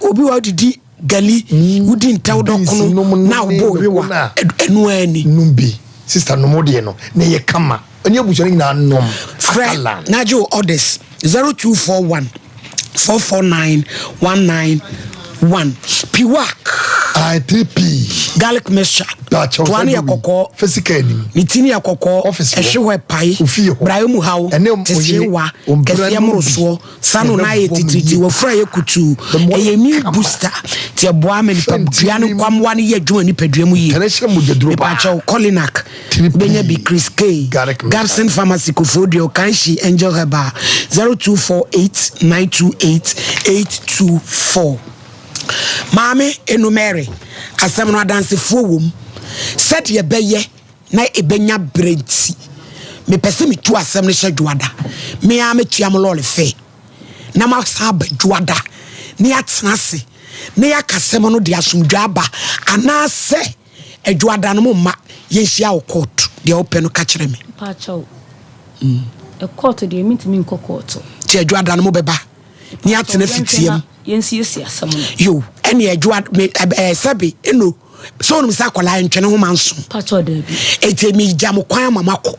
Obi wa odidi gali, mm. wodi ntɛw dɔkono na wobɔ owewa ɛno ara ni.
Nom bi, sista nom deɛ no na ɛyɛ kama. Ɛne abusua no nyinaa nom.
Frɛ na gye wo orders 0241 449 191. Piwak.
Ah, 3P.
Garlic mixture. Toa no yɛ kɔkɔɔ.
Fisika anim.
Ne ti no yɛ kɔkɔɔ.
Office hɔ.
Ɛhwe hɔ ɛpae.
Ofie hɔ.
Braeɛ mu haw.
Ɛne oyere.
Tesewa.
Ombra
Kɛseɛ
no bi.
mmorosoɔ. Sano na ayɛ
Ɛbɛboa mu
titiriti.
yie.
Wafuru ayɛ kutuu.
Bɛmoa
Ɛyɛ immune
kama.
booster. Nti ɛboa ma nipadua no nkwammoa no yɛ adwuma wɔ nipadua mu yie.
International mogyaduro paa.
Mepakyɛw, Colinac. Wobɛnya bi Chris K. Gabson Pharmacy, Koforidua, Okanshi, Angel Herbal, 0248 928 824. Maame Eno Mary, asɛm no adansefoɔ wom. Sɛdeɛ ɛbɛyɛ na ɛbɛnya berɛ nti, mepɛ sɛ metu asɛm no hyɛ Dwoada. Me ara mɛtua mo lɔɔre fɛ na masan aba Dwoada na yɛatena ase na yɛaka asɛm no de asomdwoeɛ aba anaasɛ Adwoada no mo mma yɛnhyia wɔ court deɛ wopɛ no ka kyerɛ me.
Mpakyɛw, court deɛ mentumi nkɔ court.
Nti Adwoada no mo bɛba ne yɛatena fitiam.
Yɛnsiesie asɛm no.
Yo, ɛne Adwoa me ɛɛ sɛbe eno sɛ wonim sɛ akwadaa ntwene ho ma nso.
Mpakyɛw daabi.
Enti megya mo kwan ama moakɔ.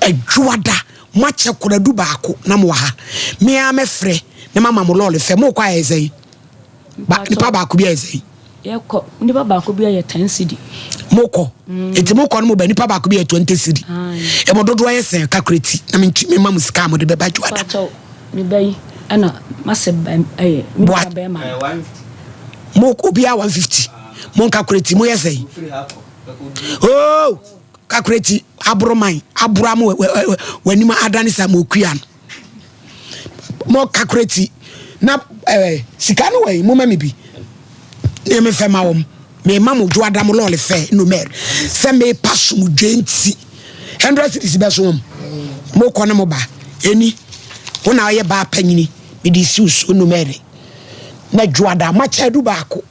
Adwoada moakyɛ koradu baako na mowɔ ha. Me ara mɛfrɛ na mama mo lɔɔre fɛ. Mokɔ ayɛ sɛn? Ba nipa baako bi ayɛ sɛn?
Yɛkɔ nipa baako bi ayɛ ten cedi.
Mokɔ eti mokɔ no mo ba nipa baako bi ayɛ 20 cedi. Ɛmo dodoɔ yɛ sɛn kakureti na me nti me ma mo sika a mo de bɛba dwoada.
Pakyɛw me ba yi ɛna masɛ ɛyɛ me nua bɛrima no.
Mo obiara 150 mo nkakureti mo yɛ sɛn? Oh kakureti aboro man aboro ama w'anim adane sa mo okua no. Mo kakureti na ɛɛ eh, sika no wɔ yi mo ma mi bi ne me fɛ ma wɔn me ma mo dwoada mo lɔɔre fɛ nomɛr sɛ me pa som dwe nti hundred cities bɛ so wɔn mo kɔ ne mo ba eni wo na ɔyɛ baa panyini me de siw so nomɛr na dwoada mo akyɛ du baako.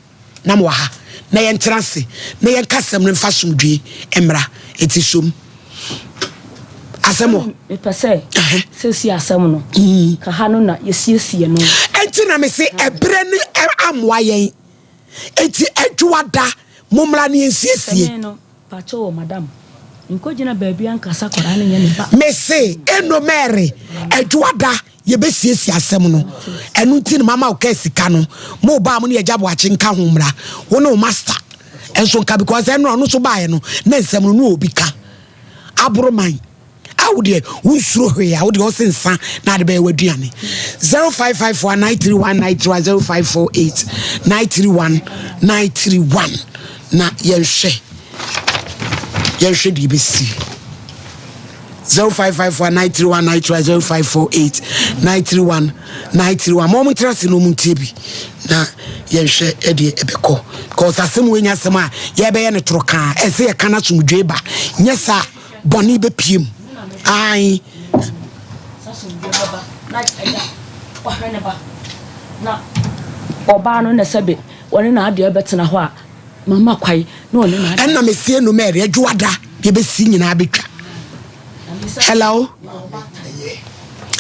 na mowɔ ha, na yɛntena ase na yɛnka asɛm no mfa asomdwoe mmra. Enti som asɛm wɔ.
Mepɛ sɛ sɛsi asɛm no ka ha no na yɛsiesie no.
Enti na mese ɛberɛ no ammoa yɛn. Enti Adwoada mommra na yɛnsiesie.
Sɛ me no, pakyɛ o madam, menkɔgyina baabi ankasa akwadaa no nyɛ me ba.
Mese Eno Mary, Adwoada Yɛbɛsiesie asɛm no. Ɛno nti na mama wo kaa sika no. Mo ba a mo ne Agya Boakye nka ho mmra. Wo ne wo master nso nka because ɛno ɔno nso baeɛ no na nsɛm no na obi ka. Aboro man a wo deɛ wonsuro hwee a wo deɛ ɔse nsa na ade bɛyɛ w'aduane. 0554 931 931 0548 931 931 na yɛnhwɛ yɛnhwɛ deɛ ɛbɛsi. 0554 931 931 0548 931 931 ma wɔn ntena ase na wɔn ntie bi na yɛnhwɛ ɛdeɛ ɛbɛkɔ because asɛm wei nyɛ asɛm a yɛbɛyɛ no toro kaa ɛsɛ yɛka no asomdwoe ba nyɛ saa bɔne bɛpie mu ae
ɔbaa no na sɛbe wɔne n'adeɛ bɛtena hɔ a Mama kwae na ɔne n'ade.
Ɛna mesie no mɛri adwoada yɛbɛsi nyinaa bɛtwa. Hello.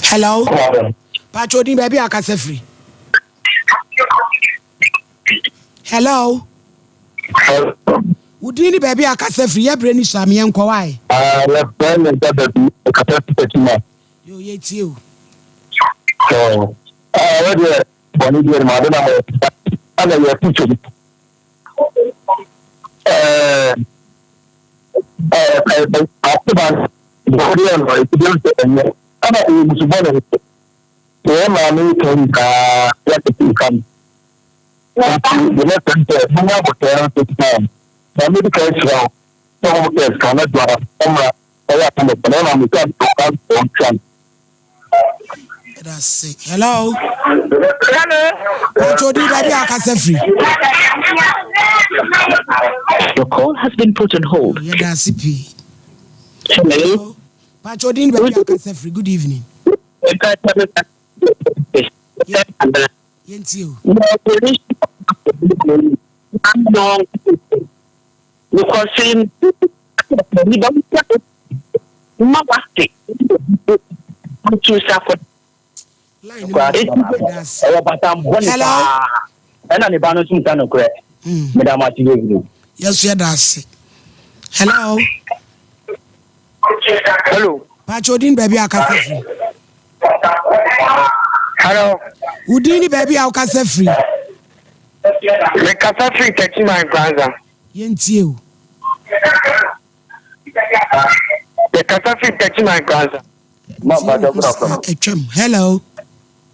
Hello. Pacho odin baabi a akasa firi. Hello. Wodin ne baabi a akasa firi yɛbrɛ ni so a meɛ nkɔ wae.
Ah, yɛfrɛ me dada bi kasa fi Fatima.
Yo yɛtie o.
So, ah, wɔdeɛ bɔne bi ma ade na mo ana yɛ picture bi ɛɛ ɛɛ ɔba bɔdeɛ no ɛti bi sɛ ɛnyɛ ɛna ɛyɛ musu bɔne nso yɛ maame kan kaa yɛ tete kan nti yɛ mɛsɛm sɛ mo nya abotɛ nso tena na medi kan kyerɛ wo sɛ wɔn kɛ sika na dua ɔmra ɛyɛ atɛmɛ na ɛma me sɛ ɔka ɔntwa
That's Hello.
Hello.
Pacho di baabi a akasa firi.
Your call has been put on hold.
Yɛda ase pii.
Hello.
Pacho di baabi a akasa firi. Good evening. Yɛntie o.
Because ma wate ntu safo.
Ɛwɔ batam bɔne paa ɛna ne ba no nso nka nokorɛ. Meda mo ase bebree.
Yɛso yɛda ase. Hello.
Hello.
Pacho odin baabi a akasa firi.
Hello.
Wodin ni baabi a wokasa firi.
Mekasa firi Techiman Nkoranza.
Yɛntie o.
Mekasa firi Techiman Nkoranza.
Ma mpakyɛ good afternoon. Atwam. Hello.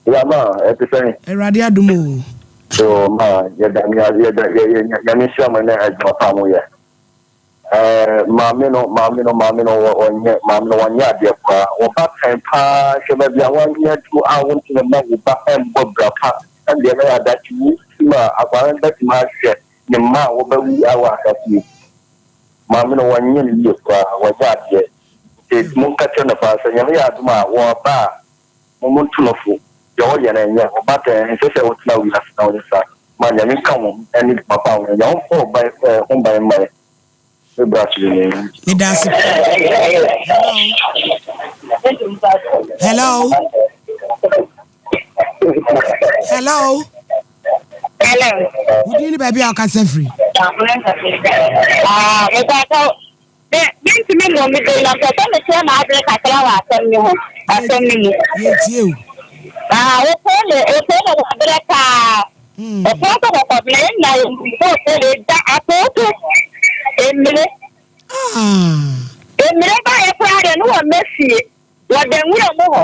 Ya ma ɛte sɛn?
Awurade adom o.
So ma yɛda yɛda yɛ nyame nhyira mo ne adwuma pa mo yɛ. Ɛɛ maame no maame no maame no wɔnyɛ maame no wɔnyɛ adeɛ koraa wɔba kan paa hwɛ baabi a wɔanyɛ aduru a wontumi mma wo ba ɛmbɔ bra pa ɛndeɛ ɛbɛyɛ adakye wo tim a akwadaa no bɛtumi ahwɛ ne mma a wɔbɛwu wɔ asase yi maame no wɔnyɛ no yie koraa wɔnyɛ adeɛ nti monka kyerɛ no paa sɛ nyame yɛ adom a wɔba a mo monto no fo deɛ ɔyɛ no ɛnyɛ ɔba dɛn ɛnsɛ sɛ wotena wiase na woyɛ saa ma nyame nka wo ɛne papa wo nya wo bɔ ban ho ban ma yɛ me bra so ne
Meda ase Hello. Hello.
Hello.
Wodin ne baabi a wokasa firi?
Ah, mepatɔ Me, mentumi mmɔ me din na mpɛ sɛ mekyerɛ m'adwene kakra wɔ asɛm no ho, asɛm no mu.
Yɛtie o.
Ah, wopoo ne, wopoo ne wabrɛ paa. Ɔpoo sɛ kɔkɔbena, yɛn nyinaa yɛn nim sɛ wopoo ne da atooto mmire. Mmire baeɛ koraa deɛ ne wɔmmɛ fie. Wɔda nwura mu hɔ.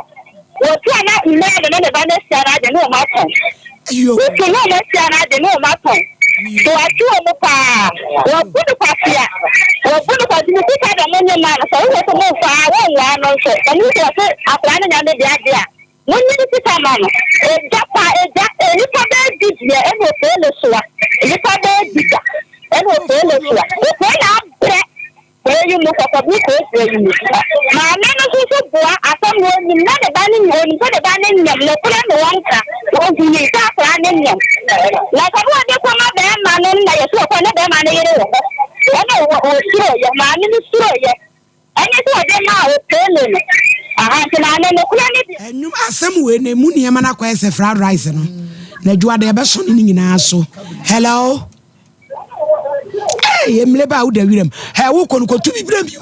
Wɔtu a na mmea no ne ne ba no ahyia no ade ne wɔn atɔn. Wotu ne wɔn ahyia no ade ne wɔn atɔn. So wɔatwe wɔn mu paa. Wɔbu no kwasea. Wɔbu no kwasea. Ne sika deɛ monye mma no. Sɛ wohwɛ sɛ momfa a, wonwaa no nso. Sɛ mohu sɛ wɔse akwadaa no nya ne dea deɛ a, monye ne sika ma no. Egya paa, egya, nnipa bɛyɛ du deɛ ɛna ofee no soa. Nnipa bɛyɛ du da ɛna ofee no soa. Ofee na abrɛ. Kuro yi mu, kɔkɔbe kurotia yi mu. Maame no nso so boa asɛm no onim na ne ba no onim sɛ ne ba no nyem nokorɛ ne wɔn ka ohunii sɛ akwadaa no nyem na sɛ ne wɔde kɔma bɛɛma no na yɛsi ɔkɔ ne bɛɛma no yere wɔ hɔ ɛna ɔsuroyɛ maame no suroyɛ ɛne sɛ ɔde maa opele no aha nti maame nokorɛ ne deɛ.
Ɛnwom asɛm wei no emu nneɛma no akɔyɛ sɛ fried rice no na adwuma deɛ ɛbɛsɔne ne nyinaa so hello. Hey, emile ba woda wiram. Hey, wo kɔ no kɔtu bi brɛ mi.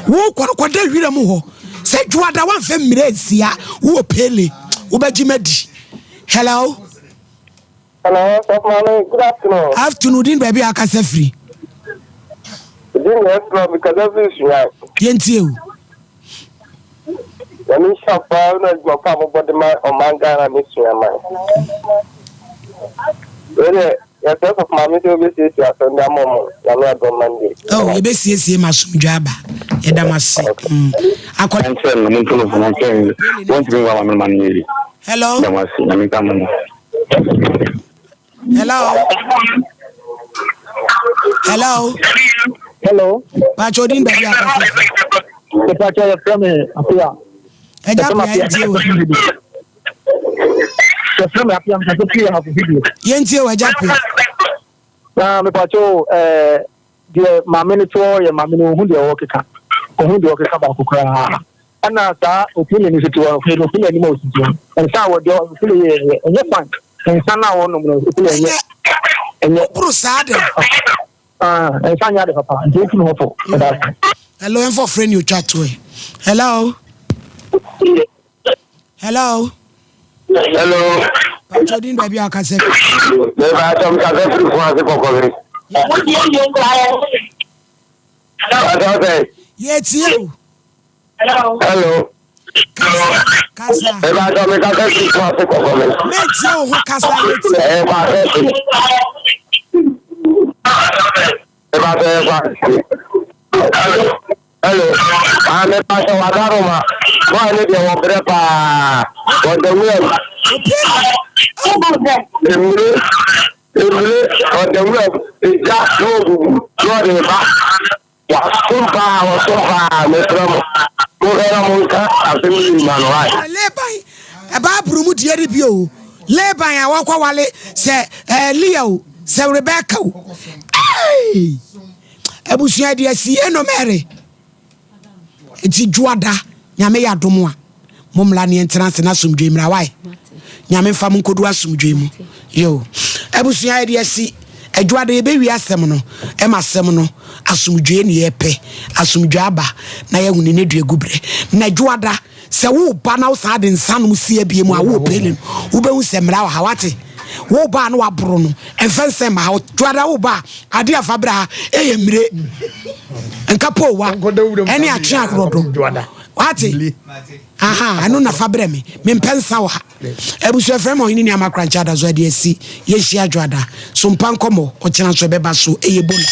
Wo kɔ no kɔda wiram hɔ. Sɛ dwoada wamfɛ mmerɛ nsia, wowɔ pele, wobɛgye madi. Hello.
Hello, Sɔfo Maame, good afternoon.
Afternoon, din baabi a akasa firi.
Din yɛ Esra, mekasa firi Sunyani.
Yɛntie o.
Nyame nhyira wo paa na adwuma pa a mobɔ de ma ɔman Ghana ne suaman. Wei deɛ yɛsrɛ sɔfo maame sɛ wobɛsiesie asɛm de ama ɔmo Nyame adom Monday.
Oh, yɛbɛsiesie ma asomdwe aba. Yɛda mo ase. Mm. Akɔ.
Nkyɛn no, monto no fo, monkyɛn no. Wɔntumi nwa ma me ma no yie.
Hello.
Da mo ase, Nyame nka mo ho.
Hello. Hello.
Hello.
Pacho din baabi a kasa fi.
Pacho yɛ frɛ me Apia.
Ɛgya Apia yɛn tie o.
Yɛ frɛ me Apia mekasa fi ahafo video.
Yɛn tie o ɛgya Apia.
Na me pacho ɛɛ deɛ maame no toɔ yɛ maame no ohun deɛ ɔkeka ohun deɛ ɔkeka baako koraa. Ɛna saa opili no nso te hɔ no, hwɛ no opili anim a osisi hɔ. Nsa a wɔde opili yɛ yɛ ɛnyɛ fan. Nsa no a wɔnom no opili ɛnyɛ ɛnyɛ.
Woboro saa de.
Ah, nsa nyɛ ade papa. Nti wotu ne ho fo. Ɛda ase.
Hello, ɛmfa ɔfrɛ ni otwa to ɛ. Hello. Hello.
Hello.
Pàtó din baabi a ɔkasa fi.
Bẹ́ẹ̀ atọ́ mi kasa firi fún ase kɔkɔ mi. Pàtó sẹ́.
Yẹ tie o.
Hello.
Kasa.
Eba sọ mi kasa si fún ase kọkọ mi.
Méjì ò ho kasa yẹ ti.
Ẹ kọ asẹ si. Eba sọ ẹ kọ asẹ si. Hello. Maame pa sọ wa daro ma. Bọ́ọ̀ ni deɛ wɔ brɛ paa. Wɔda wura mu. Emire emire ɔda wura mu. Egya na ogugu na ɔde ba. Wasom paa wɔsom paa mesrɛ mo monhwɛ na monka asɛm yi mma no ae.
Laban Bible mu deɛ no bi o Laban a wɔkɔwale sɛ ɛɛ Leah o sɛ Rebecca o ee abusua deɛ si eno Mary nti dwoada Nyame yɛ adom a Mommra ne yɛntena ase na asomdwoe mmra wae. Nyame mfa mo nkodu asomdwoe mu. Yo. Abusua yɛde asi adwuada yɛbɛwie asɛm no ɛma asɛm no asomdwoe ne yɛpɛ asomdwoe aba na yɛahu ne ne dua gu berɛ na adwuada sɛ woba na wosan de nsa nom si abie mu a wowɔ pele no wobɛhu sɛ mmara wɔ ha wate. Wo ba a na waboro no, ɛmfa nsɛm ma ha. Dwoada wo ba a, ade a fa bra ha ɛyɛ mmire, nkapoowa, ɛne atwe ahorɔdo. Wate? Aha, ɛno na fa brɛ me. Mempɛ nsa wɔ ha. Abusua frɛ ma ɔhene nua makrankyɛ ada so ade asi. Yɛnhyia dwoada. So mpa nkɔmmɔ, ɔkyena nso ɛbɛba so. Ɛyɛ bona.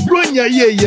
Bronya yie yie.